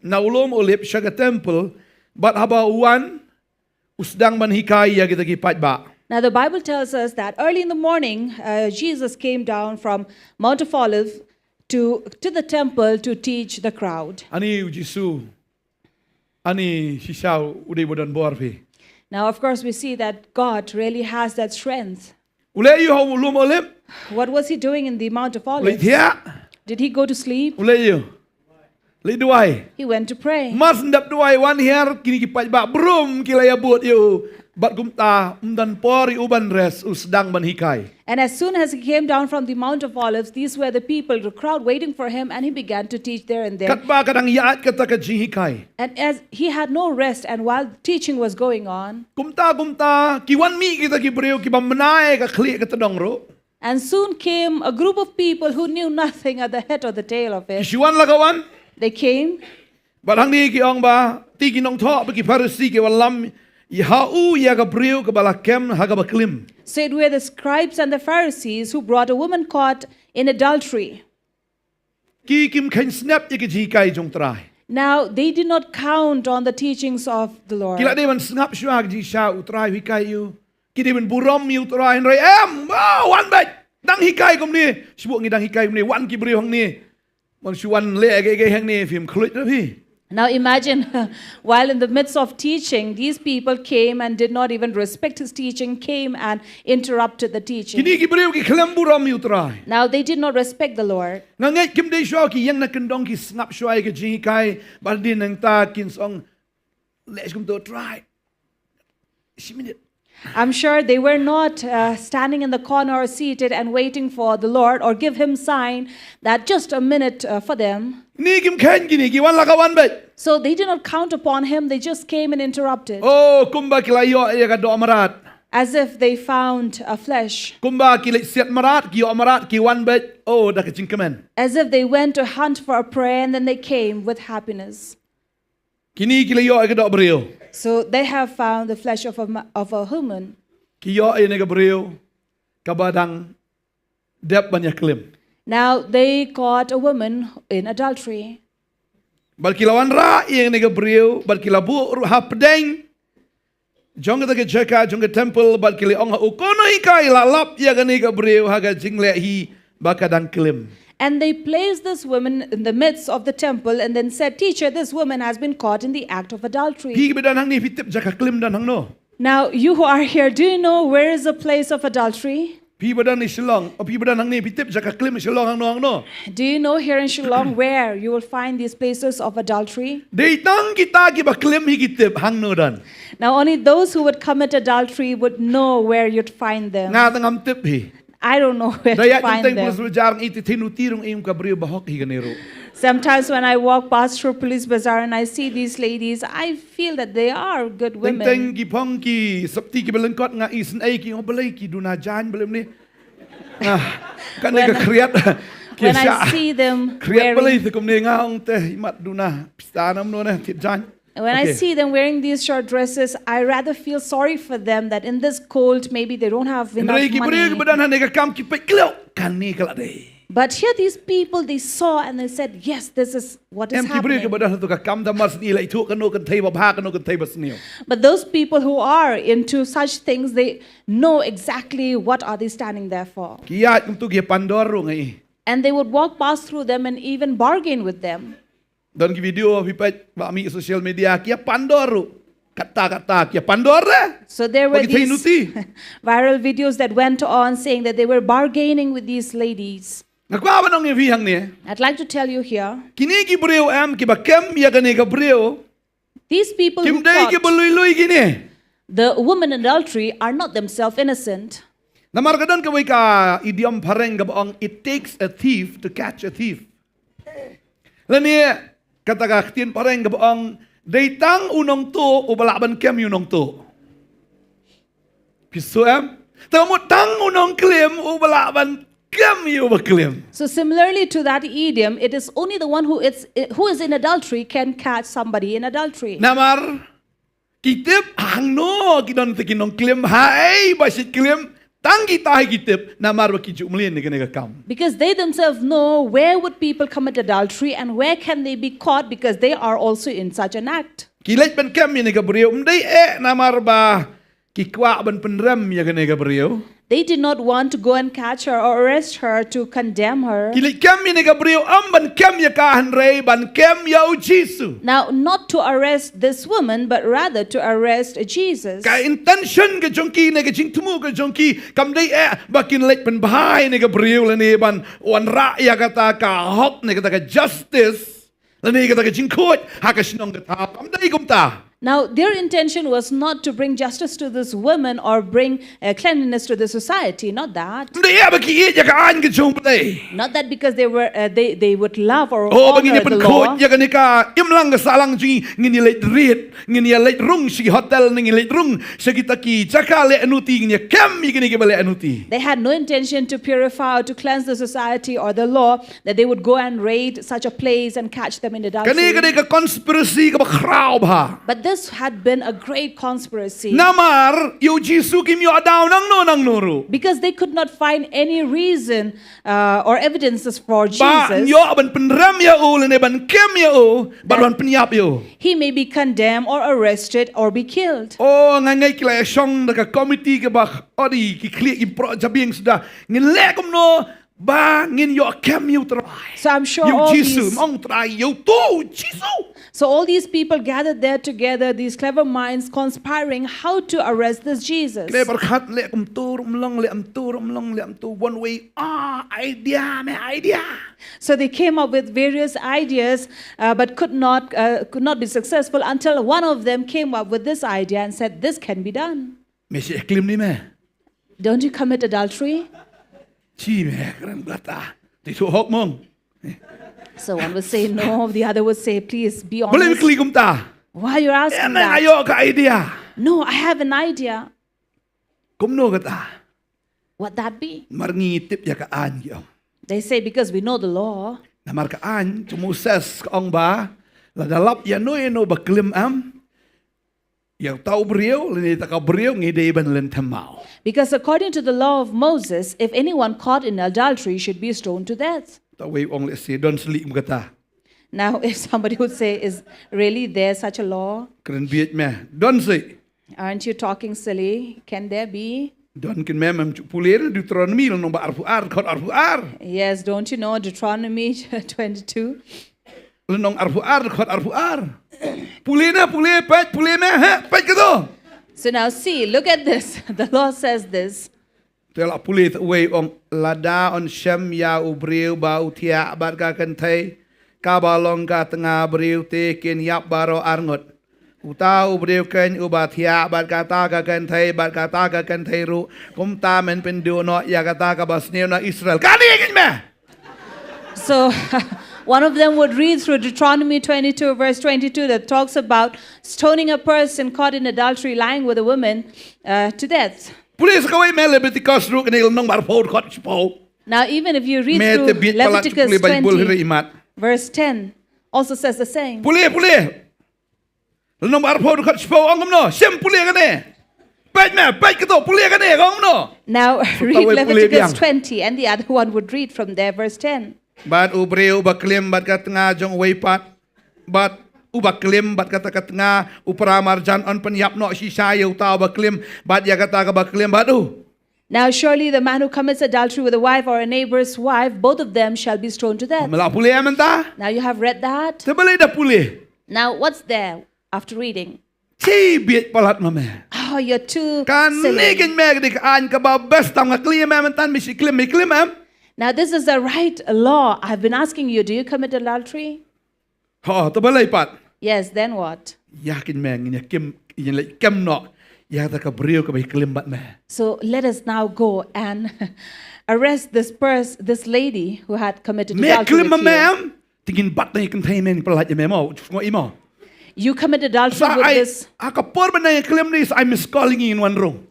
na u lum Olib sha ka temple, bad haba u wan u sdang ban hikai ïa kita ki paidbah. Now the Bible tells us that early in the morning, uh, Jesus came down from Mount of Olives to, to the temple to teach the crowd. Ani U Jisu, ani shisha u dei ba don bor phi. Now, of course, we see that God really has that strength. U leh aïu ha u lum Olib? What was he doing in the Mount of Olives? Leit thiah. Did he go to sleep? U leh aïu? Leit duwai. He went to pray. Mar shu dep duwai wan hiar kine ki paidbah brum ki la ïabud ïa u. Bad kumta ym don por ïa u ban rest, u sdang ban hikai. And as soon as he came down from the Mount of Olives, these were the people, the crowd waiting for him, and he began to teach there and there. Katba ka dang ïaid kata ka jinghikai. And as he had no rest, and while teaching was going on, Kumta kumta ki wan mih kita ki briew kiba mnai ka khlieh ka tdong ruh. And soon came a group of people who knew nothing at the head or the tail of it. Ki shu wan la ka wan. They came. Bad hangne ki ong ba, te ki nongthoh bad ki Pharisi ki wallam ïa ha u ïa ka briew kaba la kem ha kaba klim. So it were the scribes and the Pharisees who brought a woman caught in adultery. Ki kim kheiñ snep ïa ka jinghikai jong U Trai. Now, they did not count on the teachings of the Lord. Ki la dei ban sngap shuwa ka jingshisha U Trai u hikai ïa u. Ki dei ban burom ïa U Trai, hynrei em, oh, wan beit. Dang hikai kumne. Shu buh ngi dang hikai kumne. Wan ki briew hangne. Bad shu wan leh kaei kaei hangne, phim khluit ruh phi. Now imagine, while in the midst of teaching, these people came and did not even respect his teaching, came and interrupted the teaching. Kine ki briew ki khlem burom ïa U Trai. Now they did not respect the Lord. Nga ngeit kim dei shuh ki ïeng na kyndong ki sngap shuwa ïa ka jinghikai, bad hadien nangta kin ong, leh kumto Trai. Shi minit. I'm sure they were not uh, standing in the corner or seated and waiting for the Lord or give him sign that just a minute uh, for them. Ni kim khein kine, ki wan la ka wan beit. So they did not count upon him, they just came and interrupted. Oh, kumba ki la ïoh ïa ka doh mrad. As if they found a flesh. Kumba ki leit siat mrad, ki ïoh mrad, ki wan beit. Oh, da ka jingkmen. As if they went to hunt for a prey and then they came with happiness. Kine ki la ïoh ïa ka doh briew. So they have found the flesh of a, ma- of a human. Ki ïoh ïa kane ka briew kaba dang dep ban ïa klim. Now they caught a woman in adultery. Bad ki la wanrah ïa kane ka briew, bad ki la buh ruh hapdeng jong kata ka jaka, jong ka temple, bad ki la ong ha u, ko Nonghikai, la lap ïa kane ka briew ha ka jingleh hi ba ka dang klim. And they placed this woman in the midst of the temple and then said, "Teacher, this woman has been caught in the act of adultery." Phi kiba don hangne, phi tip jaka klim don hangno? Now, you who are here, do you know where is the place of adultery? Phi ba don i Shillong, o phi ba don hangne, phi tip jaka klim Shillong hangno hangno? Do you know here in Shillong where you will find these places of adultery? Dei tang kita kiba klim hi ki tip hangno don. Now, only those who would commit adultery would know where you'd find them. Nga tang ngam tip hi. I don't know where to find them. Da ïaid teng Police Bazar, nga i te thei nuti rung, i ong ka briew ba hok hi kane ruh. Sometimes when I walk past through Police Bazar and I see these ladies, I feel that they are good women. Teng teng ki phong ki sopti kiba lyngkot, nga isynei, ki ong balei ki duna jaiñ balei ne. Ah, kane ka khriat. When I see them wearing, khriat balei te kumne, nga ong te imat duna pista namno ne thied jaiñ. When I see them wearing these short dresses, I rather feel sorry for them that in this cold, maybe they don't have enough money. Hynrei ki briew kiba don hangne ka kam ki peit, khlem, kane ka la dei. But here these people, they saw and they said, "Yes, this is what is happening." Em ki briew kiba don hato ka kam da mar sniew, la ithuh kano kynthei ba bha, kano kynthei ba sniew. But those people who are into such things, they know exactly what are they standing there for. Ki ïaid kumto, ki pandor ruh, nga i. And they would walk past through them and even bargain with them. Don ki video phi peit ba mih social media, ki ïa pandor ruh. Kata kata ki ïa pandor de. So there were these viral videos that went on saying that they were bargaining with these ladies. Nga kwah ban ong ïa phi hangne. I'd like to tell you here. Kine ki briew em kiba kem ïa kane ka briew, kim dei kiba lui lui kine. These people who caught the woman in adultery are not themselves innocent. Namar ka don kawei ka idiom phareng kaba ong, "It takes a thief to catch a thief." Lane kata ka ktien phareng kaba ong, "Dei tang u nongtuh uba lah ban kem ïa u nongtuh." Phi sngewthuh em? Te mut tang u nongklim uba lah ban kem ïa uba klim. So similarly to that idiom, it is only the one who is, who is in adultery can catch somebody in adultery. Namar ki tip hangno ki don te ki nongklim, haei ba shait klim, tang kita hi ki tip, namar ba ki ju mlien ïa kane ka kam. Because they themselves know where would people commit adultery and where can they be caught because they are also in such an act. Ki leit ban kem ïa kane ka briew, ym dei eh namar ba ki kwah ban pynrem ïa kane ka briew. They did not want to go and catch her or arrest her to condemn her. Ki leit kem ïa kane ka briew ym ban kem ïa ka, hynrei ban kem ïa u Jisu. Now, not to arrest this woman, but rather to arrest Jesus. Ka intention ka jong ki ne ka jingthmu ka jong ki kam dei eh ba kin leit pynbha ïa kane ka briew lane ban wanrah ïa kata ka hok ne kata ka justice. Lane kata ka jingkhuid ha ka shnong ka thaw, kam dei kumta. Now, their intention was not to bring justice to this woman or bring uh, cleanliness to the society, not that. Ym dei eh ba ki ïeit ïa ka aiñ ka jong U Blei. Not that because they were, uh, they, they would love or honor the law. Oh, ba ngin ïa pynkhuid ïa kane ka imlang ka sahlang jong ngi, ngin ïa leit ried, ngin ïa leit rung sha ki hotel, ngin ïa leit rung sha kita ki jaka leh anuti, ngin ïa kem ïa kine kiba leh anuti. They had no intention to purify or to cleanse the society or the law, that they would go and raid such a place and catch them in adultery. Kane ka dei ka conspiracy kaba khraw bha. But this had been a great conspiracy. Namar ïa u Jisu kim ïoh daw nangno nangno ruh. Because they could not find any reason uh, or evidences for Jesus. Ba ïoh ban pynrem ïa u lane ban kem ïa u, bad ban pynïap ïa u. He may be condemned or arrested or be killed. Oh, nga ngeit ki la ïa shong da ka committee kaba, odi, ki khlieh ki proh jabieng suda. Ngin leh kumno ba ngin ïoh kem ïa u Trai. So I'm sure all these, ïa u Jisu, ym ong Trai, ïa uto u Jisu. So all these people gathered there together, these clever minds conspiring how to arrest this Jesus. Kine pyrkhat leh kumto ruh ym long, leh kumto ruh ym long, leh kumto, one way. Ah, idea, meh idea. So they came up with various ideas, uh, but could not, uh, could not be successful until one of them came up with this idea and said, "This can be done." Me shi klim ni me. Don't you commit adultery? Chi me kren blata. Ti tu hok mong. So one would say no, the other would say, please be Boleh honest. Kli kumta. Why you're asking Ena that? Ayo ka idea. No, I have an idea. Kumno kata. What that be? Mar ngi tip ïa ka aiñ ki ong. They say because we know the law. Namar ka aiñ, tu Moses ka ong ba, lada lap ïa no ïa no ba klim em, ïa uta u briew, lane ïa ta ka briew, ngi dei ban lynthem maw. Because according to the law of Moses, if anyone caught in adultery should be stoned to death. Ta wei ong le si, don sli kum kata. Now, if somebody would say, is really there such a law? Kren biet me, don si. Aren't you talking silly? Can there be? Don kin me mem chu pule Deuteronomy lynnong ba arphew ar, khot arphew ar. Yes, don't you know Deuteronomy twenty-two? Lynnong arphew ar, khot arphew ar. Pule na, pule, peit, pule me, he, peit kato. So now see, look at this. The law says this. Te la pule ta wei ong lada un shem ïa u briew ba u thiah bad ka kynthei, kaba long ka tnga briew te kin ïap baroh arngut. Uta u briew ken uba thiah bad kata ka kynthei bad kata ka kynthei ruh, kumta men pynduh noh ïa kata kaba sniew na Israel. Kane kin me. So one of them would read through Deuteronomy twenty-two, verse twenty-two, that talks about stoning a person caught in adultery lying with a woman uh, to death. Pule sa kawei me Leviticus ruh kane lynnong ba arphew khot shiphew. Now, even if you read through Leviticus twenty, verse ten also says the same. Pule, pule. Lynnong ba arphew khot shiphew ong kumno, shem pule kane. Peit me, peit kato, pule kane, ong kumno. Now read Leviticus twenty and the other one would read from there, verse ten. Bad u briew uba klim bad ka tnga jong uwei pat. Bad uba klim bad kata ka tnga u para marjan un pynïap noh shisha ïa uta uba klim bad ïa kata kaba klim bad u. Now surely the man who commits adultery with a wife or a neighbor's wife, both of them shall be stoned to death. Me la pule ïa mynta. Now you have read that. Te balei da pule. Now what's there after reading? Chi bieit palat ma me. Oh, you're too silly. Kane kin me ka dik aiñ kaba best tam nga klim em mynta, me shi klim, me klim em. Now this is the right law. I've been asking you, do you commit adultery? Ha, te balei pat. Yes, then what? Ïa kin me ngin ïa kim, ngin leh kem noh ïa kata ka briew kaba klim bad me. So let us now go and arrest this person, this lady who had committed adultery with you. Me klim ma me em. Te ngin bat na ïa kynthei me, ngin pyllait ïa me mo, u sngew i mo. You commit adultery with this. Ha ka por ba nga klim ne sa ai miss call ïa ngi ngin wan rung.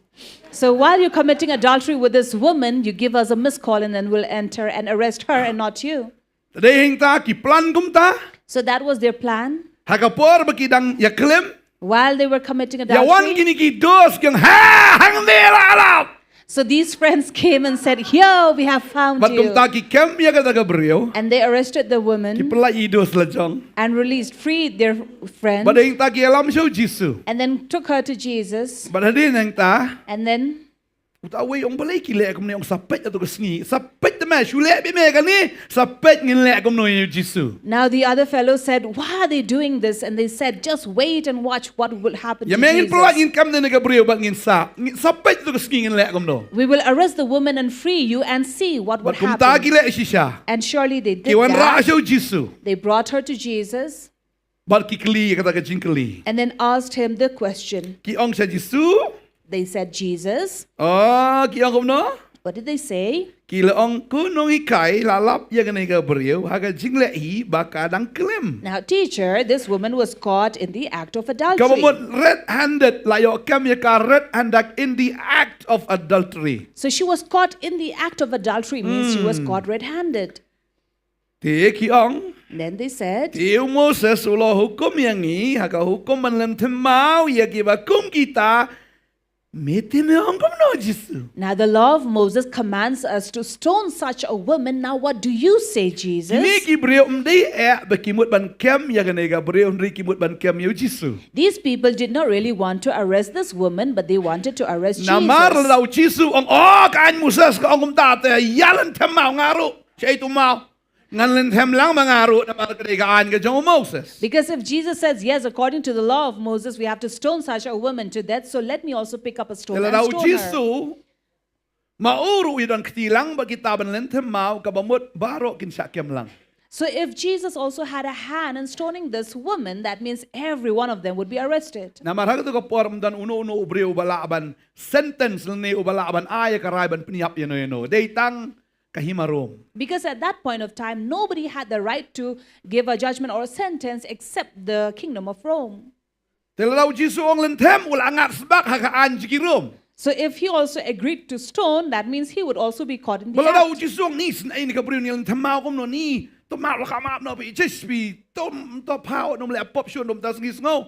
So while you're committing adultery with this woman, you give us a missed call and then we'll enter and arrest her and not you. Te dei hangta ki plan kumta. So that was their plan. Ha ka por ba ki dang ïa klim. While they were committing adultery. Ïa wan kine ki dos ki ong, ha, hangne la lap. So these friends came and said, here we have found you. Bad kumta ki kem ïa kata ka briew. And they arrested the woman. Ki pyllait i dos la jong. And released, freed their friend. Bad hangta ki ïalam sha u Jisu. And then took her to Jesus. Bad hadien hangta. And then Uta wei ong balei ki leh kumne, ong sa peit ïa tu ka sngi. Sa peit te me, shu leh beit me kane. Sa peit ngin leh kumno ïa u Jisu. Now the other fellow said, why are they doing this? And they said, just wait and watch what will happen to Jesus. Ïa me ngin pyllait, ngin kam ne ka briew bad ngin sa. Sa peit ïa tu ka sngi ngin leh kumno. We will arrest the woman and free you and see what will happen. Bad kumta ki leh shisha. And surely they did that. Ki wanrah sha u Jisu. They brought her to Jesus. Bad ki kylli ïa kata ka jingkylli. And then asked him the question. Ki ong sha Jisu. They said, Jesus. Oh, ki ong kumno? What did they say? Ki la ong, ko nonghikai, la lap ïa kane ka briew ha ka jingleh hi ba ka dang klim. Now, teacher, this woman was caught in the act of adultery. Kaba mut red handed, la ïoh kem ïa ka red handed, in the act of adultery. So she was caught in the act of adultery, means she was caught red handed. Te ki ong. Then they said, te u Moses u la hukum ïa ngi ha ka hukum ban lynthem maw ïa kiba kum kita. Me te me ong kumno Jisu? Now the law of Moses commands us to stone such a woman. Now what do you say, Jesus? Kine ki briew ym dei eh ba ki mut ban kem ïa kane ka briew, hynrei ki mut ban kem ïa u Jisu. These people did not really want to arrest this woman, but they wanted to arrest Jesus. Namar lada u Jisu ong, oh, ka aiñ Moses ka ong kumta, te ïa lynthem maw nga ruh. Shaei tu maw. Ngan lynthem lang ma nga ruh namar ka dei ka aiñ ka jong u Moses. Because if Jesus says, yes, according to the law of Moses, we have to stone such a woman to death, so let me also pick up a stone and stone her. Te lada u Jisu ma u ruh u ïadon kti lang bad kita ban lynthem maw, kaba mut baroh kin shah kem lang. So if Jesus also had a hand in stoning this woman, that means every one of them would be arrested. Namar ha katu ka por ym don uno uno u briew uba lah ban sentence lane uba lah ban ai ïa ka rai ban pynïap ïano ïano. Dei tang ka hima Rom. Because at that point of time, nobody had the right to give a judgment or a sentence except the kingdom of Rome. Te lada u Jisu u ong lynthem u la ngat sbak ha ka aiñ jong ki Rom. So if he also agreed to stone, that means he would also be caught in the Ba lada u act. Jisu u ong ni sngewsih ïa kane ka briew, ni lynthem maw kumno, ni to map la ka map noh, phi judge phi, to to phaw noh, ym leh pop shuh, ym ta sngi sngew.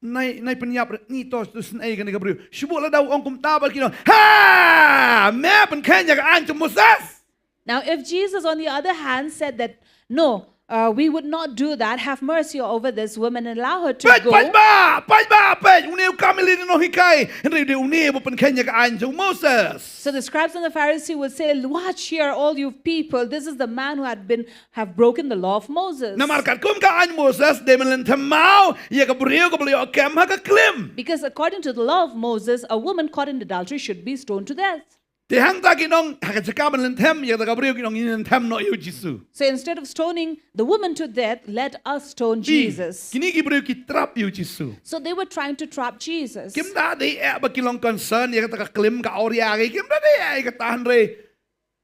Nai nai pynïap, ni to sngewsih ïa kane ka briew. Shu buh lada u ong kumta bad ki ong, ha, me pynkheiñ ïa ka aiñ jong u Moses. Now, if Jesus, on the other hand, said that, "No, uh, we would not do that, have mercy over this woman and allow her to Peit, go." peit ba, peit ba, peit. Une u kam ïalade nonghikai. Hynrei dei une ba pynkheiñ ïa ka aiñ jong u Moses. So the scribes and the Pharisees would say, "Watch here, all you people. This is the man who had been, have broken the law of Moses." Namar katkum ka aiñ Moses, dei ban lynthem maw ïa ka briew kaba la ïoh kem ha ka klim. Because according to the law of Moses, a woman caught in adultery should be stoned to death. Te hangta ki ong, ha ka jaka ban lynthem ïa kata ka briew, ki ong ngin lynthem noh ïa u Jisu. So instead of stoning the woman to death, let us stone Jesus. Kine ki briew ki trap ïa u Jisu. So they were trying to trap Jesus. Kim da dei eh ba ki long concern ïa kata ka klim ka awria, kim da dei eh ïa kata, hynrei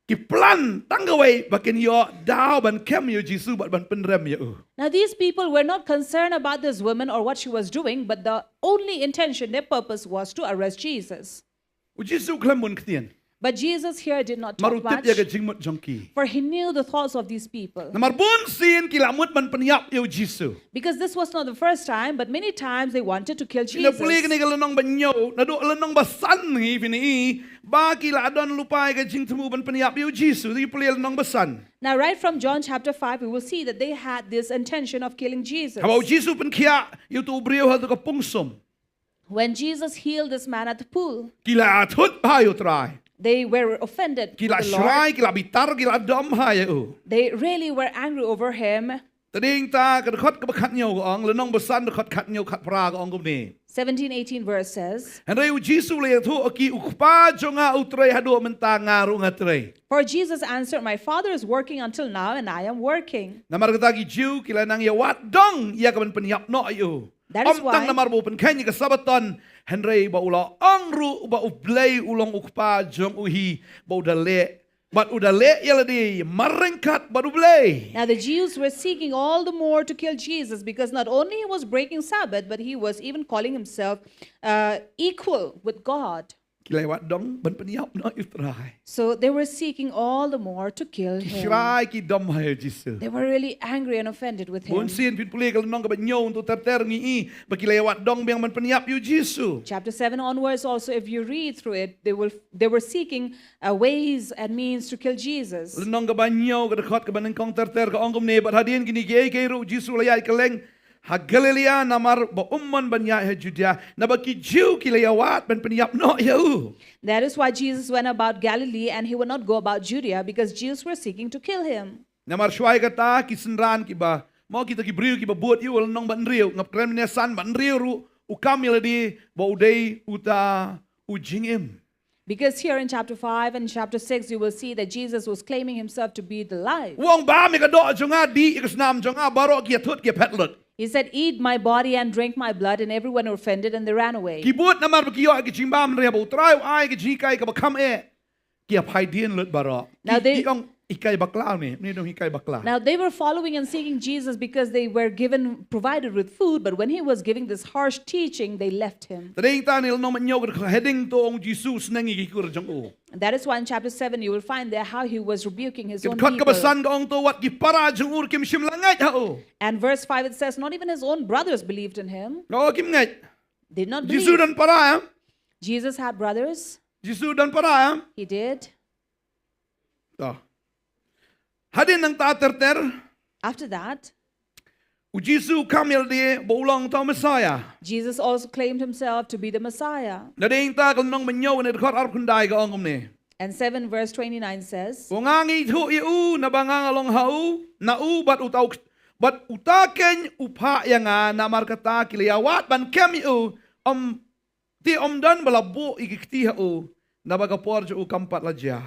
ki plan tang kawei ba kin ïoh daw ban kem ïa u Jisu bad ban pynrem ïa u. Now, these people were not concerned about this woman or what she was doing, but the only intention, their purpose was to arrest Jesus. U Jisu u khlem bun ktien. But Jesus here did not Namar u talk tip ïa ka much, jingmut jong ki. for he knew the thoughts of these people. Namar bun sien ki la mut ban pynïap ïa u Jisu. Because this was not the first time, but many times they wanted to kill Phi la pule kane Jesus. ka lynnong ba hynñiew, naduh lynnong ba san hi phin i ba ki la don lypa ïa ka jingthmu ban pynïap ïa u Jisu. Phi pule lynnong ba san. Now, right from John chapter five, we will see that they had this intention of killing Jesus. Haba u Jisu u pynkhiah ïa uto u briew ha uto ka pung sum, When Jesus healed this man at the pool, ki la thut bha ïa u Trai. they were offended Ki with la the Lord. shrai, ki la bitar, ki la dom ha ïa u. They really were angry over him. Te dei ta ka dkhot kaba khathynñiew ka ong, lynnong ba san dkhot khathynñiew khatphra ka ong kumne. Seventeen eighteen verse says, Hynrei u Jisu u la ïathuh ha ki, U Kpa jong nga u trei haduh mynta, nga ruh nga trei. "For Jesus answered, 'My Father is working until now, and I am working.'" Namar kata ki Jiw ki la nang ïawad dong ïa ka ban pynïap noh ïa u. That is why. Ym tang namar ba u pynkheiñ ïa ka Sabbaton, hynrei ba u la ong ruh ba U Blei u long U Kpa jong u hi, ba u da leh, bad u da leh ïa lade marryngkat bad U Blei. Now the Jews were seeking all the more to kill Jesus because not only he was breaking Sabbath, but he was even calling himself, uh, equal with God. Ki la ïawad dong ban pynïap noh ïa u Trai. So they were seeking all the more to kill him. Ki shrai, ki dom ha ïa u Jisu. They were really angry and offended with him. Bun sien phin pule ka lynnong kaba hynñiew, hynñiew ter ter ngi i ba ki la ïawad dong biang ban pynïap ïa u Jisu. Chapter seven onwards also, if you read through it, they will, they were seeking, uh, ways and means to kill Jesus. Lynnong kaba hynñiew ka dkhot kaba nyngkong ter ter ka ong kumne, bad hadien kine kiei kiei ruh u Jisu u la ïaid kylleng ha Galilaïa, namar ba um mon ban ïaid ha Judaïa, naba ki Jiw ki la ïawad ban pynïap noh ïa u. That is why Jesus went about Galilee and he would not go about Judea, because Jews were seeking to kill him. Namar shuwa ïa kata ki synran kiba, mo kita ki briew kiba bud ïa u, lynnong ba hynriew, ngap kren mynne san, ba hynriew ruh u kam ïa lade ba u dei uta u jingim. Because here in chapter five and chapter six, you will see that Jesus was claiming himself to be the life. U ong, bam ïa ka doh jong nga, dih ïa ka snam jong nga, baroh ki ïathut ki ïaphet lut. He said, "Eat my body and drink my blood," and everyone offended and they ran away. Ki bud namar ba ki ïoh ïa ka jingbam, hynrei haba u Trai u ai ka jinghikai kaba kham eh, ki ïaphai dien lut baroh. Now ki, they, ki ong, hikai bakla ne, ne dang hikai bakla. Now they were following and seeking Jesus because they were given, provided with food, but when he was giving this harsh teaching, they left him. Te dei ta ne lynnong ba hynñiew ka heading to ong Jisu u sneng ïa ki kur jong u. That is why in chapter seven you will find there how he was rebuking his own people. Ka dkhot kaba san ka ong to wat ki para jong u kim shym la ngeit ha u. And verse five it says, "Not even his own brothers believed in him." Nga ong kim ngeit. Did not believe. Jisu don para em? Jesus had brothers. Jisu don para em? He did. To. Hadien nangta ter ter. After that, u Jisu u kam ïa lade ba u long uta u Messiah. Jesus also claimed himself to be the Messiah. Na dei ta ka lynnong ba hynñiew ne dkhot arphew khyndai ka ong kumne. And seven verse twenty-nine says, U ong, nga ngi ïathuh ïa u naba nga nga long ha u, na u, bad uta u, bad uta keiñ u phah ïa nga, namar kata ki la ïawad ban kem ïa u, ym Te ym don ba la buh ïa ki kti ha u, naba ka por jong u kam pat la jia.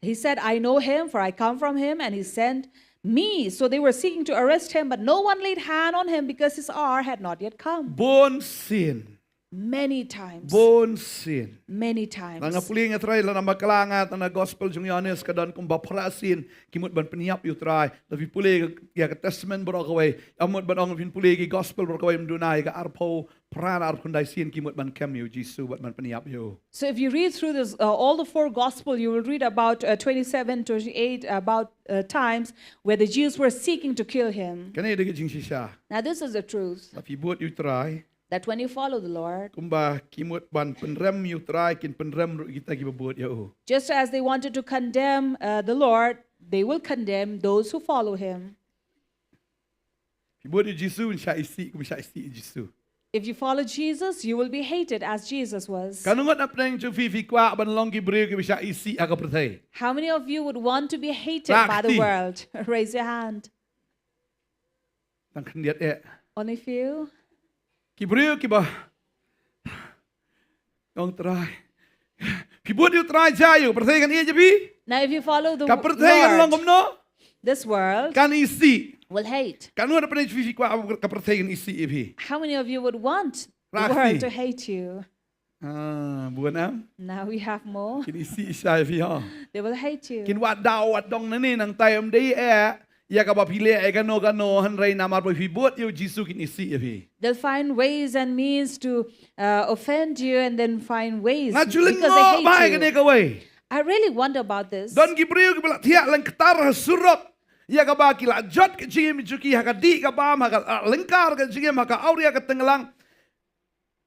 He said, "I know him, for I come from him, and he sent me. So they were seeking to arrest him, but no one laid hand on him because his hour had not yet come. Bun sien. Many times. Bun sien. Many Nga nga times. pule nga Trai, lada bakla nga na gospel jong Ïoannis ka don kumba phra sien ki mut ban pynïap ïa u Trai. Lada phi pule ïa ka Testament baroh kawei, ym mut ban ong, phin pule ki gospel baroh kawei, ym duna ïa ka arphew phra, arphew khyndai sien ki mut ban kem ïa u Jisu bad ban pynïap ïa u. So if you read through this, uh, all the four gospel, you will read about, uh, twenty-seven, twenty-eight, about, uh, times where the Jews were seeking to kill him. Kane dei ka jingshisha. Now this is the truth. Lada phi bud ïa u Trai, that when you follow the Lord, kumba ki mut ban pynrem ïa u Trai, kin pynrem ruh ïa kita kiba bud ïa u. Just as they wanted to condemn, uh, the Lord, they will condemn those who follow him. Phi bud ïa u Jisu, yn shah isih kum shah isih ïa u Jisu. If you follow Jesus, you will be hated as Jesus was. Katno ngut na pdeng jong phi phi kwah ban long ki briew kiba shah isih ha ka pyrthei? How many of you would want to be hated by the world? Raise your hand. Tang khyndiat eh. Only few. Ki briew kiba ong Trai, phi bud ïa u Trai, jia ïa u, pyrthei kan ïeit ïa phi. Now, if you follow the Lord, ka pyrthei kan long kumno? This world kan isih. Will hate. Katno na pdeng jong phi phi kwah ka pyrthei kan isih ïa phi? How many of you would want the world to hate you? Ah, bun em? Now we have more. Kin isih shai phi ha. They will hate you. Kin wad daw wad dong nangne, nangta ym dei eh ïa kaba phi leh ïa kano kano, hynrei namar ba phi bud ïa u Jisu kin isih ïa phi. They'll find ways and means to, uh, offend you and then find ways because they hate you. Nga ju lyngngoh bha ïa kane kawei. I really wonder about this. Don ki briew kiba la thiah lyngktar ha surok ïa kaba ki la jot ka jingim jong ki ha ka dih ka bam, ha ka, ah, lyngkar ka jingim, ha ka awria ka tynglong.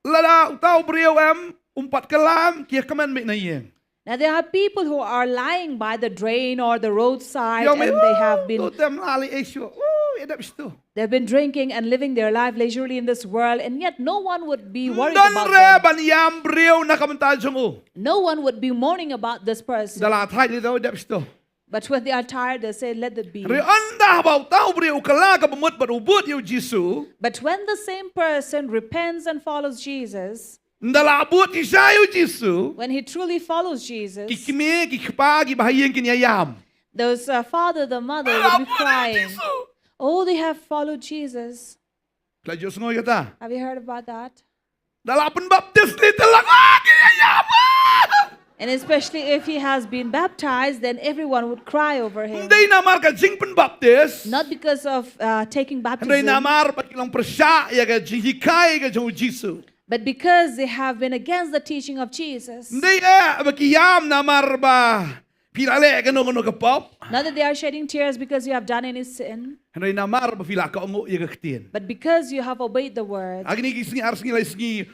Lada uta u briew em, um pat kylla, ki ïa kmen beit na ïing. Now there are people who are lying by the drain or the roadside and they have been, to tem la leh ei shuh. Uh, ïa dep shuh. They've been drinking and living their life leisurely in this world, and yet no one would be worried about them. Don re ban ïam briew na ka bynta jong u. No one would be mourning about this person. Da la thait lei, ïa dep shuh. But when they are tired, they say, "Let it be." Hynrei ynda haba uta u briew u kylla ka bamut bad u bud ïa u Jisu. But when the same person repents and follows Jesus, ynda la bud shisha ïa u Jisu, when he truly follows Jesus, ki kmie ki kpa kiba ha ïing kin ïa ïam. Those, uh, father, the mother will be crying. Oh, they have followed Jesus. Phi la ju sngew ïa kata? Have you heard about that? Da la pynbaptis lei te lang, ah, ki ïa ïam. And especially if he has been baptized, then everyone would cry over him. Ym dei namar ka jingpynbaptis. Not because of, uh, taking baptism. Hynrei namar ba ki long pyrshah ïa ka jinghikai ka jong u Jisu. But because they have been against the teaching of Jesus. Ym dei eh ba ki ïam namar ba phi la leh kano kano ka pop. Not that they are shedding tears because you have done any sin. Hynrei namar ba phi la kohnguh ïa ka ktien. But because you have obeyed the word. Ha kine ki sngi ar sngi lai sngi,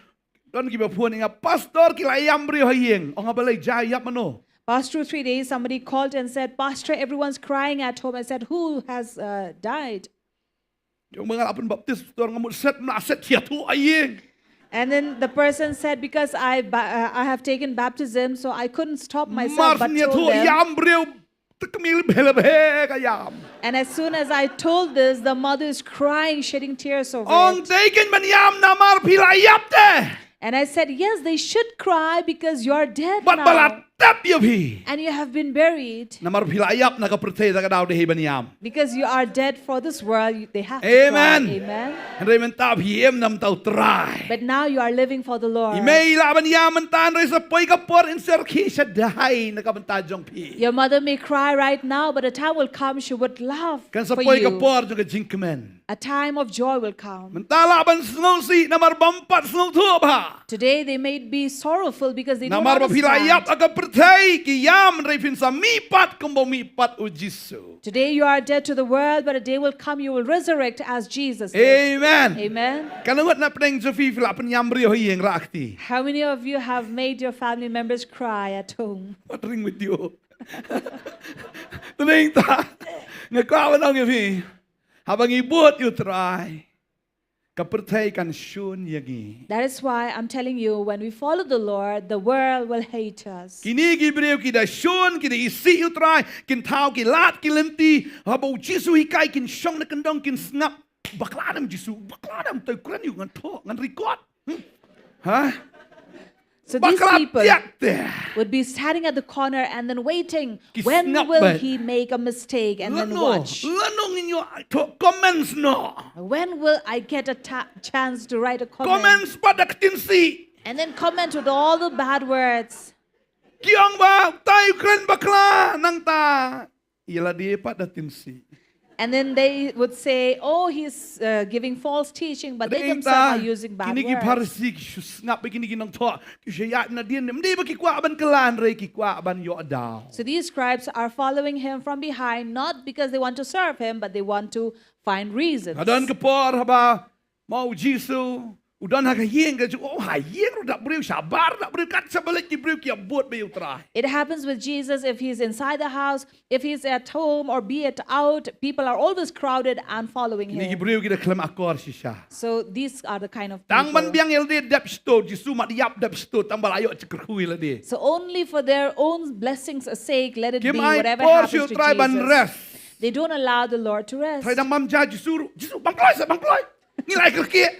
don kiba phone ïa nga, "Pastor, ki la ïam briew ha ïing." Ong nga, "Balei, jia ïap mano?" Past two, three days, somebody called and said, "Pastor, everyone's crying at home." I said, "Who has, uh, died?" Jong ba nga la pynbaptis, pastor, nga mut set, mla set shiathuh ha ïing. And then the person said, "Because I ba-, uh, I have taken baptism, so I couldn't stop myself but told them." Mar shu ïathuh ïam briew, te kmie bha bha ka ïam. And as soon as I told this, the mother is crying, shedding tears over it. Ong, dei kein ban ïam namar phi la ïap te. And I said, "Yes, they should cry because you are dead now." Bad ba la tep ïa phi. And you have been buried. Namar phi la ïap na ka pyrthei, te ka daw dei hi ban ïam. Because you are dead for this world, you, they have to cry. Amen. Amen. Hynrei mynta phi im na bynta u Trai. But now you are living for the Lord. I mei i lah ban ïam mynta, hynrei sa poi ka por in sa rkhie shadai na ka bynta jong phi. Your mother may cry right now, but a time will come she would laugh for you. Kan sa poi ka por jong ka jingkmen. A time of joy will come. Mynta lah ban sngewsih namar bym pat sngewthuh bha. Today they may be sorrowful because they don't understand. Namar ba phi la ïap ha ka pyrthei, ki ïam, hynrei phin sa mihpat kumba u mihpat u Jisu. Today you are dead to the world, but a day will come you will resurrect as Jesus did. Amen. Amen. Katno ngut na pdeng jong phi phi la pynïam briew ha ïing, rah kti. How many of you have made your family members cry at home? What ring with you? Te mynta nga kwah ban ong ïa phi, haba ngi bud ïa u Trai, ka pyrthei kan shun ïa ngi. That is why I'm telling you, when we follow the Lord, the world will hate us. Kine ki briew ki da shun, ki da isih ïa u Trai, kin thaw ki lad ki lynti, haba u Jisu u hikai kin shong na kyndong, kin sngap. Bakla dang Jisu, bakla dang, te u kren ïa u, ngan thoh, ngan record. Hmm. Ha? So these Bakla people tiak te. would be standing at the corner and then waiting. Ki When sngap will bad. He make a mistake and then Lano, watch? lano ngin ïoh thoh comments noh. When will I get a ta- chance to write a comment? Comments pat da ka tyngshih. And then comment with all the bad words. Ki ong ba, tai u kren bakla, nangta ïa lade pat da tyngshih. And then they would say, "Oh, he's uh, giving false teaching," but they Dei themselves ta, are using bad kine ki words. Pharisi ki shu sngap bad kine ki nongthoh, ki shu ïaid nadien, ym dei ba ki kwah ban kylla hynrei ki kwah ban ïoh daw. So these scribes are following Him from behind, not because they want to serve Him, but they want to find reasons. Hadien ka por haba ma u Jisu u don ha ka ïing, ka ju, oh, ha ïing ruh dap briew, shabar dap briew, kat shaba leit ki briew ki ïa bud bad ïa u Trai. It happens with Jesus if He's inside the house, if He's at home or be it out, people are always crowded and following Kine ki Him. briew ki da khlem akor shisha. So these are the kind of Tang ban people. biang ïa lade dep stud, Jisu mat ïap dep stud, tang ba la ïoh jingkyrkhu ïa lade. So only for their own blessings' sake, let it Kim be ai whatever por happens shu to Trai ban Jesus. Rest. They don't allow the Lord to rest. Trai dang bam ja Jisu ruh, Jisu bam kloi sa, bam kloi. Ngi la ai kyrkieh.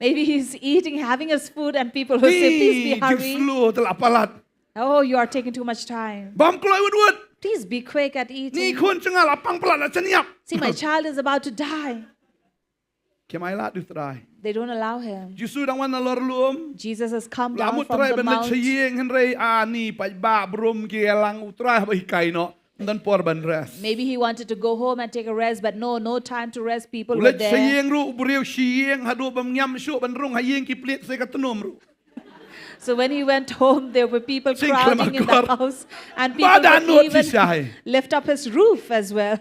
Maybe He's eating, having His food, and people will say, "Please be Ni hurry. Jisu, te la palat. Oh, you are taking too much time. Bam kloi wut wut. Please be quick at Ni eating. khun jong nga la pang palat, la shaniap. See, my child is about to die." Kim ai lad u Trai. They don't allow Him. Jisu dang wan na lor lum. Jesus has come La down mut from Trai the ban leit sha mount. ïing, hynrei ani paidbah brum ki ïalang, u Trai haba hikai noh. Ym don por ban rest. Maybe He wanted to go home and take a rest, but no, no time to rest. People U were leit sha there. ïing ruh, u briew sha ïing, haduh bym ñiam shuh ban rung ha ïing ki plied sa ka tnum ruh. So when He went home, there were people Sing khlem crowding in the akor. house, and Ba people da would nud even shisha. Lift up His roof as well.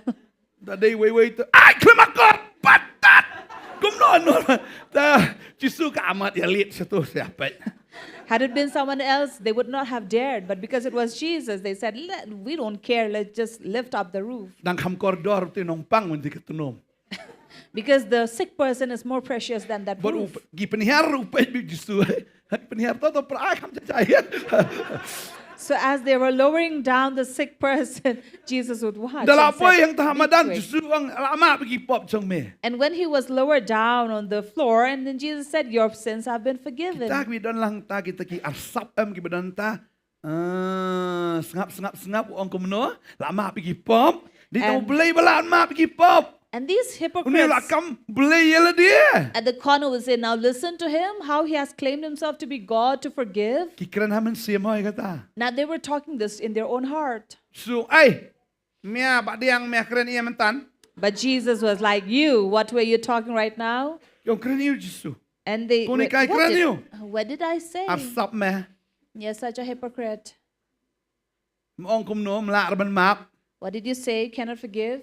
Da dei wei wei te. Ai, khlem akor, patat. Kumno noh. Te Jisu ka amat ïa leit sha tu sha peit. Had it been someone else, they would not have dared. But because it was Jesus, they said, "Let, we don't care. Let's just lift up the roof." Dang kham kordor te nongpang mynta ka tnum. Because the sick person is more precious than that Bad u roof. ki pynhiar ruh peit bad Jisu. Ki pynhiar to to pra ai kham cha cha. So as they were lowering down the sick person, Jesus would watch Da la and poi said, hangta ha "Be madan, quick." Jisu ong, la map ki pop jong me. And when He was lowered down on the floor, and then Jesus said, "Your sins have been forgiven." Kita ki don lang ta kita ki arsap em ki ba don ta. Ah, sngap sngap sngap, u ong kumno? La map ki pop. Di tang u And Blei ba la map ki pop. And these Une la hypocrites, kam Blei ïa lade. at the corner, will say, "Now listen to him, how he has claimed himself to be God to forgive." Ki kren ha mynsiem hoi kata. Now they were talking this in their own heart. So, ai, mia ba diang mia kren ïa myntan. But Jesus was like, "You, what were you talking right now?" Ïong kren ïa u Jisu. And they, Kuni "What, kai what kren did, ïa u. What did I say?" Arsap me. You're such a hypocrite. Ym ong kumno, ym lah ban map. What did you say? Cannot forgive?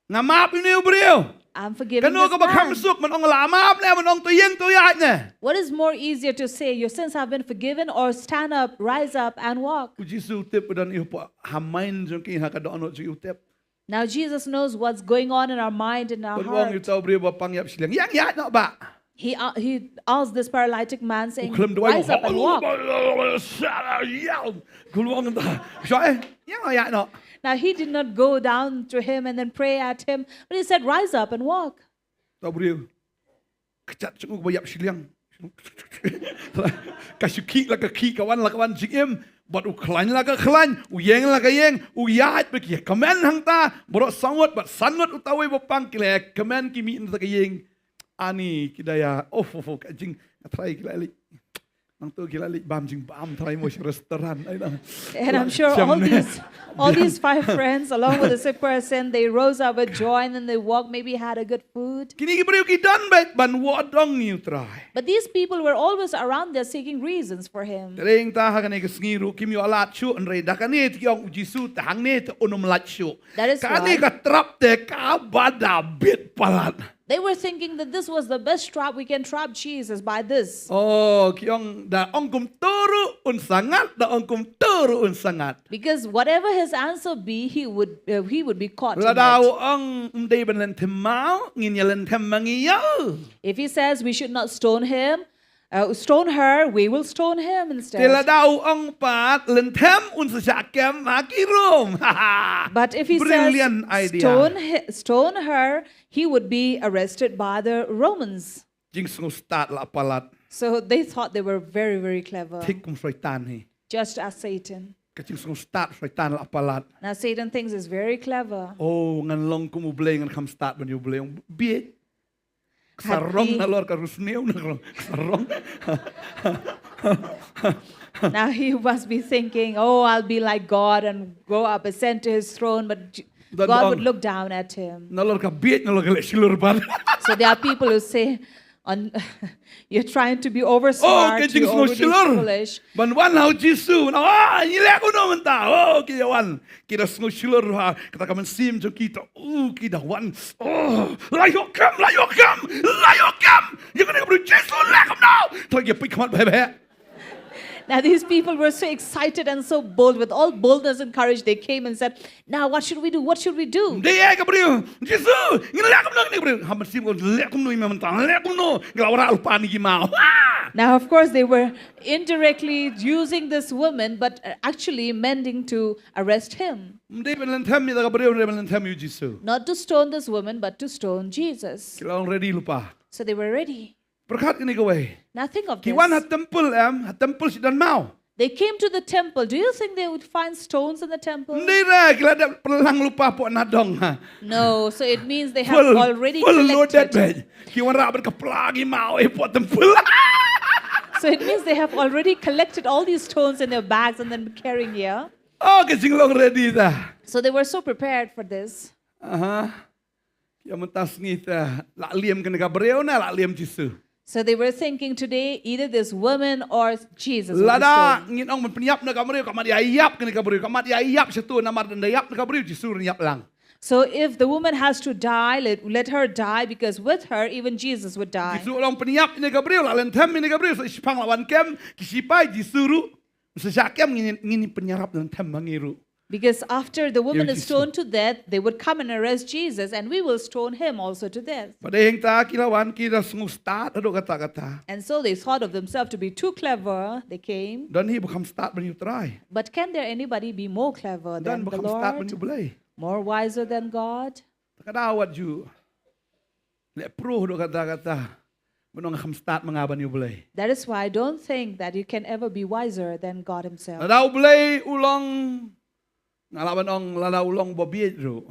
Nga map ïa une u briew. I'm forgiving Kano this kaba kham man. Suk, ban ong la map ne, ban ong to ïeng to ïaid ne. What is more easier to say, "Your sins have been forgiven," or "Stand up, rise up, and walk"? U Jisu u tip ba don ïa u pop ha mind jong ki, ha ka dohnud jong ki u tip. Now Jesus knows what's going on in our mind and our Ban ong ïa heart. uta u briew ba pang ïap shiliang, ïeng ïaid noh bah. He, uh, he asked this paralytic man, U saying, khlem duwai, "Rise up and walk." Khlem ong ta. Shoi, ïeng noh ïaid noh. Now he did not go down to him and then pray at him, but he said, "Rise up and walk." Uta u briew. Ka jait jong u ba ïap shiliang. Ka shu khih la ka khih, ka wan la ka wan jingim. Bad u khlaiñ la ka khlaiñ, u ïeng la ka ïeng, u ïaid bad ki ïakmen hangta, baroh saw ngut bad san ngut uta uwei ba pang ki la ïakmen ki mih na ka ïing. Ani ki da ïa, oh, oh, oh, ka jing, nga tharai ki la leit. Nangta ki la leit bam jingbam, tharai mo sha restaurant, ai na. And I'm sure all Shem ne. these, all these five friends, along with the sick person, they rose up with joy and then they walked, maybe had a good food. Kine ki briew ki don beit ban wad ong ïa u Trai. But these people were always around there seeking reasons for him. Te dang ta ha kane ka sngi ruh kim ïoh lad shuh, hynrei da kane te ki ong u Jisu te hangne te un ym lait shuh. That is Kane why ka trap te kaba da bit palat. They were thinking that this was the best trap, we can trap Jesus by this. Oh, ki ong da ong kumto ruh un sangat, da ong kumto ruh un sangat. Because whatever his answer be, he would, uh, he would be caught in Lada u it. ong ym dei ban lynthem maw, ngin ïa lynthem ma ngi ïa. If he says we should not stone him, uh, stone her, we will stone him instead. Te lada u ong pat lynthem, un sa shah kem ha ki Rom. But if he says Brilliant idea. stone, hi- stone her, he would be arrested by the Romans. Jingsngewstad la palat. So they thought they were very, very clever, Thik kum Soitan hi. Just as Satan. Ka jingsngewstad Soitan la palat. Now Satan thinks he's very clever. Oh, ngan long kum U Blei, ngan kham stad ban ïa U Blei. Bieit. Sarong nalor ka rusniu na ka sarong. Now he must be thinking, oh, I'll be like God and go up, ascend to his throne, but God would look down at him. Nalor ka bieit, nalor ka leh shlur bad. So there are people who say, on, you're trying to be over smart, oh, you're already foolish. Ban wan ha u Jisu, na, oh, ngi leh kumno mynta, oh, ki wan. Ki da sngew shlur ha kata ka mynsiem jong ki, to, u, ki da wan. Oh, la ïoh kam, la ïoh kam, la ïoh kam. Ïa kane ka briew Jisu leh kumno. To, ïa peit khmat bha bha. Now these people were so excited and so bold. With all boldness and courage, they came and said, now what should we do? What should we do? Dei ïa ka briew Jisu, ngi leh kumno kane ka briew. Ha mynsiem ka leh kumno ïa me mynta, leh kumno. Ngi la wanrah lypa na ki maw. Now of course they were indirectly using this woman, but uh, actually meaning to arrest him. Ym dei ban lynthem ïa ka briew, ym dei ban lynthem ïa u Jisu. Not to stone this woman, but to stone Jesus. Ki la long ready lypa. So they were ready. Pyrkhat kane kawei. Now think of this. Ki wan ha temple, em, ha temple shi don maw. They came to the temple. Do you think they would find stones in the temple? Ym dei re, ki la dep pynlang lypa hapoh nadong ha. No, so it means they have already collected. Full loaded bag. Ki wanrah bad ka pla ki maw hapoh temple. So it means they have already collected all these stones in their bags and then carrying here. Oh, ka jinglong ready da. So they were so prepared for this. Aha. Ïa mynta sngi te la liam kane ka briew ne la liam Jisu. So they were thinking today, either this woman or Jesus will be stoned. Lada ngin ong ban pynïap na ka briew, ka mat ïa ïap kane ka briew, ka mat ïa ïap shatu namar da ïap na ka briew Jisu ruh ïap lang. So if the woman has to die, let, let her die, because with her even Jesus would die. Jisu ong pynïap na ka briew, la lynthem na ka briew, sa shiphang la wan kem ki sipai Jisu ruh. Sa shah kem ngin ngin pynïarap lynthem ma ngi ruh. Because after the woman is stoned to death, they would come and arrest Jesus, and we will stone him also to death. Bad hangta ki la wan ki da sngew stad haduh katta katta. And so they thought of themselves to be too clever. They came. Don hi ba kham stad ban ïa u Trai. But can there anybody be more clever than the Lord? Don ba kham stad ban ïa u Blei. More wiser than God? Ta ka daw wat ju leh pruh haduh katta katta. Ban ong kham stad ma nga ban ïa u Blei. That is why don't think that you can ever be wiser than God himself. Lada u Blei u long, nga lah ban ong lada u long ba bieit ruh.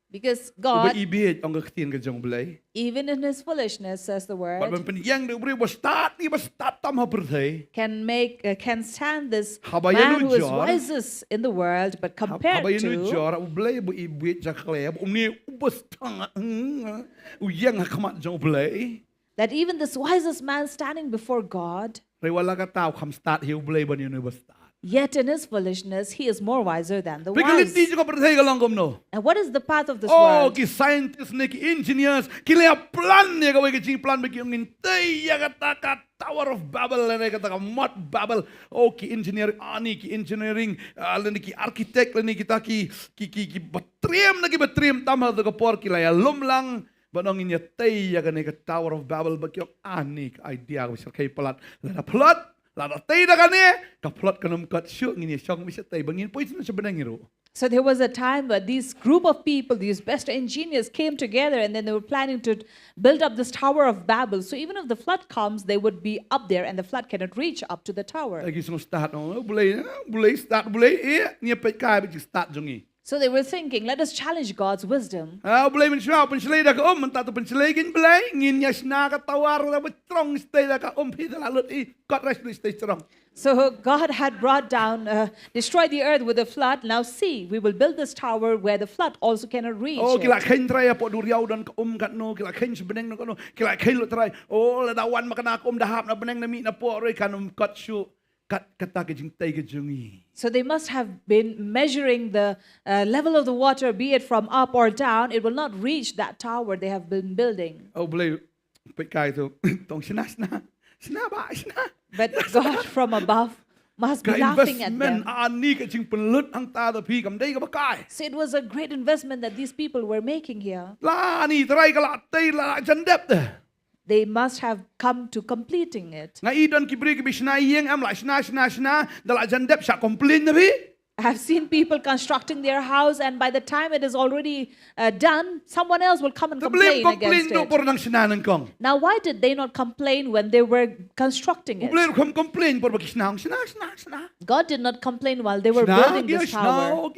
Because God, uba ibieit, ong ka ktien ka jong u Blei, even in his foolishness, says the word, bad ban pynïeng da u briew ba stad, ba stad tam ha pyrthei, can make, uh, can stand this man who is wisest in the world, but compared to, haba ïanujor, haba ïanujor u Blei ba ibieit jakhleh, ba une uba stad, hmm, u ïeng ha khmat jong u Blei. That even this wisest man standing before God, hynrei wat la katta u kham stad hi u Blei ban ïa une uba stad. Yet in his foolishness, he is more wiser than the wise. Phi ka lynti jong ka pyrthei ka long kumno? And what is the path of this world? Oh, ki scientist ne ki engineers, ki la ïa plan ne kawei ka jingplan ba ki ong ngin tei ïa kata ka Tower of Babel, lane kata ka mot Babel. Oh, ki engineer, ani ki engineering, ah, lane ki architect, lane kita ki, ki, ki, ki ba triem na ki ba triem tam ha kato ka por ki la ïa lum lang. Ban ong ngin ïa tei ïa kane ka Tower of Babel, ba ki ong ani ka idea kaba shyrkhei palat. Lada palat, lada tei da kane, ka palat kan ym kot shuh, ngin ïa shong beit shatei ba ngin poi sha bneng ruh. So there was a time where this group of people, these best engineers, came together and then they were planning to build up this Tower of Babel. So even if the flood comes, they would be up there and the flood cannot reach up to the tower. Ki sngewstad, oh, u Blei, u Blei stad, u Blei, eh, ngi peit kai ba ki stad jong ngi. So they were thinking, let us challenge God's wisdom. Ah, u Blei mynshuwa u pynshlei da ka um, mynta to pynshlei kein Blei, ngin ïa shna ka tower da ba strong shatei da ka um, phi da la lut i kot rai shatei strong. So God had brought down, uh, destroyed the earth with a flood. Now see, we will build this tower where the flood also cannot reach. Oh, ki la kheiñ trai hapoh duriaw don ka um katno, ki la kheiñ sha bneng don katno, ki la kheiñ lut trai. Oh, lada wan ma kane ka um da hap na bneng na mih na poh ruh kan ym kot shuh. Kat kata ka jingtei ka jong ngi. So they must have been measuring the, uh, level of the water, be it from up or down. It will not reach that tower they have been building. Oh, Blei, peit kai to, tong shna, shna, shna ba, shna. But God from above must be laughing at them. Ka investment ani ka jingpynlut hangta da phi kam dei kaba kai. So it was a great investment that these people were making here. La ani trai ka la tei la jan dep de. They must have come to completing it. Nga i don ki briew kiba shna ïing em, la shna, shna, shna, da la jan dep shah complain na phi. I've seen people constructing their house, and by the time it is already uh, done, someone else will come and complain against it. Now, why did they not complain when they were constructing it? God did not complain while they were building this tower.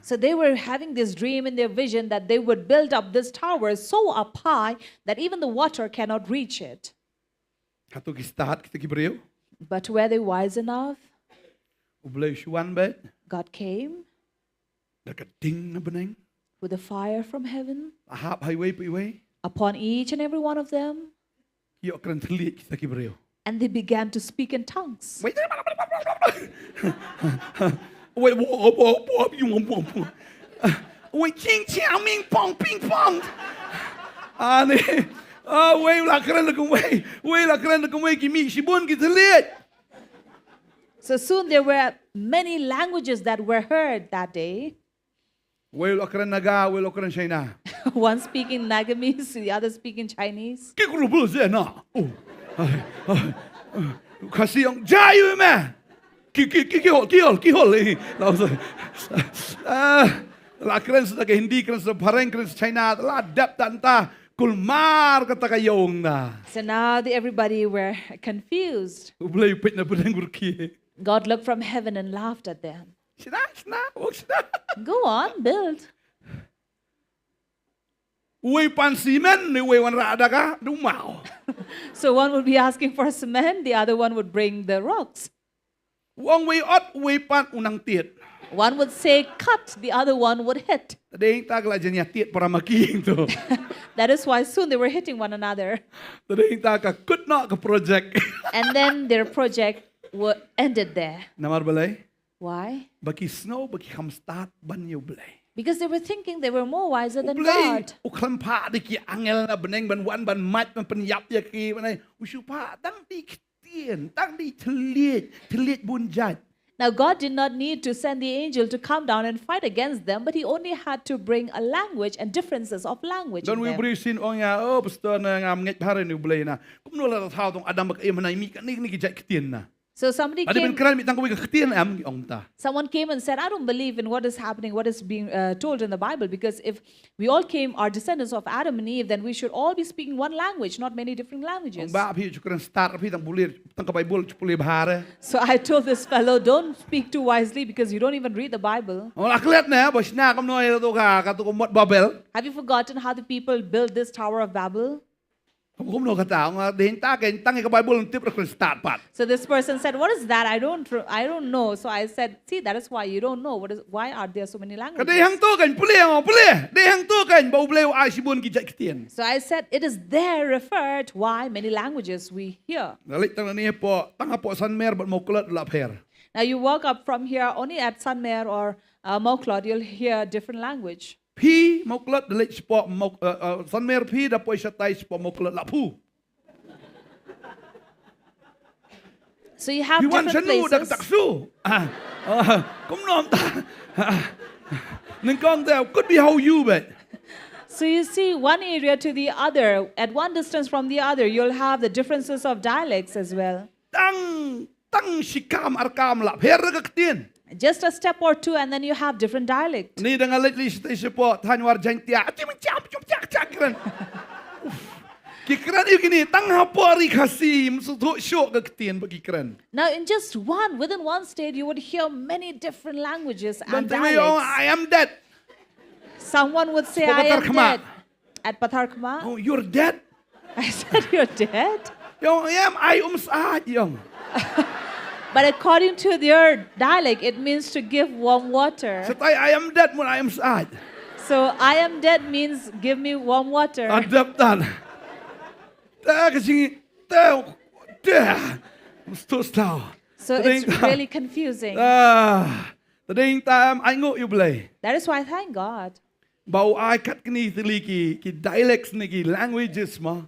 So they were having this dream in their vision that they would build up this tower so up high that even the water cannot reach it. Hato ki stad kita ki briew? But were they wise enough? U Blei u shu wan beit. God came. Da ka ding na bneng. With a fire from heaven. Hap ha iwei pa iwei. Upon each and every one of them. Ki ïoh kren thylliej kita ki briew. And they began to speak in tongues. Wei, wei, wei, wei, wei, wei, ching, ching, ming, pong, ping, pong. Ani, ah, wei la kren da kumwei, wei la kren da kumwei, ki mih shibun ki thylliej. So soon there were many languages that were heard that day. Wei la kren Naga, wei la kren China. One speaking Nagamese, the other speaking Chinese. Ki group ze na. Oh. Khasi ong jayu me. Ki ki ki ki hol ki hol ki hol. Ah, la kren sa ka Hindi, kren sa Phareng, kren sa China, la dep tanta kulmar kata ka yong na. So now the, everybody were confused. U Blei u peit na bneng u rkhie. God looked from heaven and laughed at them. Sida, sida, wok sida. Go on, build. Uwei pan simen, ni uwei wan rah da ka, du mau. So one would be asking for cement, the other one would bring the rocks. Wong wei ot, uwei pan u nang tied. One would say cut, the other one would hit. Tadei ta ka la jania tied para making tu. That is why soon they were hitting one another. Tadei ta ka kut na ka project. And then their project were ended there. Namar balei? Why? Ba ki sngew ba ki kham stad ban ïa U Blei. Because they were thinking they were more wiser than God. U Blei u khlem phah da ki angel na bneng ban wan ban mad ban pynïap ïa ki, ban ai, u shu phah tang da ki ktien, tang da ki thylliej, thylliej bun jait. Now, God did not need to send the angel to come down and fight against them, but he only had to bring a language and differences of language in them. Don wi briew sien ong ïa, oh, pastor, na ngam ngeit bha re na U Blei na. Kumno la thaw tong Adam bad Eve, hynrei mih kane kine ki jait ktien na. So somebody came, someone came and said, "I don't believe in what is happening, what is being, uh, told in the Bible, because if we all came, are descendants of Adam and Eve, then we should all be speaking one language, not many different languages." So I told this fellow, "Don't speak too wisely because you don't even read the Bible." Have you forgotten how the people built this Tower of Babel? Kumno kata, ong, dei hangta kein, tang ïa ka Bible ngam tip, ruh kren stad pat. So this person said, "What is that? I don't, I don't know." So I said, "See, that is why you don't know. What is, why are there so many languages?" Ka dei hangto kein, pule, ong, pule. Dei hangto kein ba U Blei u ai shibun ki jait ktien. So I said, "It is there referred why many languages we hear." Nga leit tang nangne hapoh, tang hapoh Sanmer bad Mawklot la pher. Now you walk up from here, only at Sanmer or, uh, Mawklot, you'll hear different language. Phi Mawklot da leit shapoh Maw-, eh, eh, Sanmer, phi da poi shatai shapoh Mawklot la phu. So you have different places. Phi wan shano da ka taksu. Ah, ah, kumno ta. Ah, nyngkong te could be how you bet. So you see one area to the other, at one distance from the other, you'll have the differences of dialects as well. Tang Tang shi kam ar kam la pher ka ktien. Just a step or two and then you have different dialect. Ni da nga leit lei shatai shapoh thaiñ War Jaiñtia. Ati meng cham chum chak chak kren. Ki kren ïa kine tang hapoh Ri Khasi, ym sngewthuh shuh ka ktien ba ki kren. Now in just one, within one state, you would hear many different languages and dialects. Don te me ong, "I am dead." Someone would say, "I am dead." At Patharkhmah. "Oh, you're dead?" I said, "You're dead?" Ïong, "Em, ai um syaid, ïong." But according to their dialect, it means to give warm water. Shatai, "I am dead," mut "Ai um syaid." So, "I am dead" means, "Give me warm water." Adap tan. Ta ka jing, ta, ta. Stu stau. So it's really confusing. Ah, ta ding ta em, ai nguh ïa U Blei. That is why I thank God. Ba u ai kat kine tylli ki, ki dialects ne ki languages ma.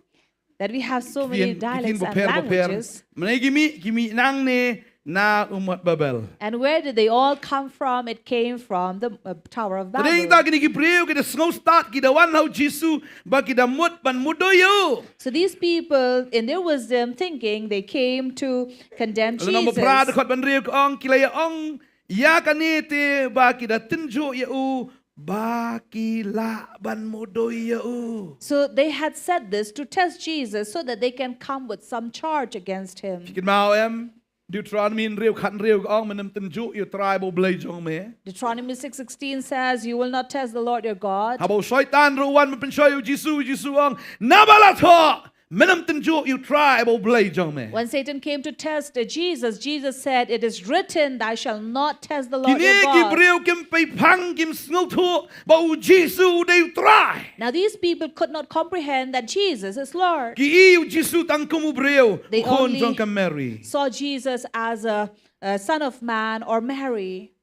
That we have so many dialects and languages. Mane ki mih, ki mih nangne, Na u mot Babel. And where did they all come from? It came from the uh, Tower of Babel. Hynrei ta kine ki briew ki da sngewstad ki da wan ha u Jisu ba ki da mut ban mudui ïa u. So these people, in their wisdom, thinking, they came to condemn Jesus. Lynnong ba phra dkhot ba hynriew ka ong, ki la ïa ong ïa kane te ba ki da tynjuh ïa u ba ki lah ban mudui ïa u. So they had said this to test Jesus so that they can come with some charge against him. Phi kynmaw em, Deuteronomy hynriew khathynriew ka ong, men ym tynjuh ïa u Trai bad u Blei jong me. Deuteronomy six sixteen says, "You will not test the Lord your God." Haba u Soitan ruh u wan ban pynshoi ïa u Jisu, u Jisu u ong, naba la thoh, men ym tynjuh ïa u Trai bad u Blei jong me. When Satan came to test uh, Jesus, Jesus said, "It is written, thou shalt not test the Lord your God." Kine ki briew kim pei phang, kim sngewthuh ba u Jisu u dei u Trai. Now these people could not comprehend that Jesus is Lord. Ki ïohi ïa u Jisu tang kum u briew, u khun jong ka Mary. They only saw Jesus as a, a son of man or Mary.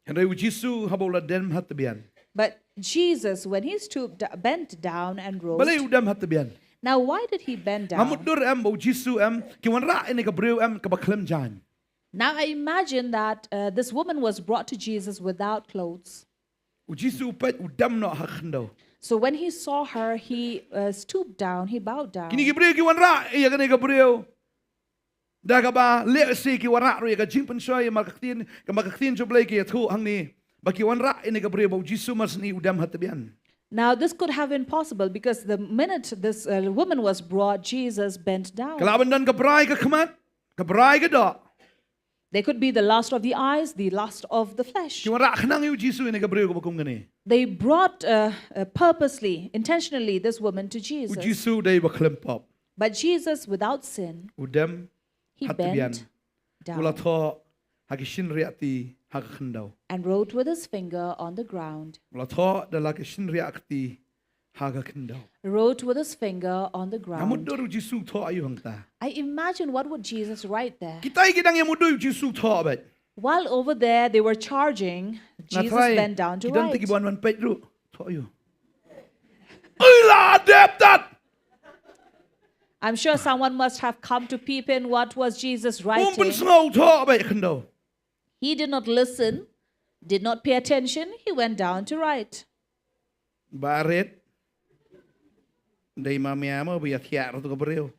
Hynrei u Jisu haba u la dem ha tbian. But Jesus, when he stooped, bent down and rose. Balei u dem ha tbian? Now, why did he bend down? Nga mutdur em ba u Jisu em, ki wanrah ïa kane ka briew em kaba khlem jaiñ. Now I imagine that uh, this woman was brought to Jesus without clothes. U Jisu u peit, u dem noh ha khyndew. So when he saw her, he uh, stooped down, he bowed down. Kine ki briew ki wanrah ïa kane ka briew da kaba lehse ki wanrah ruh ïa ka jingpynshoi, ïa ka ktien, ka ktien jong U Blei, ki ïathuh hangne ba ki wanrah ïa kane ka briew ba u Jisu mar shen u dem ha tbian. Now, this could have been possible because the minute this uh, woman was brought, Jesus bent down. Ka lah ban don ka brai ka khmat, ka brai ka doh. There could be the lust of the eyes, the lust of the flesh. Ki wanrah khnang ïa u Jisu ïa kane ka briew kaba kum kane. They brought uh, uh, purposely, intentionally, this woman to Jesus. U Jisu u dei ba khlem pop. But Jesus, without sin, u dem ha tbian. He bent down. U la thoh ha ki shynriah kti ha ka khyndew. And wrote with his finger on the ground. U la thoh da la ki shynriah kti ha ka khyndew. Wrote with his finger on the ground. Nga mutdur u Jisu thoh aïu hangta. I imagine what would Jesus write there. Kita ki dang ïa mutdur u Jisu thoh beit. While over there they were charging, Jesus bent down to write. Ki don te ki ban wan peit ruh. Thoh aïu. Ila dep dat. I'm sure someone must have come to peep in what was Jesus writing. Um pynsngew thoh beit khyndew. He did not listen, did not pay attention. He went down to write. Barit. Dei ma mia mo bia thiah ruh tu ka briew.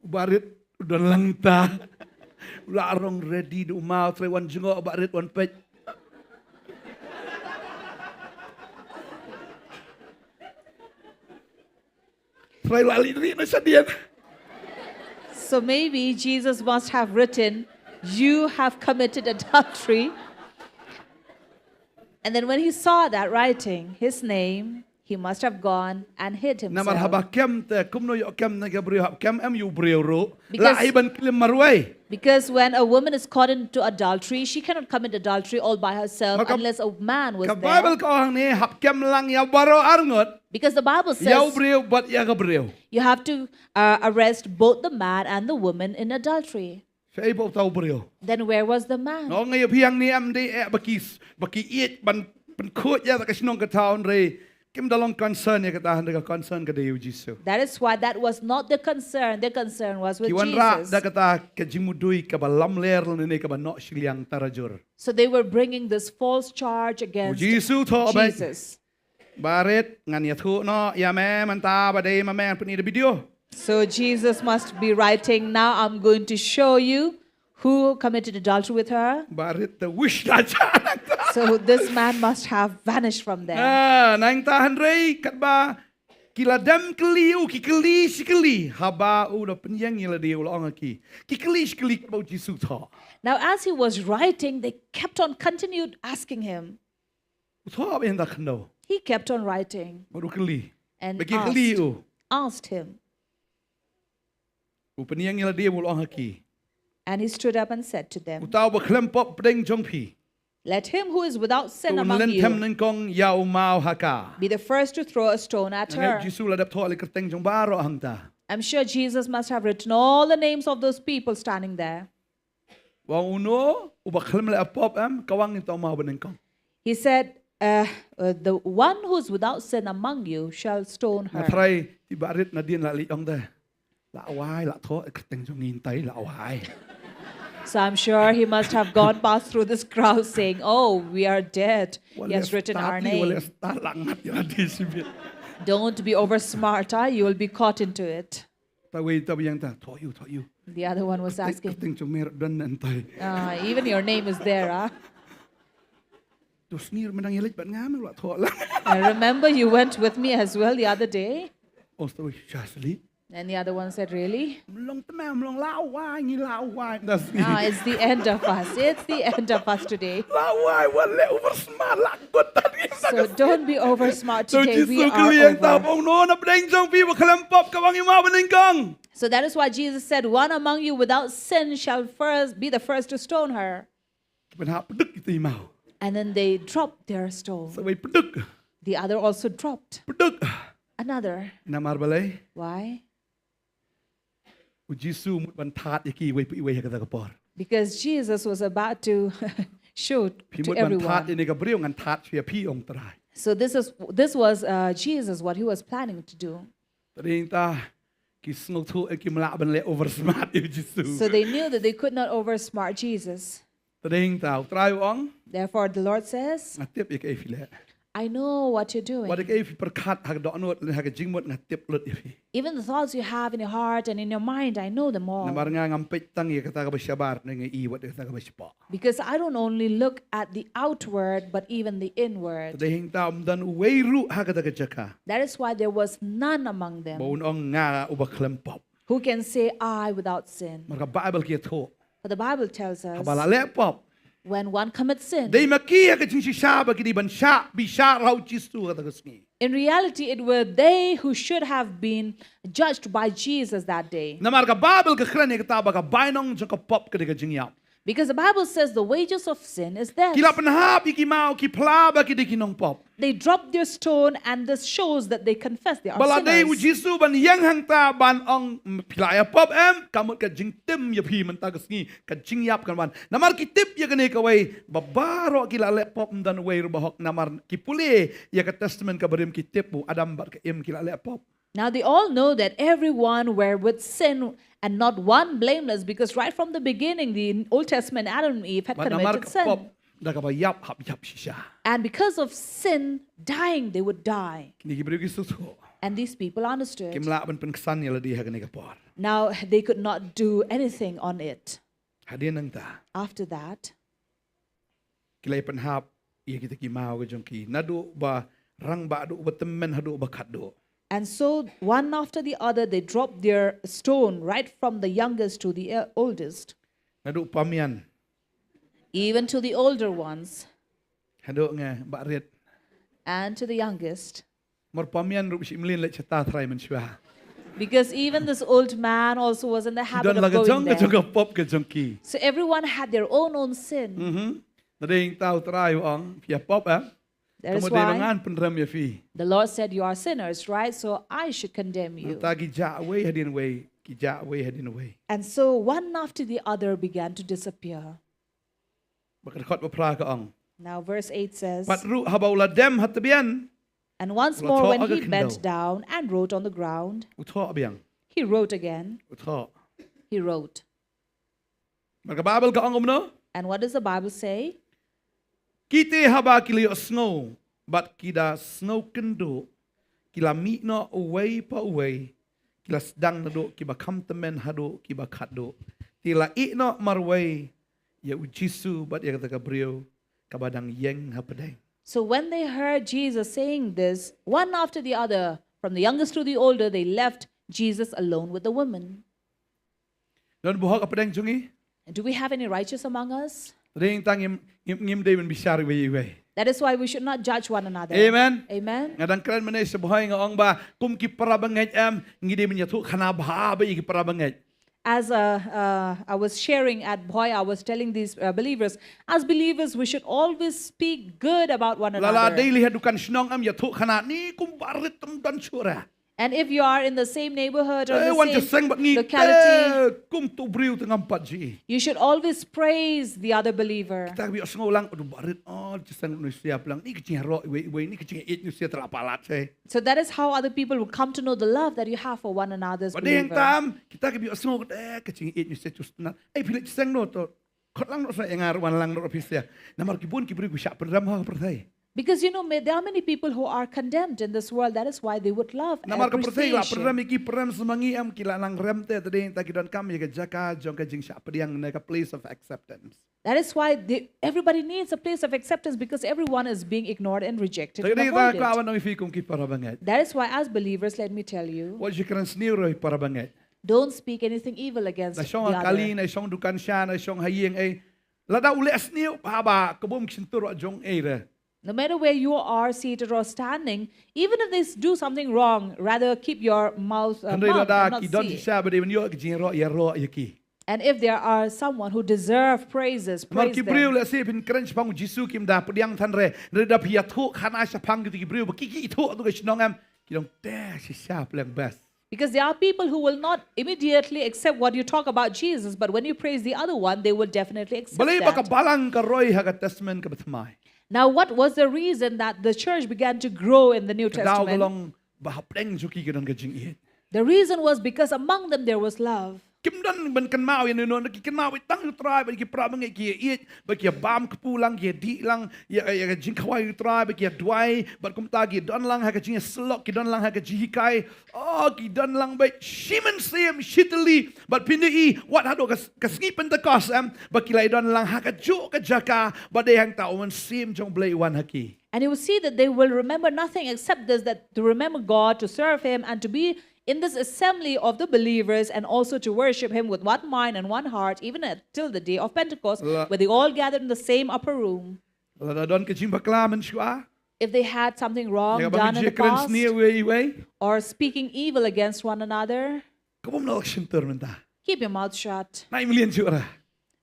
Barit u don lang ta. U la rong ready da u maw, trei wan jngoh barit wan peit. Trei la lih ri na shadien. So maybe Jesus must have written, "You have committed adultery." And then when he saw that writing, his name, he must have gone and hid himself. Namar haba kem te, kumno ïoh kem na ka briew, haba kem em ïa u briew ruh. Because la ai ban klim marwei. Because when a woman is caught into adultery, she cannot commit adultery all by herself unless a man was there. Ka Bible ka ong hangne, haba kem lang ïa baroh arngut. Because the Bible says, ïa u briew bad ïa ka briew. You have to uh, arrest both the man and the woman in adultery. Shaei ba uta u briew? Then where was the man? Nga ong ïa phi hangne, em dei eh ba ki, ba ki ïeit ban pynkhuid ïa ka shnong ka thaw, hynrei kim da long concern ïa kata, hynrei ka concern ka dei u Jisu. That is why that was not the concern. The concern was with Jesus. Ki wanrah da kata ka jingmudui kaba lamler lane kaba noh shiliang tarajur. So they were bringing this false charge against Jesus. U Jisu thoh beit. Barit, ngan ïathuh noh ïa me mynta ba dei ma me, ngan pyni da video. So Jesus must be writing, "Now I'm going to show you who committed adultery with her." Barit te wish da jan. So this man must have vanished from there. Ah, nangta hynrei katba ki la dem kylli u, ki kylli shi kylli, haba u la pynïeng ïa lade, u la ong ha ki. Ki kylli shi kylli katba u Jisu thoh. Now as he was writing, they kept on continued asking him. U thoh beit hangta khyndew. He kept on writing bad u kylli. And bad ki kylli asked, u, asked him. U pynïeng ïa lade bad u la ong ha ki. And he stood up and said to them, Uta uba khlem pop hapdeng jong phi, let him who is without sin among you, to un lynthem nyngkong ïa u maw ha ka. Be the first to throw a stone at her. Nga ngeit u Jisu u la dep thoh ïa la ki kyrteng jong baroh hangta. I'm sure Jesus must have written all the names of those people standing there. U ong, uno uba khlem leh pop em, ka wang ïa uta u maw banyngkong. He said, Uh, uh, the one who's without sin among you shall stone Nga her. Trai ti ba rit na din la li ong de. La wai la tho kyrteng jong ngi tai la wai. So I'm sure he must have gone past through this crowd saying, "Oh, we are dead." He has written our Wale name. Sta la ngat ya di sibit. Don't be oversmart, huh? You will be caught into it. Ta wei ta biang ta tho you tho you. The other one was asking. Kyrteng jong mer dan nan tai. Uh, even your name is there, huh? Tu snir menang yelit bat ngam la tho la. I remember you went with me as well the other day. Oh sta wei shasli. And the other one said, "Really?" Mlong tma mlong la wai ngi la wai das ni. Ah, it's the end of us. It's the end of us today. La wai wale oversmart la got tadi. So don't be oversmart So today. We Jisu are kali yang ta over. Ong no na pdeng jong phi ba khlem pop ka bang ima bening kong. So that is why Jesus said, "One among you without sin shall first be the first to stone her." Pen ha pduk itu imau. And then they dropped their stone. Sa wei pduk. The other also dropped. Pduk. Another. Namar balei. Why? U Jisu mut ban that ya ki wei pi wei ha kata ka por. Because Jesus was about to shoot Phi to mut ban that everyone. Ini ka briew ngan that ya phi ong Trai. So this is this was uh, Jesus what he was planning to do. Tading ta ki sngewthuh ki mlah ban le oversmart ya u Jisu. So they knew that they could not oversmart Jesus. Tading ta u Trai ong. Therefore, the Lord says, Nga tip ya ka phi le. "I know what you're doing. Wat ka phi perkhat ha ka dohnud ha ka jingmut nga tip lut ya phi. Even the thoughts you have in your heart and in your mind, I know them all." Namar nga ngam peit tang ya kata ka ba shabar ne nga i wat kata ka ba shpa. Because I don't only look at the outward, but even the inward. Tading ta um dan wei ruh ha kata ka jaka. That is why there was none among Ba them un ong nga uba khlem pop. Who can say, "I without sin." Mar ka Bible ki thuh. For the Bible tells us, Haba la le pop. When one commits sin, Dei ma ki ha ka jingshisha ba ki di ban shah bishar ha u Jisu kata ka sngi. In reality, it were they who should have been judged by Jesus that day. Namar ka Bible ka kren ya kata ba ka bainong jong ka pop ka dei ka jingïap. Because the Bible says the wages of sin is death. Ki la pynhap ya ki mau ki phla ba ki dei ki nongpop. They dropped their stone, and this shows that they confess they are Ba la dei u sinners. Jisu ban ïeng hangta ban ong phi la ïa pop em, ka mut ka jingtim ya phi mynta ka sngi, ka jingïap kan wan. Namar ki tip ya kane kawei, ba baroh ki la leh pop, ym don wei ruh ba hok, namar ki pule ya ka Testament ka barim ki tip u Adam bad ka Im ki la leh pop. Now they all know that everyone were with sin and not one blameless, because right from the beginning, the Old Testament, Adam and Eve had Bad namar committed ka sin. pop da kaba ïap hap ïap shisha. And because of sin, dying, they would die. Kine ki briew ki sngewthuh. And these people understood. Kim lah ban pynksan ïa lade ha kane ka por. Now they could not do anything on it. Hadien nangta. After that, Ki la pynhap ïa kita ki mau ka jong ki. Naduh ba rangbah haduh ba tymmen haduh ba khatduh. And so, one after the other, they dropped their stone, right from the youngest to the uh, oldest, Naduh pamian. Even to the older ones, Haduh nga ba rit. And to the youngest. Mar pamian ruh shi mlin leh chata thrai mynshwa. Because even this old man also was in the habit Don la of ka going jong ka jong there. Ka pop ka jong ki. So everyone had their own own sin. Mhm. Nadeng ta u Trai u ong phi ïa pop eh. That is Ka mut dei ba why ngan pynrem ïa phi. The Lord said, "You are sinners, right? So I should condemn you." Ta ki jah wei hadien wei, ki jah wei hadien wei. And so one after the other began to disappear. Ba ka dkhot ba phra ka ong. Now, verse eight says, Pat ruh haba u la dem ha tbian. And once U la more, thoh when ha ka he bent khyndew. Down and wrote on the ground, U thoh biang. He wrote again. U thoh. He wrote. Mar ka Bible ka ong kumno? And what does the Bible say? Kita haba ki la ïohsngew bad ki da sngewkynduh, ki la mih noh uwei pa uwei, ki la sdang naduh kiba kham tymmen haduh kiba khatduh. Te la ïeh noh marwei ïa u Jisu bad ïa kata ka briew kaba dang ïeng hapdeng. So when they heard Jesus saying this, one after the other, from the youngest to the older, they left Jesus alone with the woman. Don buhok hapdeng jong ngi? And do we have any righteous among us? Dei tang ngim ngim ngim dei ban bishar iwei iwei. That is why we should not judge one another. Amen. Amen. Nga dang kren mynne sha Bhoi nga ong ba kum ki para bangeit em ngi dei ban ïathuh khana bha bha ïa ki para bangeit. As uh, uh, I was sharing at Bhoi, I was telling these uh, believers, as believers, we should always speak good about one Lada another. dei lei ha dukan shnong em ïathuh khana ni kum ba rit tam don shura. And if you are in the same neighborhood or in Eh, the wan same jingïaseng bad ngi locality, te kum tu briew te ngam pat ji. You should always praise the other believer. Kita ki ïohsngew lang, aduh, barit, oh, jingïaseng nu siap lang, ni ka jingïaroh iwei iwei, ni ka jingïeit nu siap, te la palat seh. So that is how other people will come to know the love that you have for one another's Ba dei hangta believer. em, kita ki ïohsngew, eh, ka jingïeit nu siap, tu sngewtynnat. Eh, phi leit seng noh to. Khot lang noh sa, ïa nga ruh wan lang noh phi seh. Namar ki bun ki briew ki shah pynrem ha ka pyrthei. Because you know, may, there are many people who are condemned in this world. That is why they would love and Namar ka pyrthei la appreciation. pynrem ïa ki, pynrem sa ma ngi em, ki la nang rem te, te dei ta ki donkam ïa ka jaka jong ka jingshah pdiang ne ka place of acceptance. That is why they, everybody needs a place of acceptance, because everyone is being ignored and rejected Te and dei ta ka avoided. Wan ong ïa phi kum ki para bangeit. That is why, as believers, let me tell you, Wat ju kren sniew ruh para bangeit. Don't speak anything evil against Na the shong ha kali, other. Na shong dukan sha, na shong ha ïing, eh. Lada u leh sniew, haba ka bym shyntur wat jong, eh, re. No matter where you are seated or standing, even if they s- do something wrong, rather keep your mouth uh, Hynrei mum lada and not ki don say. Shisha ba dei ban ïoh ka jingïaroh, ïaroh ïa ki. And if there are someone who deserve praises, Namar praise ki briew them. Lehse phin kren shaphang u Jisu kim da pdiang than re. Hynrei da phi ïathuh khana shaphang kito ki briew ba ki, ki ithuh tu ka shnong em, ki dang te shisha pleng best. Because there are people who will not immediately accept what you talk about Jesus, but when you praise the other one, they will definitely accept Balei ba ka that. Balang ka roi ha ka Testament kaba thymmai? Now, what was the reason that the church began to grow in the New Ka daw ka Testament? long ba hapdeng jong ki ka don ka jingïeit. The reason was because among them there was love. Kim don ban kynmaw ïa uno uno, ki kynmaw beit tang ïa u Trai, bad ki para bangeit ki ïeit, bad ki bam kpu lang, ki dih lang ïa, ïa ka jingkhawai u Trai, bad ki duwai, bad kumta ki don lang ha ka jingïasyllok, ki don lang ha ka jinghikai. Oh, ki don lang beit shi mynsiem, shi tylli, bad phin ïohi wat haduh ka, ka sngi Pentekost em, ba ki la don lang ha kajuh ka jaka, ba dei hangta u Mynsiem jong U Blei u wan ha ki. And you will see that they will remember nothing except this, that to remember God, to serve Him, and to be in this assembly of the believers, and also to worship Him with one mind and one heart, even at, till the day of Pentecost, La- where they all gathered in the same upper room. Lada don ka jingbakla mynshuwa, If they had something wrong ïa ka ba done ngi in the ju kren past, sniew iwei iwei, or speaking evil against one another, ka bym lah shyntur mynta. Keep your mouth shut. Nai mlien ju ra.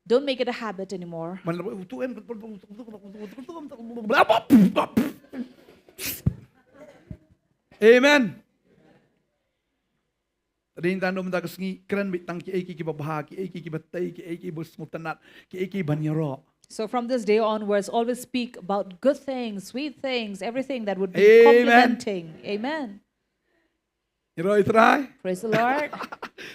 Don't make it a habit anymore. Man, tu em. Amen. Te dei tang mynta ka sngi, kren beit tang kiei kiei kiba bha, kiei kiei kiba tei, kiei kiei ba sngewtynnat, kiei kiei ban ïaroh. So from this day onwards, always speak about good things, sweet things, everything that would be Amen. Complimenting. Amen. Ïaroh ïa u Trai. Praise the Lord.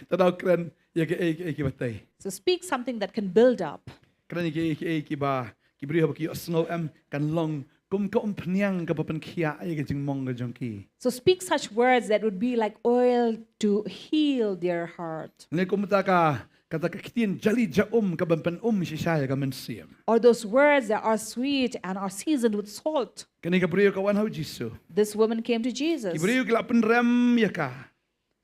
Te daw kren ïa kiei kiei kiba tei. So speak something that can build up. Kren ïa kiei kiei kiba, ki briew haba ki ïohsngew em, kan long kum ka umphniang kaba pynkhiah ïa ka jingmong ka jong ki. So speak such words that would be like oil to heal their heart. Lane kumta ka, kata ka ktien jali jaum kaban pynum shisha ïa ka mynsiem. Or those words that are sweet and are seasoned with salt. Kane ka briew ka wan ha u Jisu. This woman came to Jesus. Ki briew ki la pynrem ïa ka.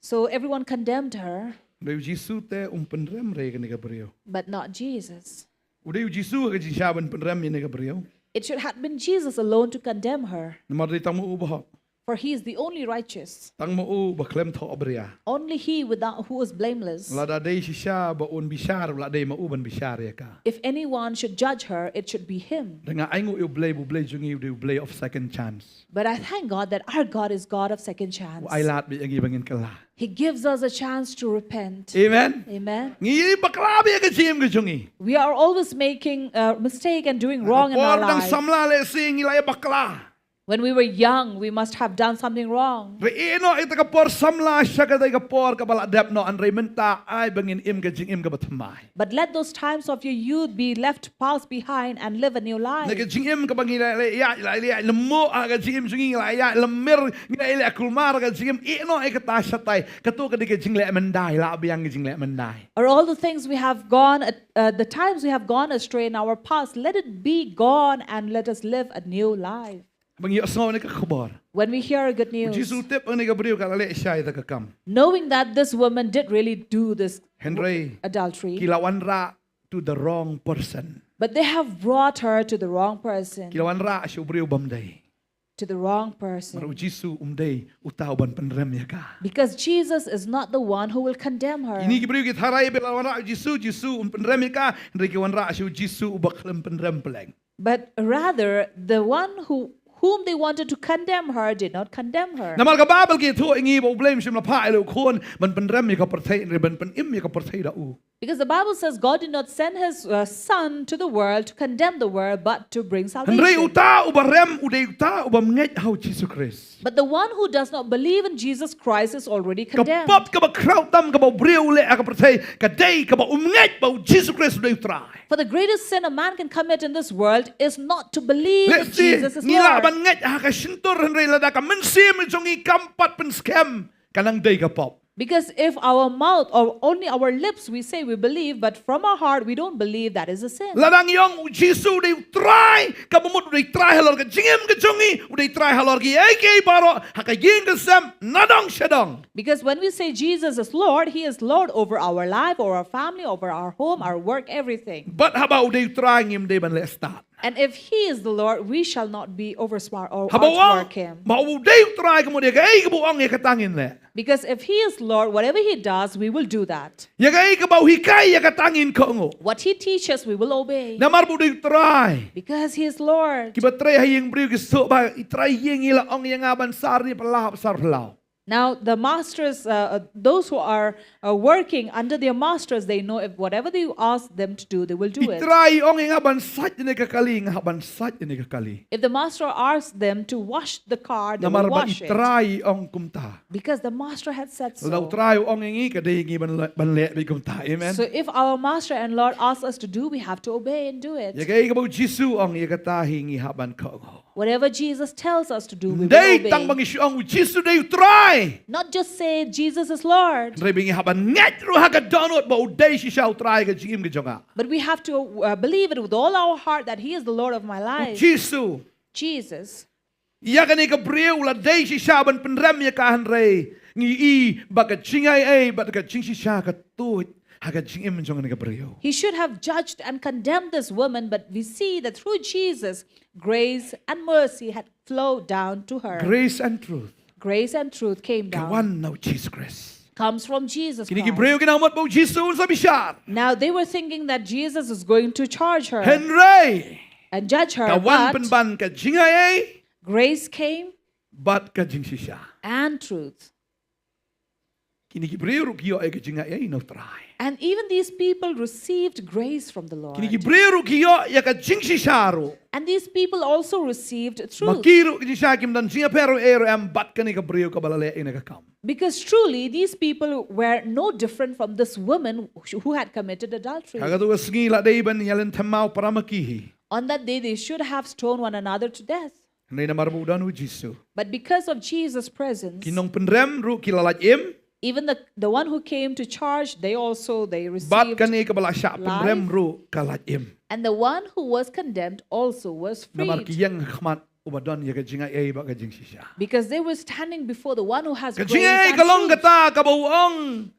So everyone condemned her. Hynrei u Jisu te um pynrem re ïa kane ka briew. But not Jesus. U dei u Jisu ka jingshisha ban pynrem ïa kane ka briew. It should have been Jesus alone to condemn her. Namar dei tang ma u bahok. For he is the only righteous. Tang ma u ba khlem thoh bria. Only he without, who is blameless. Lada dei shisha ba un bishar, la dei ma u ban bishar ïa ka. If anyone should judge her, it should be him. Te nga ainguh ïa u Blei, u Blei jong ngi u dei u Blei of second chance. But I thank God that our God is God of second chance. U ai lad beit ïa ngi ba ngin kylla. He gives us a chance to repent. Amen. Amen. Ngi bakla beit ïa ka jingim ka jong ngi. We are always making a mistake and doing wrong in our Por dang life. samla lehse ngi la ïa bakla. When we were young, we must have done something wrong. Re ïeh noh ïa ka por samla sha kata ka por kaba la dep noh, hynrei mynta ai ba ngin im ka jingim kaba thymmai. But let those times of your youth be left past behind and live a new Na ka life. jingim kaba ngi la ïa, la ïa lehmoh ha ka jingim jong ngi, la ïa lehmir, ngi la ïa leh kulmar ha ka jingim, ïeh noh ïa kata shatai. Kato ka dei ka jingleh myndai, la biang ka jingleh myndai. Or all the things we have gone, uh, the times we have gone astray in our past, let it be gone and let us live a new life. Ba ngi ïohsngew ïa kane ka khubor. When we hear a good news, Jisu tip ïa kane ka briew ka la leh shai da ka kam. Knowing that this woman did really do this Hynrei adultery, ki la wanrah to the wrong person. But they have brought her to the wrong person. Ki la wanrah sha u briew bym dei. To the wrong Namar u person. Jisu um dei uta uban pynrem ïa ka. Because Jesus is not the one who will condemn her. Kine ki briew ki tharai ba la wanrah u Jisu, Jisu um pynrem ïa ka, hynrei ki wanrah sha u Jisu uba khlem pynrem pleng. But rather, the one who, whom they wanted to condemn her did not condemn her. Namar ka Baibl ka ïathuh ïa ngi ba U Blei um shym la phah ïa la u khun ban pynrem ïa ka pyrthei, hynrei ban pynim ïa ka pyrthei da u. Because the Bible says God did not send his uh, son to the world to condemn the world, but to bring salvation. Hynrei uta uba rem u dei uta uba ngeit ha u Jisu Khrist. But the one who does not believe in Jesus Christ is already condemned. Ka pop kaba khraw tam kaba u briew u leh ha ka pyrthei ka dei kaba um ngeit ba u Jisu Khrist u dei u Trai. For the greatest sin a man can commit in this world is not to believe that Jesus is Lord. Ngi lah ban ngeit ha ka shyntur, hynrei lada ka mynsiem jong ngi kam pat pynskhem, ka nang dei ka pop. Because if our mouth or only our lips we say we believe, but from our heart we don't believe, that is a sin. Lada ngi ong u Jisu u dei u Trai, kaba mut u dei Trai halor ka jingim ka jong ngi, u dei Trai halor kiei kiei baroh, ha ka ïing ka sem, nadong shadong. Because when we say Jesus is Lord, He is Lord over our life, over our family, over our home, our work, everything. Bad haba u dei u Trai ngim dei ban leh stad. And if He is the Lord, we shall not be oversmart or outwork Him. Haba u dei u Trai ka mut ïa kaei kaba u ong ïa kata ngin leh. Because if He is Lord, whatever He does, we will do that. Ïa kaei kaba u hikai ïa kata ngin kohnguh. What He teaches, we will obey. Namar ba u dei u Trai. Because He is Lord. Kiba trei ha ïing briew ki sngewthuh ba i trai ïing i la ong ïa nga ban sar ne phyllaw, sar phyllaw. Now, the masters, uh, uh, those who are uh, working under their masters, they know if whatever you ask them to do, they will do it. I trai i ong ïa nga ban sait ïa kane ka kali, nga hap ban sait ïa kane ka kali. If the master asks them to wash the car, they will wash it. Namar ba i trai i ong kumta. Because the master had said so. Lada u Trai u ong ïa ngi ka dei ïa ngi ban leh, ban leh beit kumta. Amen. So if our master and Lord asks us to do, we have to obey and do it. Ïa kaei kaba u Jisu u ong ïa kata hi ngi hap ban kohnguh. Whatever Jesus tells us to do, we will obey. Ym dei tang ba ngi shu ong u Jisu u dei u Trai. Not just say Jesus is Lord. Hynrei ba ngi hap ban ngeit ruh ha ka dohnud ba u dei shisha u Trai ka jingim ka jong nga. But we have to uh, believe it with all our heart that He is the Lord of my life. U Jisu. Jesus. Ïa kane ka briew u la dei shisha ban pynrem ïa ka, hynrei ngi i ba ka jingai ei bad ka jingshisha ka tuid ha ka jingim jong kane ka briew. He should have judged and condemned this woman, but we see that through Jesus, grace and mercy had flowed down to her. Grace and truth. Grace and truth came down. Ka wan na u Jisu Khrist. Comes from Jesus Christ. Kine ki briew ki nang mut ba u Jisu un sa bishar. Now they were thinking that Jesus is going to charge her. Hynrei. And judge her, ka wan pynban ka jingai ei. Grace came. Bad ka jingshisha. And truth. Kine ki briew ruh ki ïoh ïa ka jingai ei na u Trai. And even these people received grace from the Lord. Kine ki briew ruh ki ïoh ïa ka jingshisha ruh. And these people also received truth. Ma ki ruh ki jingshisha kim don jingïapher ruh ei ruh em bad kane ka briew kaba la leh ïa kane ka kam. Because truly, these people were no different from this woman who had committed adultery. Ha kato ka sngi la dei ban ïalynthem maw para ma ki hi. On that day, they should have stoned one another to death. Hynrei namar ba u don u Jisu. But because of Jesus' presence, ki nongpynrem ruh ki la lait im. Even the, the one who came to charge, they also, they received life. Bad kane kaba la shah pynrem ruh ka lait im. And the one who was condemned also was freed. Namar ki ïeng ha khmat uba don ïa ka jingai ei bad ka jingshisha. Because they were standing before the one who has grace and truth. Ka jingai ei ka long kata kaba u ong.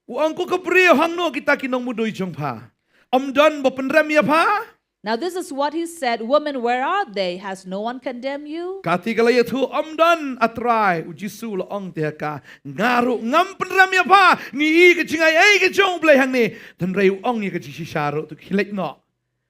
U ong, ko ka briew, hangno kita ki nongmudui jong pha? Ym don ba pynrem ïa pha? Now this is what he said, "Woman, where are they? Has no one condemned you?" Kata ka la ïathuh, ym don, A Trai. U Jisu u la ong te ha ka, nga ruh ngam pynrem ïa pha. Ngi i ka jingai ei ka jong U Blei hangne. Hynrei u ong ïa ka jingshisha ruh, to khie leit noh.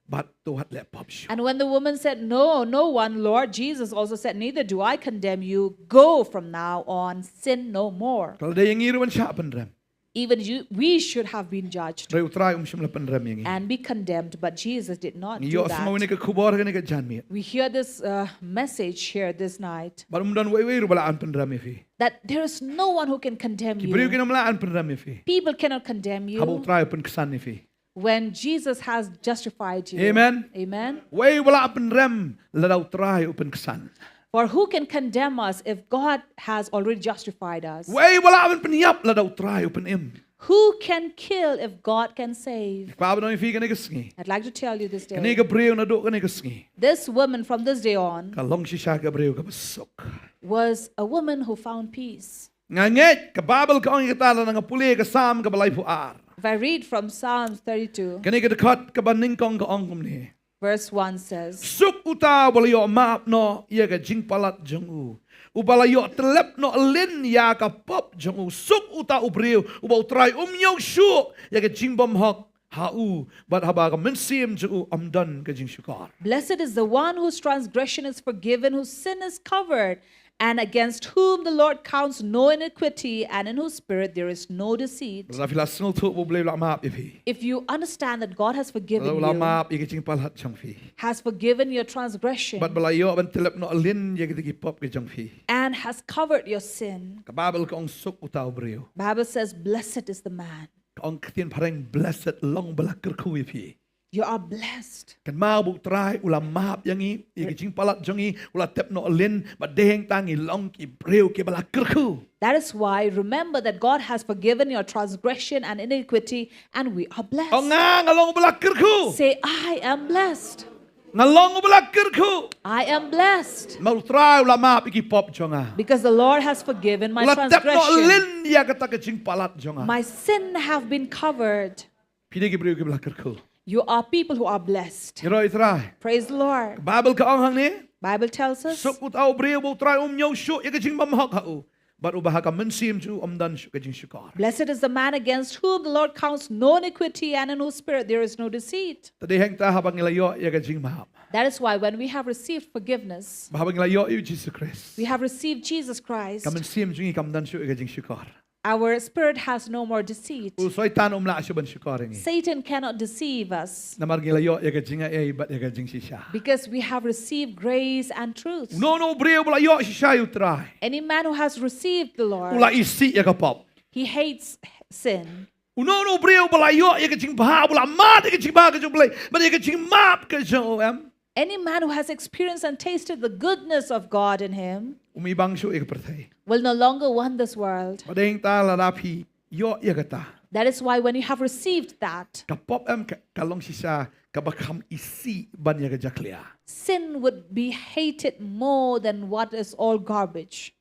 Bad to wat leh pop shuh. And when the woman said, "No, no one, Lord," Jesus also said, "Neither do I condemn you. Go from now on, sin no more." Ka la dei ïa ngi ruh ban shah pynrem. Even you, we should have been judged. Hynrei U Trai um shym la pynrem ïa ngi. And be condemned, but Jesus did not do that. Ngi ïohsngew ïa kane ka khubor ha kane ka janmiet. We hear this uh, message here this night. Ba ym don uwei uwei ruh ba lah ban pynrem ïa phi. That there is no one who can condemn you. Ki briew kin ym lah ban pynrem ïa phi. People cannot condemn you. Haba U Trai u pynksan ïa phi. When Jesus has justified you. Amen. Amen. Uei uba lah ban pynrem lada U Trai u pynksan? For who can condemn us if God has already justified us? Uei uba lah ban pynïap lada U Trai u pynim? Who can kill if God can save? Kwah ban ong ïa phi kane ka sngi. I'd like to tell you this day. Kane ka briew naduh kane ka sngi. This woman from this day on Ka long shisha ka briew kaba suk. Was a woman who found peace. Nga ngeit ka Baibl ka ong ïa kata lada nga pule ka Salm kaba laiphew ar. If I read from Psalms thirty-two, kane ka dkhot kaba nyngkong ka ong kumne. Verse one says, Suk uta uba la ïoh map noh ïa ka jingpalat jong u, uba la ïoh tyllep noh lin ïa ka pop jong u. Suk uta u briew uba U Trai um ñiew shuh ïa ka jingbymhok ha u, bad haba ka mynsiem jong u ym don ka jingshukor. Blessed is the one whose transgression is forgiven, whose sin is covered, and against whom the Lord counts no iniquity, and in whose spirit there is no deceit. Lada phi la sngewthuh ba U Blei u la map ïa phi. If you understand that God has forgiven you, u la map ïa ka jingpalat jong phi, has forgiven your transgression, bad ba la ïoh ban tyllep noh lin ïa kita ki pop ki jong phi, and has covered your sin, ka Baibl ka ong suk uta u briew. Bible says, "Blessed is the man." Ka ong ka ktien phareng, "Blessed, long ba la kyrkhu ïa phi." You are blessed. Kynmaw ba U Trai u la map ïa ngi ïa ki jingpalat jong ngi, u la tep noh lin, bad dei hangta ngi long ki briew kiba la kyrkhu. That is why remember that God has forgiven your transgression and iniquity, and we are blessed. Ong, "Nga, nga long uba la kyrkhu." Say, "I am blessed." Nga long uba la kyrkhu. I am blessed. Namar U Trai u la map ïa ki pop jong nga. Because the Lord has forgiven my transgression. U la tep noh lin ïa kata ka jingpalat jong nga. My sin have been covered. Phi dei ki briew kiba la kyrkhu. You are people who are blessed. Ïaroh ïa U Trai. Praise the Lord. Ka Baibl ka ong hangne. Bible tells us, "Suk uta u briew ba U Trai um ñiew shuh ïa ka jingbymhok ha u, bad uba ha ka mynsiem jong u ym don shuh ka jingshukor." Blessed is the man against whom the Lord counts no iniquity, and in whose spirit there is no deceit. Te dei hangta haba ngi la ïoh ïa ka jingmap, that is why when we have received forgiveness, ba haba ngi la ïoh ïa U Jisu Khrist, we have received Jesus Christ, ka mynsiem jong ngi kam don shuh ïa ka jingshukor. Our spirit has no more deceit. U Soitan um lah shuh ban shukor ïa ngi. Satan cannot deceive us. Namar ngi la ïoh ïa ka jingai bad ïa ka jingshisha. Because we have received grace and truth. Uno uno u briew ba la ïoh shisha ïa U Trai, any man who has received the Lord, u la isih ïa ka pop. He hates sin. Uno uno u briew ba la ïoh ïa ka jingbha, ba la mad ïa ka jingbha ka jong U Blei, bad ïa ka jingmap ka jong u, em, any man who has experienced and tasted the goodness of God in him, um ibang shuh ïa ka pyrthei, will no longer want this world. Bad dei hangta lada phi ïoh ïa kata, that is why when you have received that, ka pop, em, ka, ka long shisha kaba kham isih ban ïa ka jakhlia. Sin would be hated more than what is all garbage.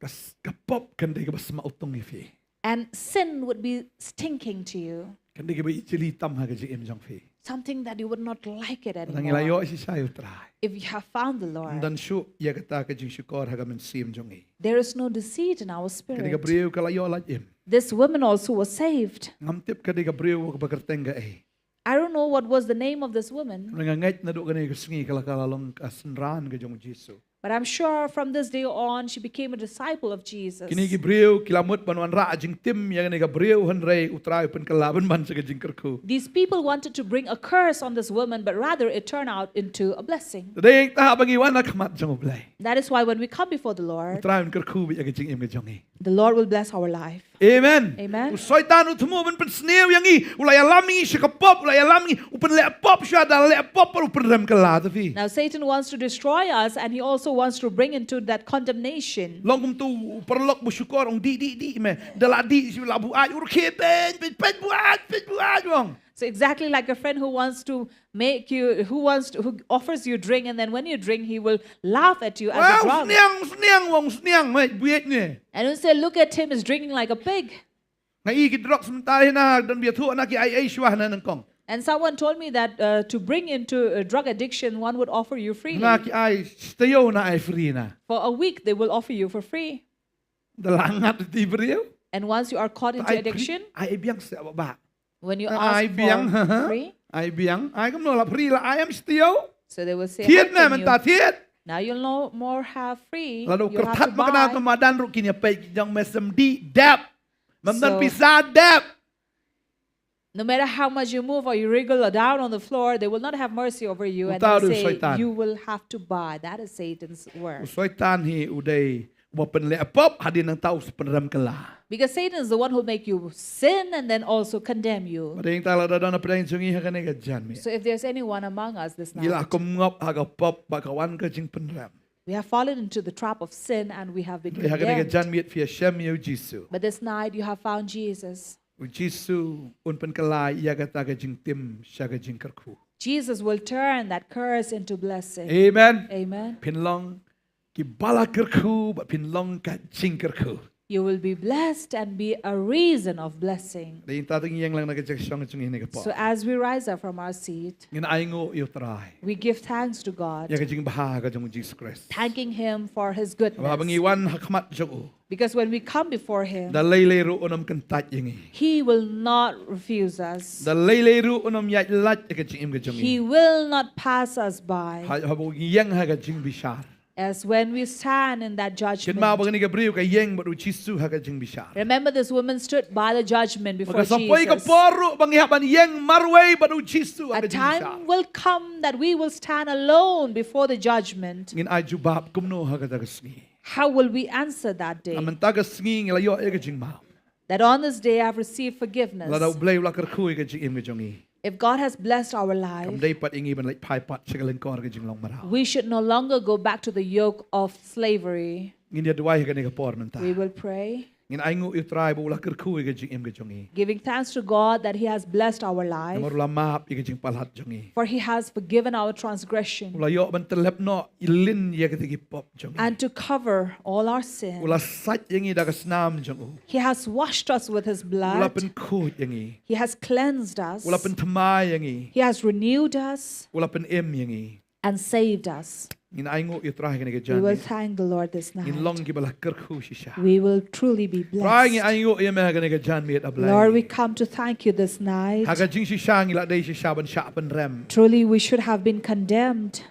Ka s-, ka pop kan dei kaba sma utung ïa phi. And sin would be stinking to you. Kan dei kaba ijli tam ha ka jingim jong phi. Something that you would not like it anymore. Lada ngi la ïoh shisha ïa U Trai, if you have found the Lord, ym don shuh ïa kata ka jingshukor ha ka mynsiem jong ngi. There is no deceit in our spirit. Kane ka briew ka la ïoh lait im. This woman also was saved. Ngam tip ka dei ka briew kaba kyrteng kaei. I don't know what was the name of this woman. Nga ngeit naduh kane ka sngi ka la, ka la long ka synran ka jong U Jisu. But I'm sure from this day on, she became a disciple of Jesus. Kine ki briew ki la mut ban wanrah jingtim ïa kane ka briew, hynrei U Trai u pynkylla ban ban sha ka jingkyrkhu. These people wanted to bring a curse on this woman, but rather it turned out into a blessing. Te dei hangta haba ngi wan ha khmat jong U Blei, that is why when we come before the Lord, U Trai un kyrkhu beit ïa ka jingim ka jong ngi. The Lord will bless our life. Amen. Amen. U Soitan u thmu ban pynsniew ïa ngi, u la ïalam ïa ngi sha ka pop, u la ïalam ïa ngi, u pynleh pop shuwa, da leh pop pat u pynrem kylla, te phi. Now Satan wants to destroy us, and he also wants to bring into that condemnation. Long kum utu u paralok ba shukor, ong, "Dih, dih, dih me." Da la dih shuh la buaid, u rkhie, "Peit, peit, peit buaid, peit buaid," ong. So exactly like a friend who wants to make you, who wants to, who offers you drink, and then when you drink, he will laugh at you as a drunk. "Wow, sniang, sniang, ong, sniang, mei, buaid ne." And he'll say, "Look at him, he's drinking like a pig." Nga i ki drugs mynta hi na, don ba ïathuh na ki ai ei shuwa na nyngkong. And someone told me that, uh, to bring into, uh, drug addiction, one would offer you freely. Na ki ai, sha taïew na ai free na. For a week, they will offer you for free. Da la ngat ïa u briew. And once you are caught into addiction, ai free, ai biang seh ba. When you ask for free, ai biang. Ai biang. Ai kumno la free, la ai em sha taïew. So they will say, "How can you?" Thied ne mynta, thied. Now you'll no more have free. Lada u kyrthat ma ka na, to madan ruh kin ïa peit, jong me sem dih, dep. Ym don pisa, dep. No matter how much you move or you wriggle or down on the floor, they will not have mercy over you and they'll say, "You will have to buy." That is Satan's work. U Soitan hi u dei uba pynleh pop, hadien nangta u sa pynrem kylla. Because Satan is the one who make you sin and then also condemn you. Bad dei hangta lada don hapdeng jong ngi ha kane ka janmiet, so if there's anyone among us this night, ngi la kum ngop ha ka pop, ba ka wan ka jingpynrem. We have fallen into the trap of sin and we have been condemned. Hynrei ha kane ka janmiet phi ïashem ïa u Jisu. But this night you have found Jesus. U Jisu un pynkylla ïa kata ka jingtim sha ka jingkyrkhu. Jesus will turn that curse into blessing. Amen. Amen. Phin long ki ba la kyrkhu, bad phin long ka jingkyrkhu. You will be blessed and be a reason of blessing. Dei ngi ta dang ïeng lang na ka jingshong jong ngi ha kane ka por. So as we rise up from our seat, ngin ainguh ïa U Trai, we give thanks to God, ïa ka jingbha ka jong U Jisu Khrist. Thanking him for his goodness. Haba ngi wan ha khmat jong u, because when we come before him, da lei lei ruh un ym kyntait ïa ngi. He will not refuse us. Da lei lei ruh un ym ïaid lait ïa ka jingim ka jong ngi. He will not pass us by. Ha, haba ngi ïeng ha ka jingbishar. As when we stand in that judgment. Kynmaw ba kane ka briew ka ïeng bad U Jisu ha ka jingbishar. Remember, this woman stood by the judgment before Jesus. Bad ka sa poi ka por ruh ba ngi hap ban ïeng marwei bad U Jisu ha ka jingbishar. A time will come that we will stand alone before the judgment. Ngin ai jubab kumno ha kata ka sngi? How will we answer that day? Namar mynta ka sngi ngi la ïoh ïa ka jingmap. That on this day I've received forgiveness. Lada U Blei u la kyrkhu ïa ka jingim ka jong ngi, if God has blessed our life, kam dei pat ïa ngi ban leit phai pat sha ka lyngkor ka jinglong mraw. We should no longer go back to the yoke of slavery. Ngin ïa duwai ha kane ka por mynta. We will pray. Ngin ainguh ïa U Trai ba u la kyrkhu ïa ka jingim ka jong ngi. Giving thanks to God that he has blessed our life. Namar u la map ïa ka jingpalat jong ngi. For he has forgiven our transgression. U la ïoh ban tyllep noh, lin ïa kita ki pop jong ngi. And to cover all our sin. U la sait ïa ngi da ka snam jong u. He has washed us with his blood. U la pynkhuid ïa ngi. He has cleansed us. U la pynthymmai ïa ngi. He has renewed us. U la pynim ïa ngi. And saved us. Ngin ainguh ïa U Trai ha kane ka janmiet. We will thank the Lord this night. Ngin long kiba la kyrkhu shisha. We will truly be blessed. Trai, ngi ainguh ïa me ha kane ka janmiet, A Blei. Lord, we come to thank you this night. Ha ka jingshisha ngi la dei shisha ban shah pynrem. Truly, we should have been condemned.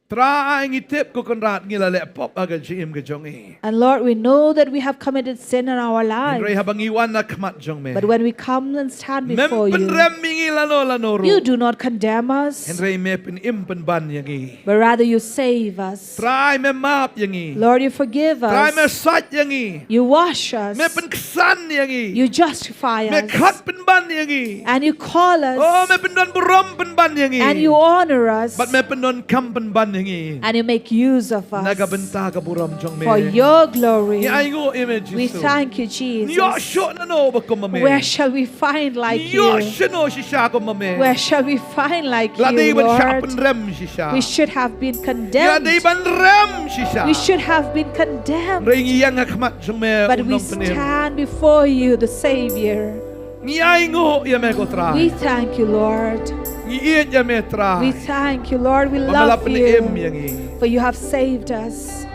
Trai, ngi tip, ko Kynrad, ngi la leh pop ha ka jingim ka jong ngi. And Lord, we know that we have committed sin in our lives. Hynrei haba ngi wan ha khmat jong me, but when we come and stand before you, mem pynrem ïa ngi lano lano ruh. You do not condemn us. Hynrei me pynim pynban ïa ngi. But rather you save us. Trai, me map ïa ngi. Lord, you forgive us. Trai, me sait ïa ngi. You wash us. Me pynksan ïa ngi. You justify us. Me khot pynban ïa ngi. And you call us. Oh, me pyndon burom pynban ïa ngi. And you honor us. Bad me pyndonkam pynban ïa ngi. And you make use of us. Na ka bynta ka burom jong me. For your glory. Ngi ainguh ïa me, Jisu. We thank you, Jesus. Ngi ïoh shuh nano ba kum ma me. Where shall we find like you? Ngi ïoh shano shisha kum ma me. Where shall we find like you, Lord? La dei ban shah pynrem shisha. We should have been condemned. La dei ban rem shisha. We should have been condemned. Hynrei ngi ïeng ha khmat jong me, U Nongpynim. But we stand before you, the Savior. Ngi ainguh ïa me, ko Trai. We thank you, Lord. Ngi ïeit ïa me, Trai. We thank you, Lord. We love you. Ba me la pynim ïa ngi. For you have saved us.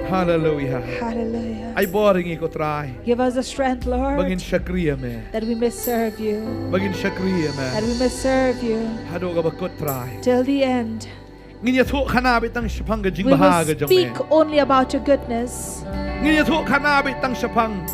Hallelujah. Hallelujah. Ai bor ïa ngi, ko Trai. Give us the strength, Lord. Ba ngin shakri ïa me. That we may serve you. Ba ngin shakri ïa me. That we may serve you. Haduh kaba kut, Trai. Till the end. Ngin ïathuh khana beit tang shaphang ka jingbha ka jong me. We will speak only about your goodness. Ngin ïathuh khana beit tang shaphang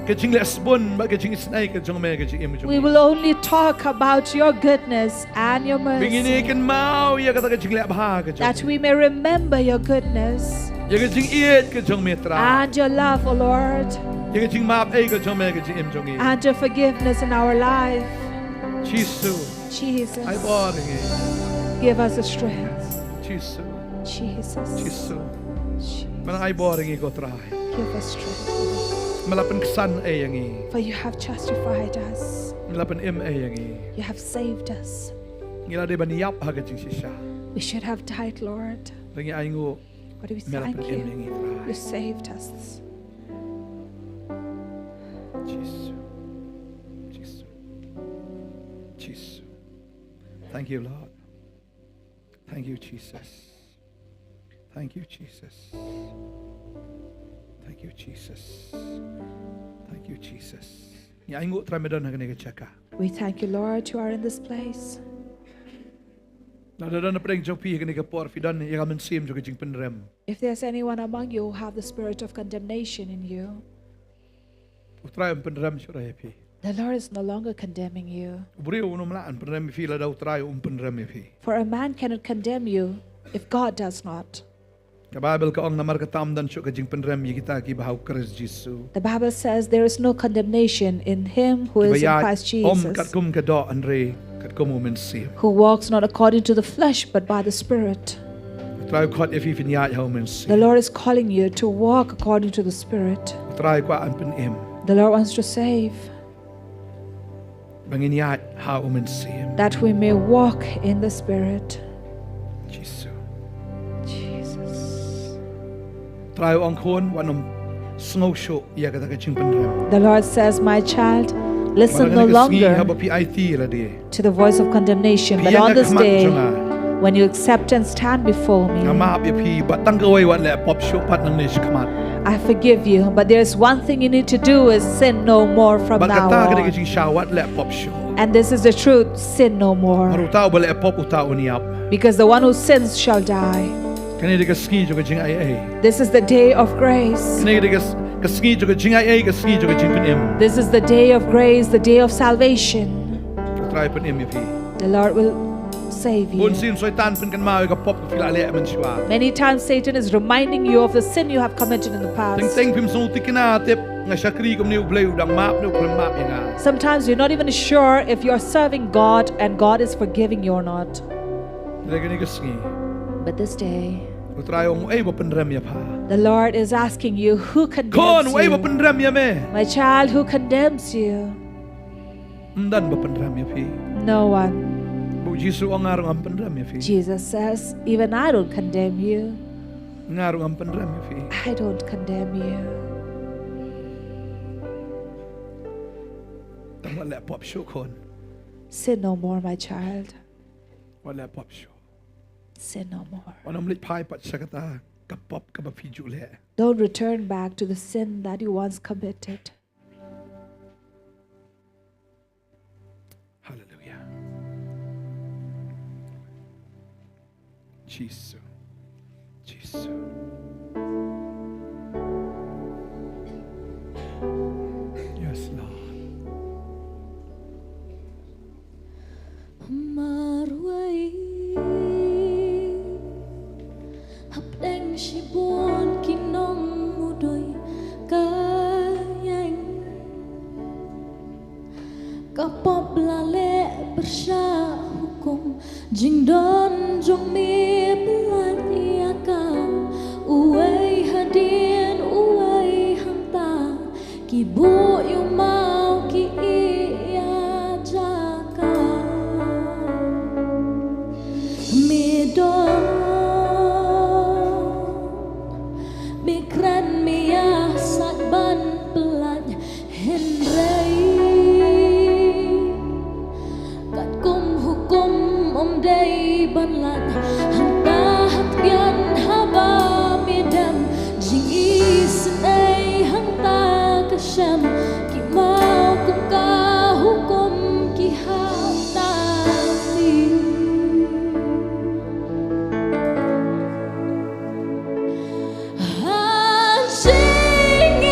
ka jingleh sbun bad ka jingisynei ka jong me ha ka jingim jong ngi. We will only talk about your goodness and your mercy. Ba ngin ïa kynmaw ïa kata ka jingleh bha ka jong me. That we may remember your goodness. Ïa ka jingïeit ka jong me, Trai. And your love, O Lord. Ïa ka jingmap ei ka jong me ha ka jingim jong ngi. And your forgiveness in our life. Jisu. Jesus. Ai bor ïa ngi. Give us the strength. Jisu. Jesus. Jisu. Jesus. Me la ai bor ïa ngi, ko Trai. Give us strength. Me la pynksan ei ïa ngi. For you have justified us. Me la pynim ei ïa ngi. You have saved us. Ngi la dei ban ïap ha ka jingshisha. We should have died, Lord. Hynrei ngi ainguh. But we thank you. Me la pynim ïa ngi, Trai. You saved us. Jisu. Jisu. Jisu. Thank you, Lord. Thank you, Jesus. Thank you, Jesus. Thank you, Jesus. Thank you, Jesus. Ngi ainguh, Trai, me don ha kane ka jaka. We thank you, Lord, you are in this place. Lada don napdeng jong phi ha kane ka por, phi don ïa ka mynsiem jong ka jingpynrem. If there's anyone among you who have the spirit of condemnation in you, U Trai um pynrem shuh ïa phi. The Lord is no longer condemning you. U briew um lah ban pynrem ïa phi lada U Trai um pynrem ïa phi. For a man cannot condemn you if God does not. Ka Baibl ka ong, namar kata ym don shuh ka jingpynrem ïa kita kiba ha U Khrist Jisu. The Bible says there is no condemnation in him who is in Christ Jesus. Kiba ïaid ym katkum ka doh hynrei katkum U Mynsiem. Who walks not according to the flesh, but by the Spirit. U Trai u khot ïa phi phin ïaid ha U Mynsiem. The Lord is calling you to walk according to the Spirit. U Trai u kwah ban pynim. The Lord wants to save. Ba ngin ïaid ha U Mynsiem. That we may walk in the Spirit. Jisu. Jesus. Trai u ong, khun, wat nym Sngew shuh ïa kata ka jingpynrem. The Lord says, "My child, listen no longer to the voice of condemnation, but on this day, when you accept and stand before me, I forgive you, but there's one thing you need to do is sin no more from now on." And this is the truth, sin no more. Because the one who sins shall die. Kane ka dei ka sngi jong ka jingaiei. This is the day of grace. Kane ka dei ka s-, ka sngi jong ka jingaiei, ka sngi jong ka jingpynim. This is the day of grace, the day of salvation. U Trai pynim ïa phi. The Lord will save you. Bun sien Soitan pynkynmaw ïa ka pop kaba phi la leh mynshuwa. Many times Satan is reminding you of the sin you have committed in the past. Teng teng phim sngew thikna, tip nga shakri kumne, U Blei u dang map ne u khlem map ïa nga. Sometimes you're not even sure if you're serving God and God is forgiving you or not. Te kane ka sngi. But this day, U Trai u ong, uei ba pynrem ïa pha? The Lord is asking you, "Who condemns you?" Khun, uei ba pynrem ïa me? My child, who condemns you? Ym don ba pynrem ïa phi. No one. Bad U Jisu u ong, nga ruh ngam pynrem ïa phi. Jesus says, "Even I don't condemn you." Nga ruh ngam pynrem ïa phi. I don't condemn you. Tang wat leh pop shuh khun. Sin no more, my child. Wat leh pop shuh. Sin no more. Wat nym leit phai pat sha kata ka pop kaba phi ju leh. Don't return back to the sin that you once committed. Hallelujah. Jisu. Jisu. Yes, Lord. Marwei hapdeng shibun ki nongmudui ka ïeng. Ka pop la leh pyrshah hukum jingdon jong me, pyllait ïa ka. Uwei hadien uwei hangta, ki buh ïa u maw ki ïeh ïa jaka. Me don, me kren, me ïasaid ban pyllait, hynrei katkum hukum ym dei ban lait. Hangta ha tbian haba me dem, jingisynei hangta ka shem, ki maw kum ka hukum ki hap tang. Ha jingisynei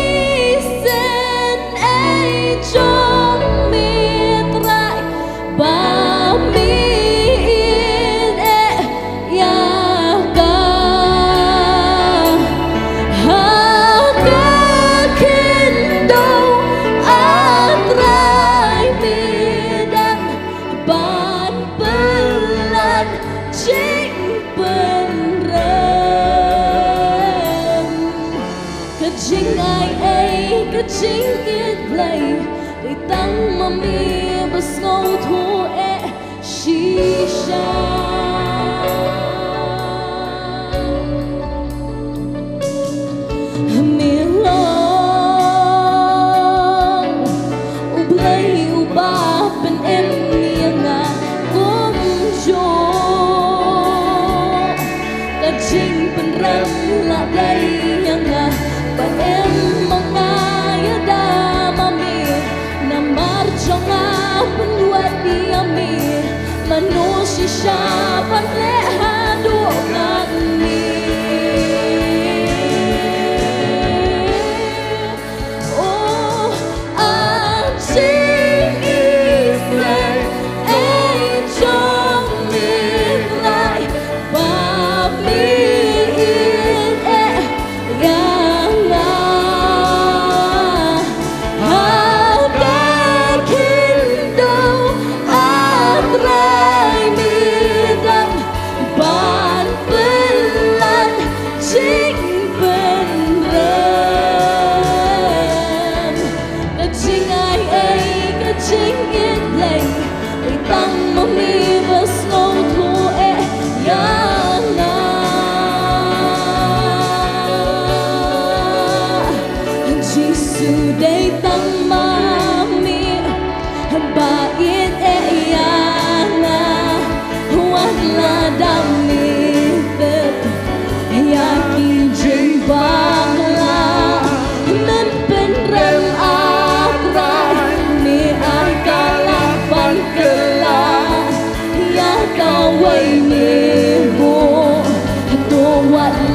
jong me Trai, ba me ïeit ïa ka. Ha ka khyndew, A Trai, me dem ban pyllait jingpynrem. Ka jingaiei, ka jingïeit Blei, dei tang ma me ba sngewthuh eh shisha. Me long U Blei uba pynim ïa nga kumjuh. Ka jingpynrem la dei ïa nga, pynim ma nga ïada ma me. Namar jong nga pynwad ïa me, mano shisha ban leh haduh katne. Oh, a jingisynei jong me Trai, ba me ïeit eh ïa nga. Ha ka khyndew, A Trai, me dem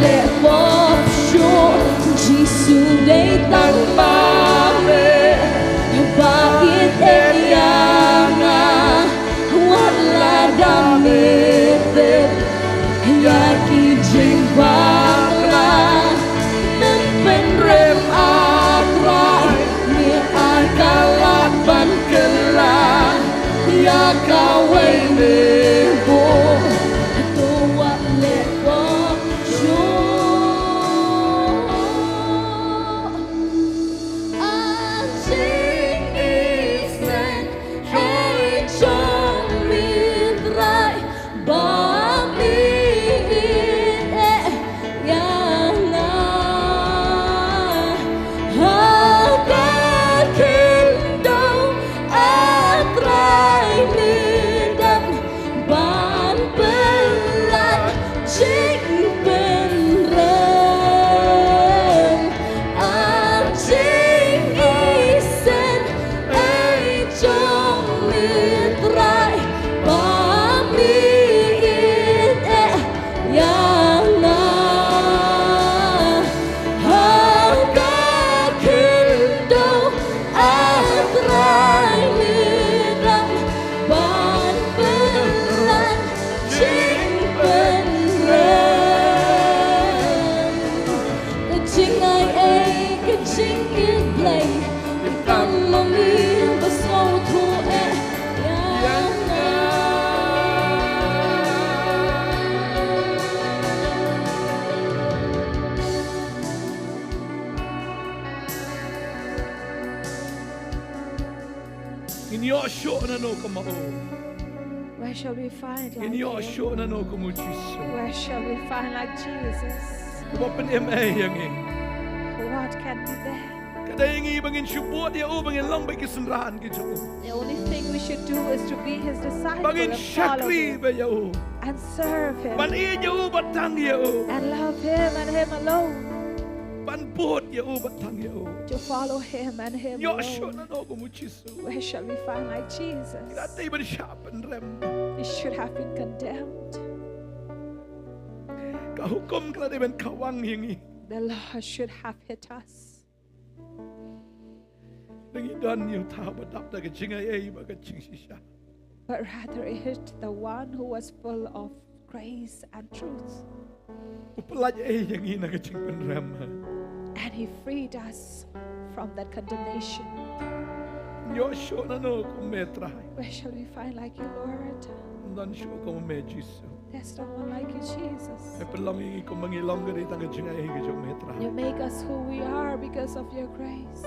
Te pop shuh, Jisu dei tang ba me ba ïeit ïa nga. Wat la da me tip ïa ki jingbakla, men pynrem, A Trai. Me ïa ka lad ban kylla ïa kawei me buh. To wat leh pop shuh. A jingïaseng, hei jong me Trai, ba me ïeit ïa nga. Ha ka khyndew, A Trai, me dang ban pynlait jingpynrem. A jingïaseng, hei jong me Trai, ba me ïeit ïa nga. Ha ka khyndew, A Trai, me dang ban pynlait jingpynrem. Ka jingaiei, ka jingïeit Blei, ka kam ma me ba sngewthuh eh ïa nga. Ngin ïoh shuh nano kum u? Where shall we find like Ngin ïoh him? Shuh nano kum u Jisu? Where shall we find like Jesus? Uba pynim ei ïa ngi. What can be there? Ka dei ïa ngi ba ngin shu bud ïa u, ba ngin long bad ki synran ki jong u. The only thing we should do is to be his disciple and follow him. Ba ngin shakri bad ïa u. And serve him. Ban ïeit ïa u bad tang ïa u. And love him and him alone. Ban bud ïa u bad tang ïa u. To follow him and him alone. Ïoh shuh nano kum u Jisu? Where shall we find like Jesus? Ka dei ban shah pynrem. He should have been condemned. Ka hukum ka la dei ban khawang ïa ngi. The law should have hit us. Ngi don ïa u thaw ba dap da ka jingaiei bad ka jingshisha. But rather it hit the one who was full of grace and truth. U pyllait ei ïa ngi na ka jingpynrem. And he freed us from that condemnation. Ïoh shuh nano kum me Trai? Where shall we find like you, Lord? Ym don shuh kum me Jisu. There's no one like you, Jesus. Me pynlong ïa ngi kum ma ngi long ka dei tang ka jingaiei ka jong me Trai. You make us who we are because of your grace.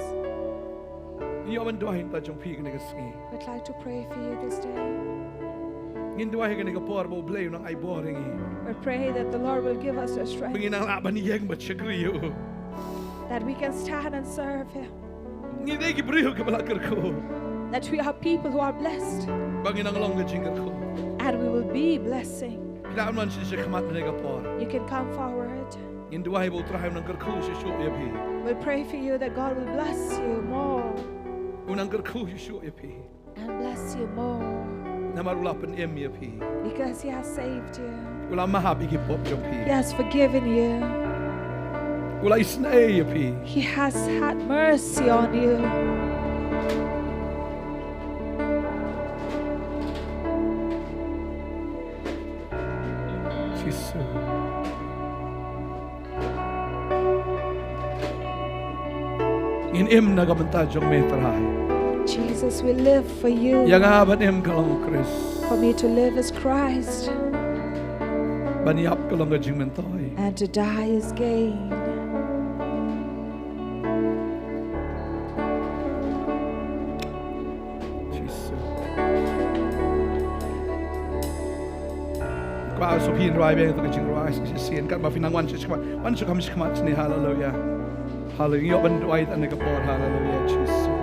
Ngi ïoh ban duwai na ka bynta jong phi kane ka sngi. We'd like to pray for you this day. Ngin duwai ha kane ka por ba U Blei un nang ai bor ïa ngi. We pray that the Lord will give us the strength. Ba ngin nang lah ban ïeng bad shakri ïa u. That we can stand and serve him. Ngi dei ki briew kiba la kyrkhu. That we are people who are blessed. Ba ngin nang long ka jingkyrkhu. And we will be blessing. Phi lah ban wan sha khmat ha kane ka por. You can come forward. Ngin duwai ba U Trai un nang kyrkhu shuh shuh ïa phi. We'll pray for you that God will bless you more. Un nang kyrkhu shuh shuh ïa phi. And bless you more. Namar u la pynim ïa phi. Because he has saved you. U la map ïa ki pop jong phi. He has forgiven you. U la isynei ïa phi. He has had mercy on you. Jisu. Ngin im na ka bynta jong me Trai. Jesus, we live for you. Ïa nga ban im ka long u Khrist. For me to live is Christ. Ban ïap ka long ka jingmyntoi. And to die is gain. Jisu. Kwah sngewbha phin rwai biang ïa ka jingrwai shisien katba phi nang wan sha khmat. Wan sha khmat shisien. Haleluya. Haleluya. Ïoh ban duwai tang ha kane ka por. Haleluya. Jisu.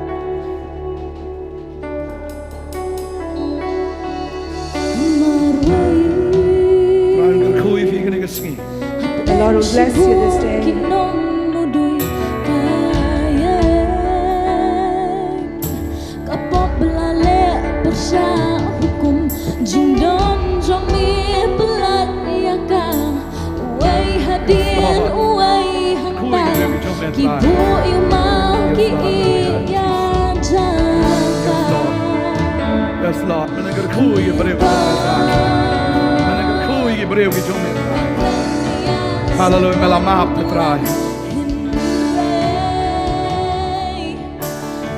Trai un kyrkhu ïa phi kane ka sngi. The Lord will bless you this day. Ka pop ba la leh pyrshah hukum, jingdon jong me pyllait ïa ka. Wei ha Dien uwei hangta ki buh ïa u maw ki ïa jaka. Yes, Lord. Mynta kyrkhu ïa ki briew ki jong me Trai. Mynta kyrkhu ïa ki briew ki jong me Trai. Haleluya, me la map Trai.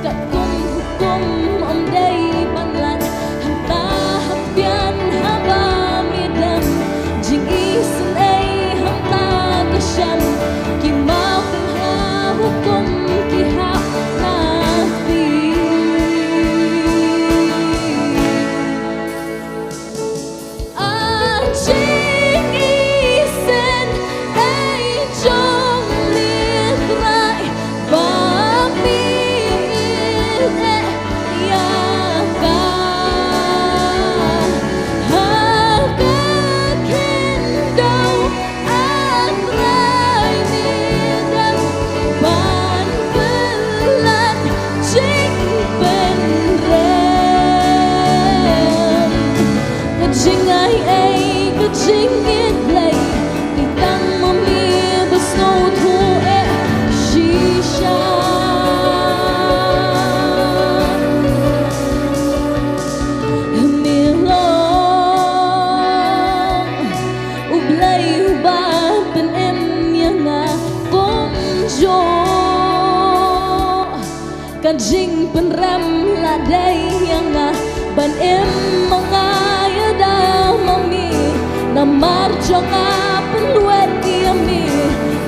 Katkum hukum ym dei ban lait, hangta hap bian haba me dang. Jingisynei hangta ka shem, ki mawphlang ha hukum ki hap na phi. A jingisynei jong me Trai, ba me ïeit ïa ka. Ha ka khyndew A Trai, me dang ban pynlait jingpynrem. Ka jingai ei, ka jingïeit Blei, ki tang ma me ba sngewthuh eh shisha. Me long U Blei uba pynim ïa nga kumjuh. Ka jingpynrem la dei ïa nga ban im ma nga ïada ma me. Namar jong nga pynwet ïa me,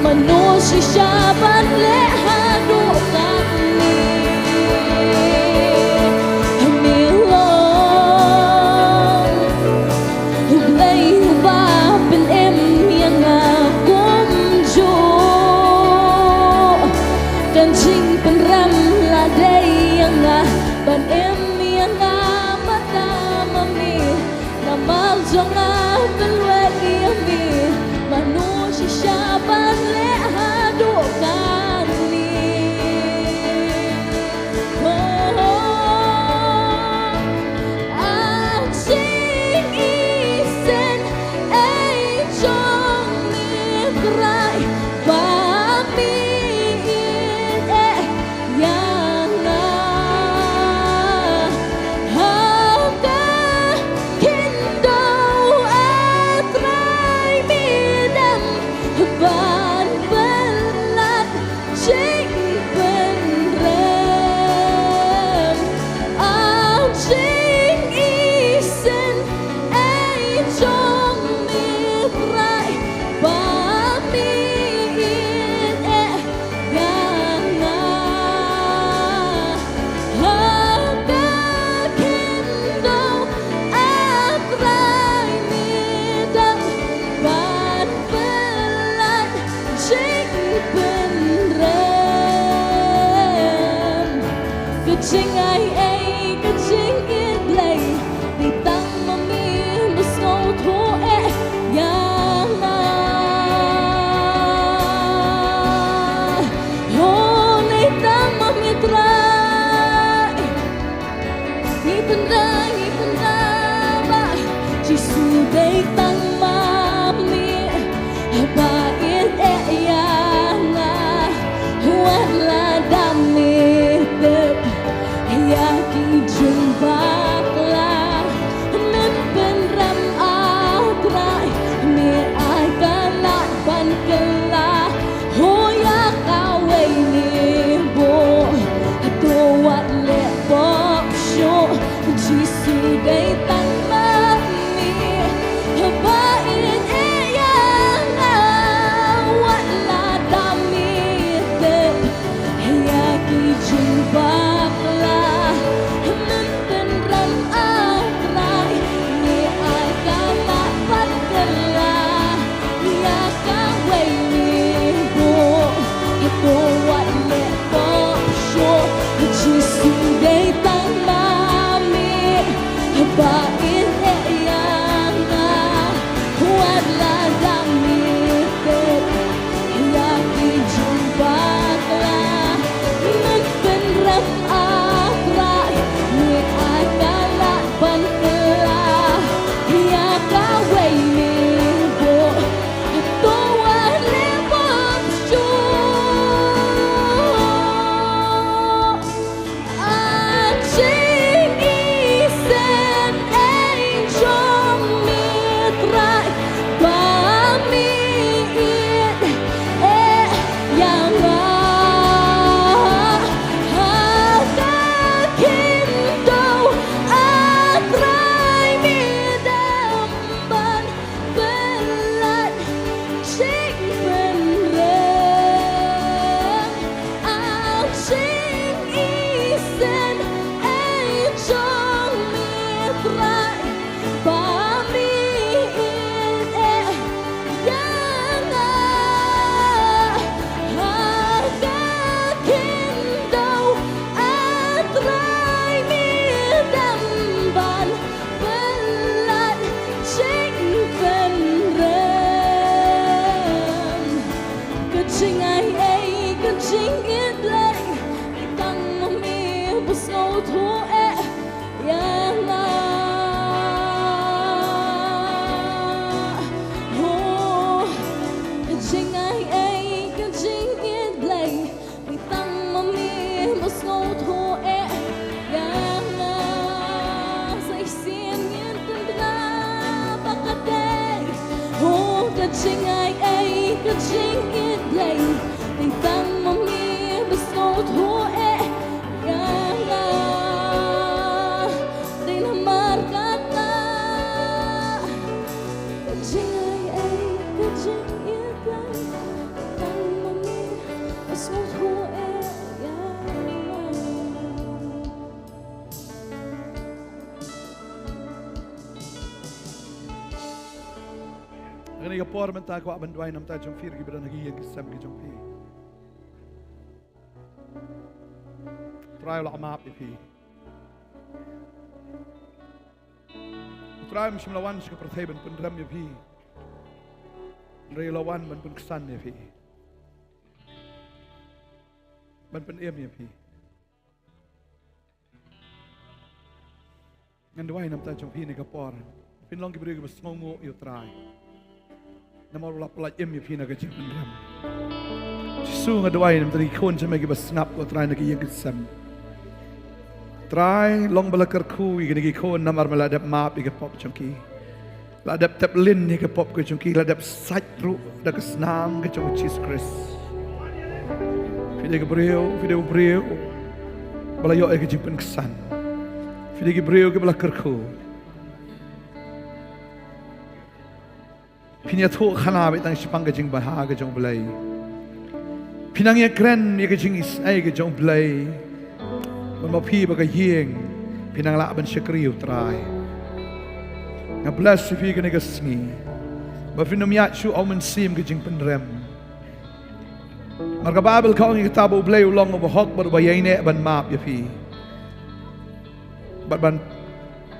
mano shisha ban leh haduh katne. Me long U Blei uba pynim ïa nga kumjuh. Ka jingpynrem la dei ïa nga ban im ïa nga mata ma me. Namar jong nga pynwet ïa me, mano shisha ban leh haduh katne. Oh, a jingisynei jong me Trai, ba me ïeit eh ïa nga. Ha ka khyndew A Trai, me dang ban pynlait jingpynrem. A jingisynei jong me Trai, ba me ïeit eh ïa nga. Ha ka khyndew A Trai, me dang ban pynlait jingpynrem. Ka jingai ei, ka jingïeit Blei, dei tang ma me ba sngewthuh eh ïa nga. Ho, dei tang ma me Trai. Ngi pynda, ngi pynda ba Jisu dei tang ma me. Haba ïeit eh ïa nga, wat lada me tip, Jingai ei ka jingïeit Blei, tang ma me ba sngewthuh eh ïa nga. Oh, jingai ei ka jingïeit Blei, tang ma me ba sngewthuh eh ïa nga. Sa shisien ngin pyndap ba ka dei, oh, ka jingai ei ka jingïeit Blei, tang ma me ba sngewthuh eh ïa nga. Dei namar kata ka jingai ei ka jingïeit Blei, tang ma me ba sngewthuh eh ïa nga. Kane ka por mynta kwah ban duwai namar jong phi ruh kiba don ha ki ïing ki sem ki jong phi. Trai u la map ïa phi. Trai um shym la wan sha ka pyrthei ban pynrem ïa phi. Hynrei u la wan ban pynksan ïa phi, ban pynim ïa phi. Ngan duwai namar jong phi ne ka por. Phin long ki briew kiba sngewnguh ïa u Trai. Namar u la pyllait im ïa phi na ka jingpynrem. Jisu, nga duwai namar ki khun jong me kiba sngap, ko Trai, na ki ïing ki sem. Trai, long ba la kyrkhu ïa kine ki khun namar me la dep map ïa ki pop jong ki. La dep tep lin ïa ki pop ki jong ki, la dep sait ruh da ka snam ka jong u Jisu Khrist. Phi dei ki briew, phi dei u briew ba la ïoh ïa ka jingpynksan. Phi dei ki briew kiba la kyrkhu. Phin ïathuh khana beit tang shaphang ka jingbha ka jong u Blei. Phin nang ïakren ïa ka jingisynei ka jong u Blei. Ban ba phi bad ka ïing phin nang lah ban shakri ïa u Trai. Nga bless ïa phi kane ka sngi. Ba phin ym ïaid shuh ha u mynsiem ka jingpynrem. Namar ka Baibl ka ong ïa kata ba u Blei u long uba hok bad uba ïaineh ban map ïa phi. Bad ban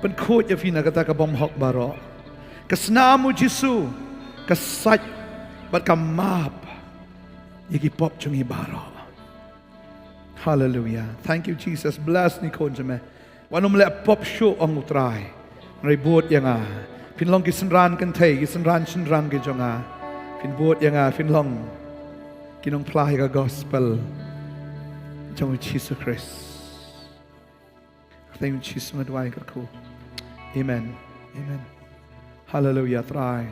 pynkhuid ïa phi na kata ka bymhok baroh. Ka snam u Jisu ka sait bad ka map ïa ki pop jong ngi baroh. Hallelujah. Thank you, Jesus. Bless ïa ki khun jong me. Wat nym leh pop shuh, ong u Trai. Hynrei bud ïa nga. Phin long ki synran kynthei, ki synran shynrang ki jong nga. Phin bud ïa nga, phin long ki nongphla ïa ka gospel jong u Jisu Khrist. Thank you, Jisu, nga duwai kyrkhu. Amen. Amen. Hallelujah, Trai.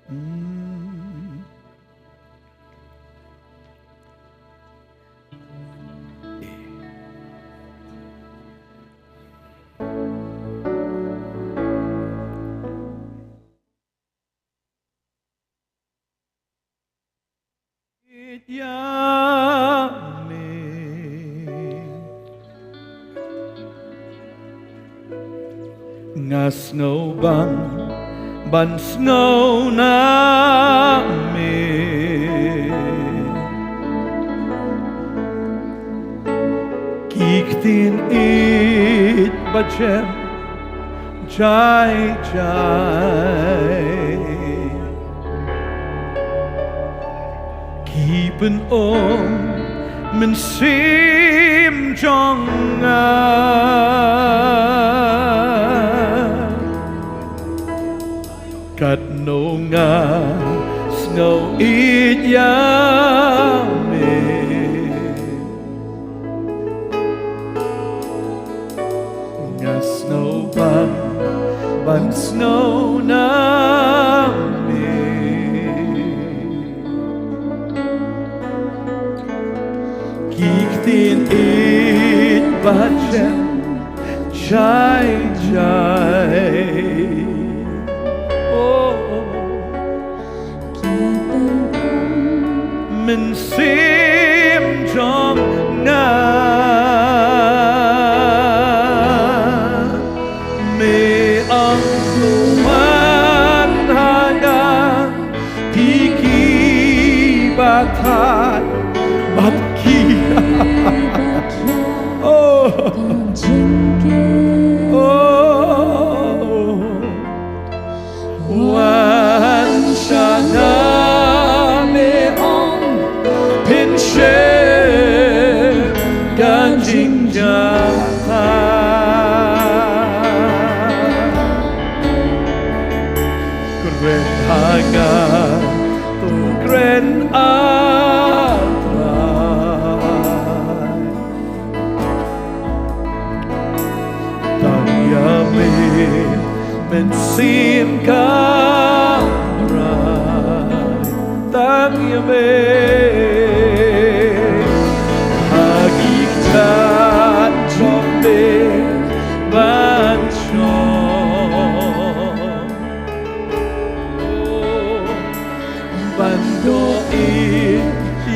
Mm. Ïa me. Nga sngewbang ban sngew na me. Ki ktien ïeit ba jem jai jai. Ki pynum mynsiem jong nga. Katno nga sngew ïeit ïa me. Nga sngewbang ban sngew na me. Ki ktien ïeit ba jem jai jai. Oh. Mynsiem jong nga. Me ong to wan ha nga. Phi ki ba thait bad ki. Oh. Oh. Wan sha nga, me ong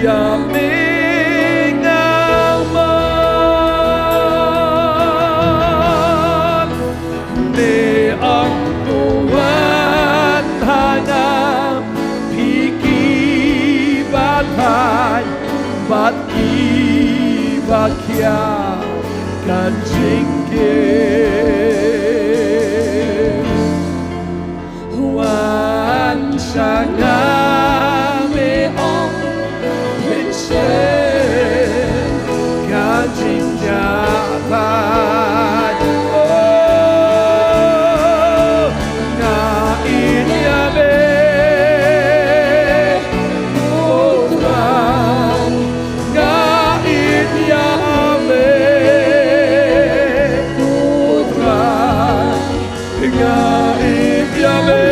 Ïa me nga mon, me ong to wan ha nga, phi ki ba thait bad ki ba khia ka jingkyrkhu. Wan sha nga, me ong mynsiem ka jingïatai. Oh, nga ïeit ïa me, oh Trai, nga ïeit ïa me, oh Trai. Nga ïeit ïa me,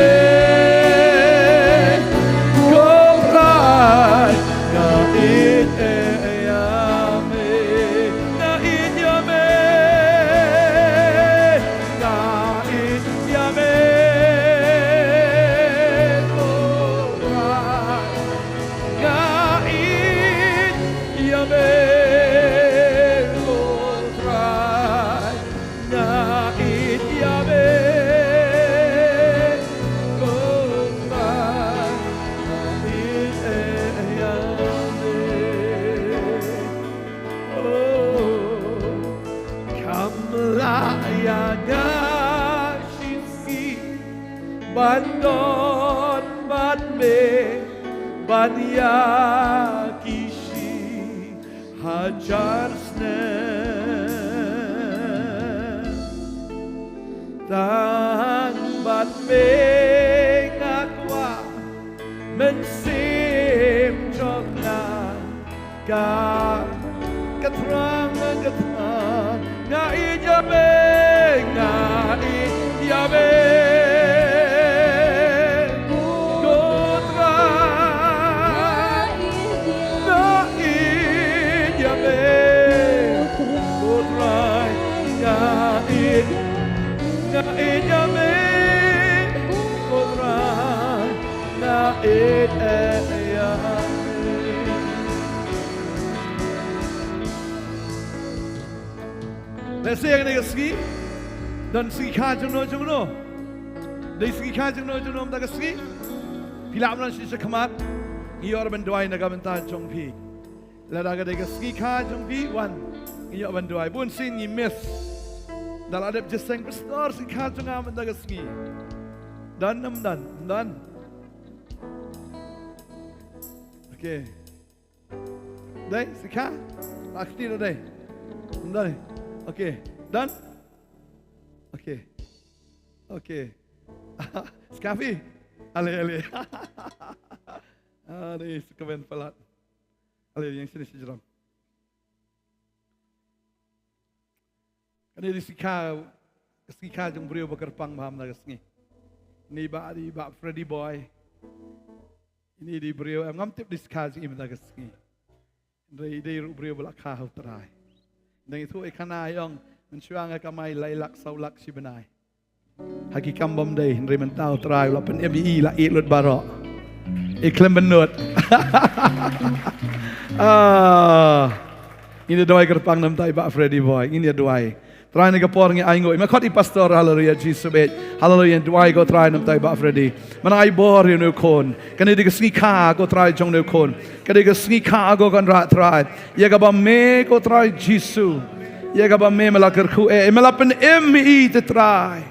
ko Trai, nga ïeit ïa me, nga ïeit ïa me, nga ïeit ïa me, ko Trai, nga ïeit ïa me, ko Trai. Nga ïeit ïa me, ko Trai, nga ïeit ïa me. Oh, kham lah ïa nga shisha ban don bad me ban ïa ki shi hajar snem. Tang bad me nga kwah mynsiem jong nga ka, ka thrang, ka thrang. Nga ïeit ïa me, nga ïeit ïa me, ko Trai. Nga ïeit ïa me, ko Trai. Nga ïeit, nga ïeit ïa me, ko Trai. Nga ïeit ïa me. Lehse kane ka sngi don sngi kha jong no jong no. Dei sngi kha jong no jong no mynta ka sngi. Phi lah ban wan sha khmat. Ngi ïoh ban duwai na ka bynta jong phi. Lada ka dei ka sngi kha jong phi, wan. Ngi ïoh ban duwai. Bun sien ngi miss. Da la dep jingïaseng pastor, sngi kha jong nga mynta ka sngi. Don, ym don, ym don. Okay. Dei, sngi kha? Phi kti ruh dei. Ym don. Okay. Don? Okay. Okay. Sngi kha phi? Ale, ale. Ale, sa kmen palat. Ale, ïeng shane shajrong. Kane dei sngi kha, sngi kha jong u briew ba kyrpang bha mynta ka sngi. Ine i bah, i bah Freddy Boy. Ine i briew, em, ngam tip dei sngi kha jong i mynta ka sngi. Hynrei i dei ruh u briew ba la kha ha u Trai. Dang ïathuh ïa kane i ong, mynshuwa nga kamai lai lak saw lak shi bnai ha ki kam bym dei, hynrei mynta u Trai u la pynim ïa i, la ïeh lut baroh. I khlem bynnud. Ah. Ngin ïa duwai kyrpang namar i bah Freddy Boy. Ngin ïa duwai. Trai, ha kane ka por ngi ainguh ïa me, khot i pastor, haleluya, Jisu beit. Haleluya, duwai ko Trai namar i bah Freddy. Mynta ai bor ïa une u khun. Kane dei ka sngi kha ko Trai jong une u khun. Kane dei ka sngi kha ko Kynrad Trai. Ïa kaba me ko Trai Jisu. Ïa kaba me me la kyrkhu eh, me la pynim ïa i te Trai.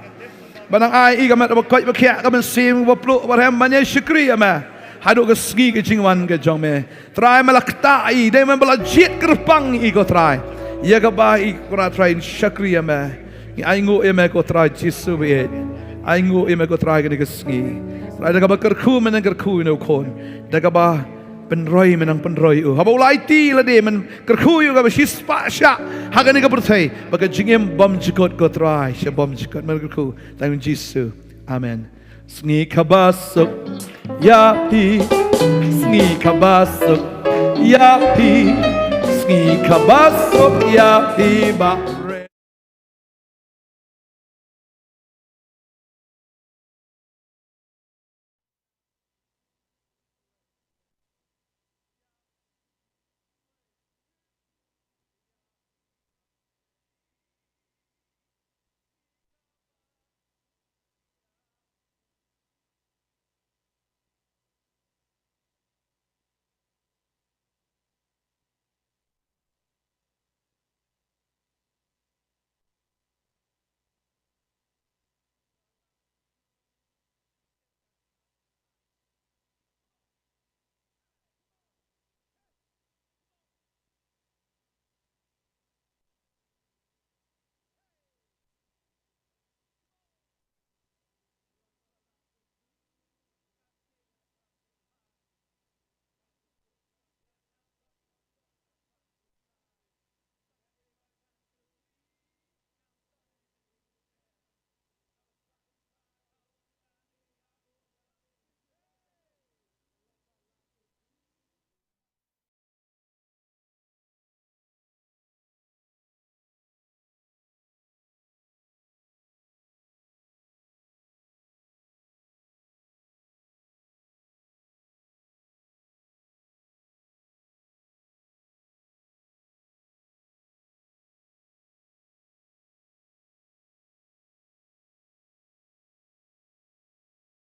Ba nang ai ïa i ka met ba koit ba khiah, ka mynsiem ba pluh ba rhem ban ïa shakri ïa me. Haduh ka sngi ka jingwan ka jong me. Trai, me la ktah ïa i, dei me ba la jied kyrpang ïa i ko Trai. Ïa kaba i ko Trai in shakri ïa me. Ngi ainguh ïa me ko Trai Jisu beit. Ainguh ïa me ko Trai kane ka sngi. Trai, da kaba kyrkhu me nang kyrkhu ïa une u khun. Da kaba pynroi me nang pynroi u. Haba u la aiti lade men kyrkhu ïa u kaba shispah shah ha kane ka pyrthei. Ba ka jingim bymjukut ko Trai, sha bymjukut, men kyrkhu. Tang ïa u Jisu. Amen. Sngi kaba suk ïa phi. Sngi kaba suk ïa phi. Sngi kaba suk ïa phi bah.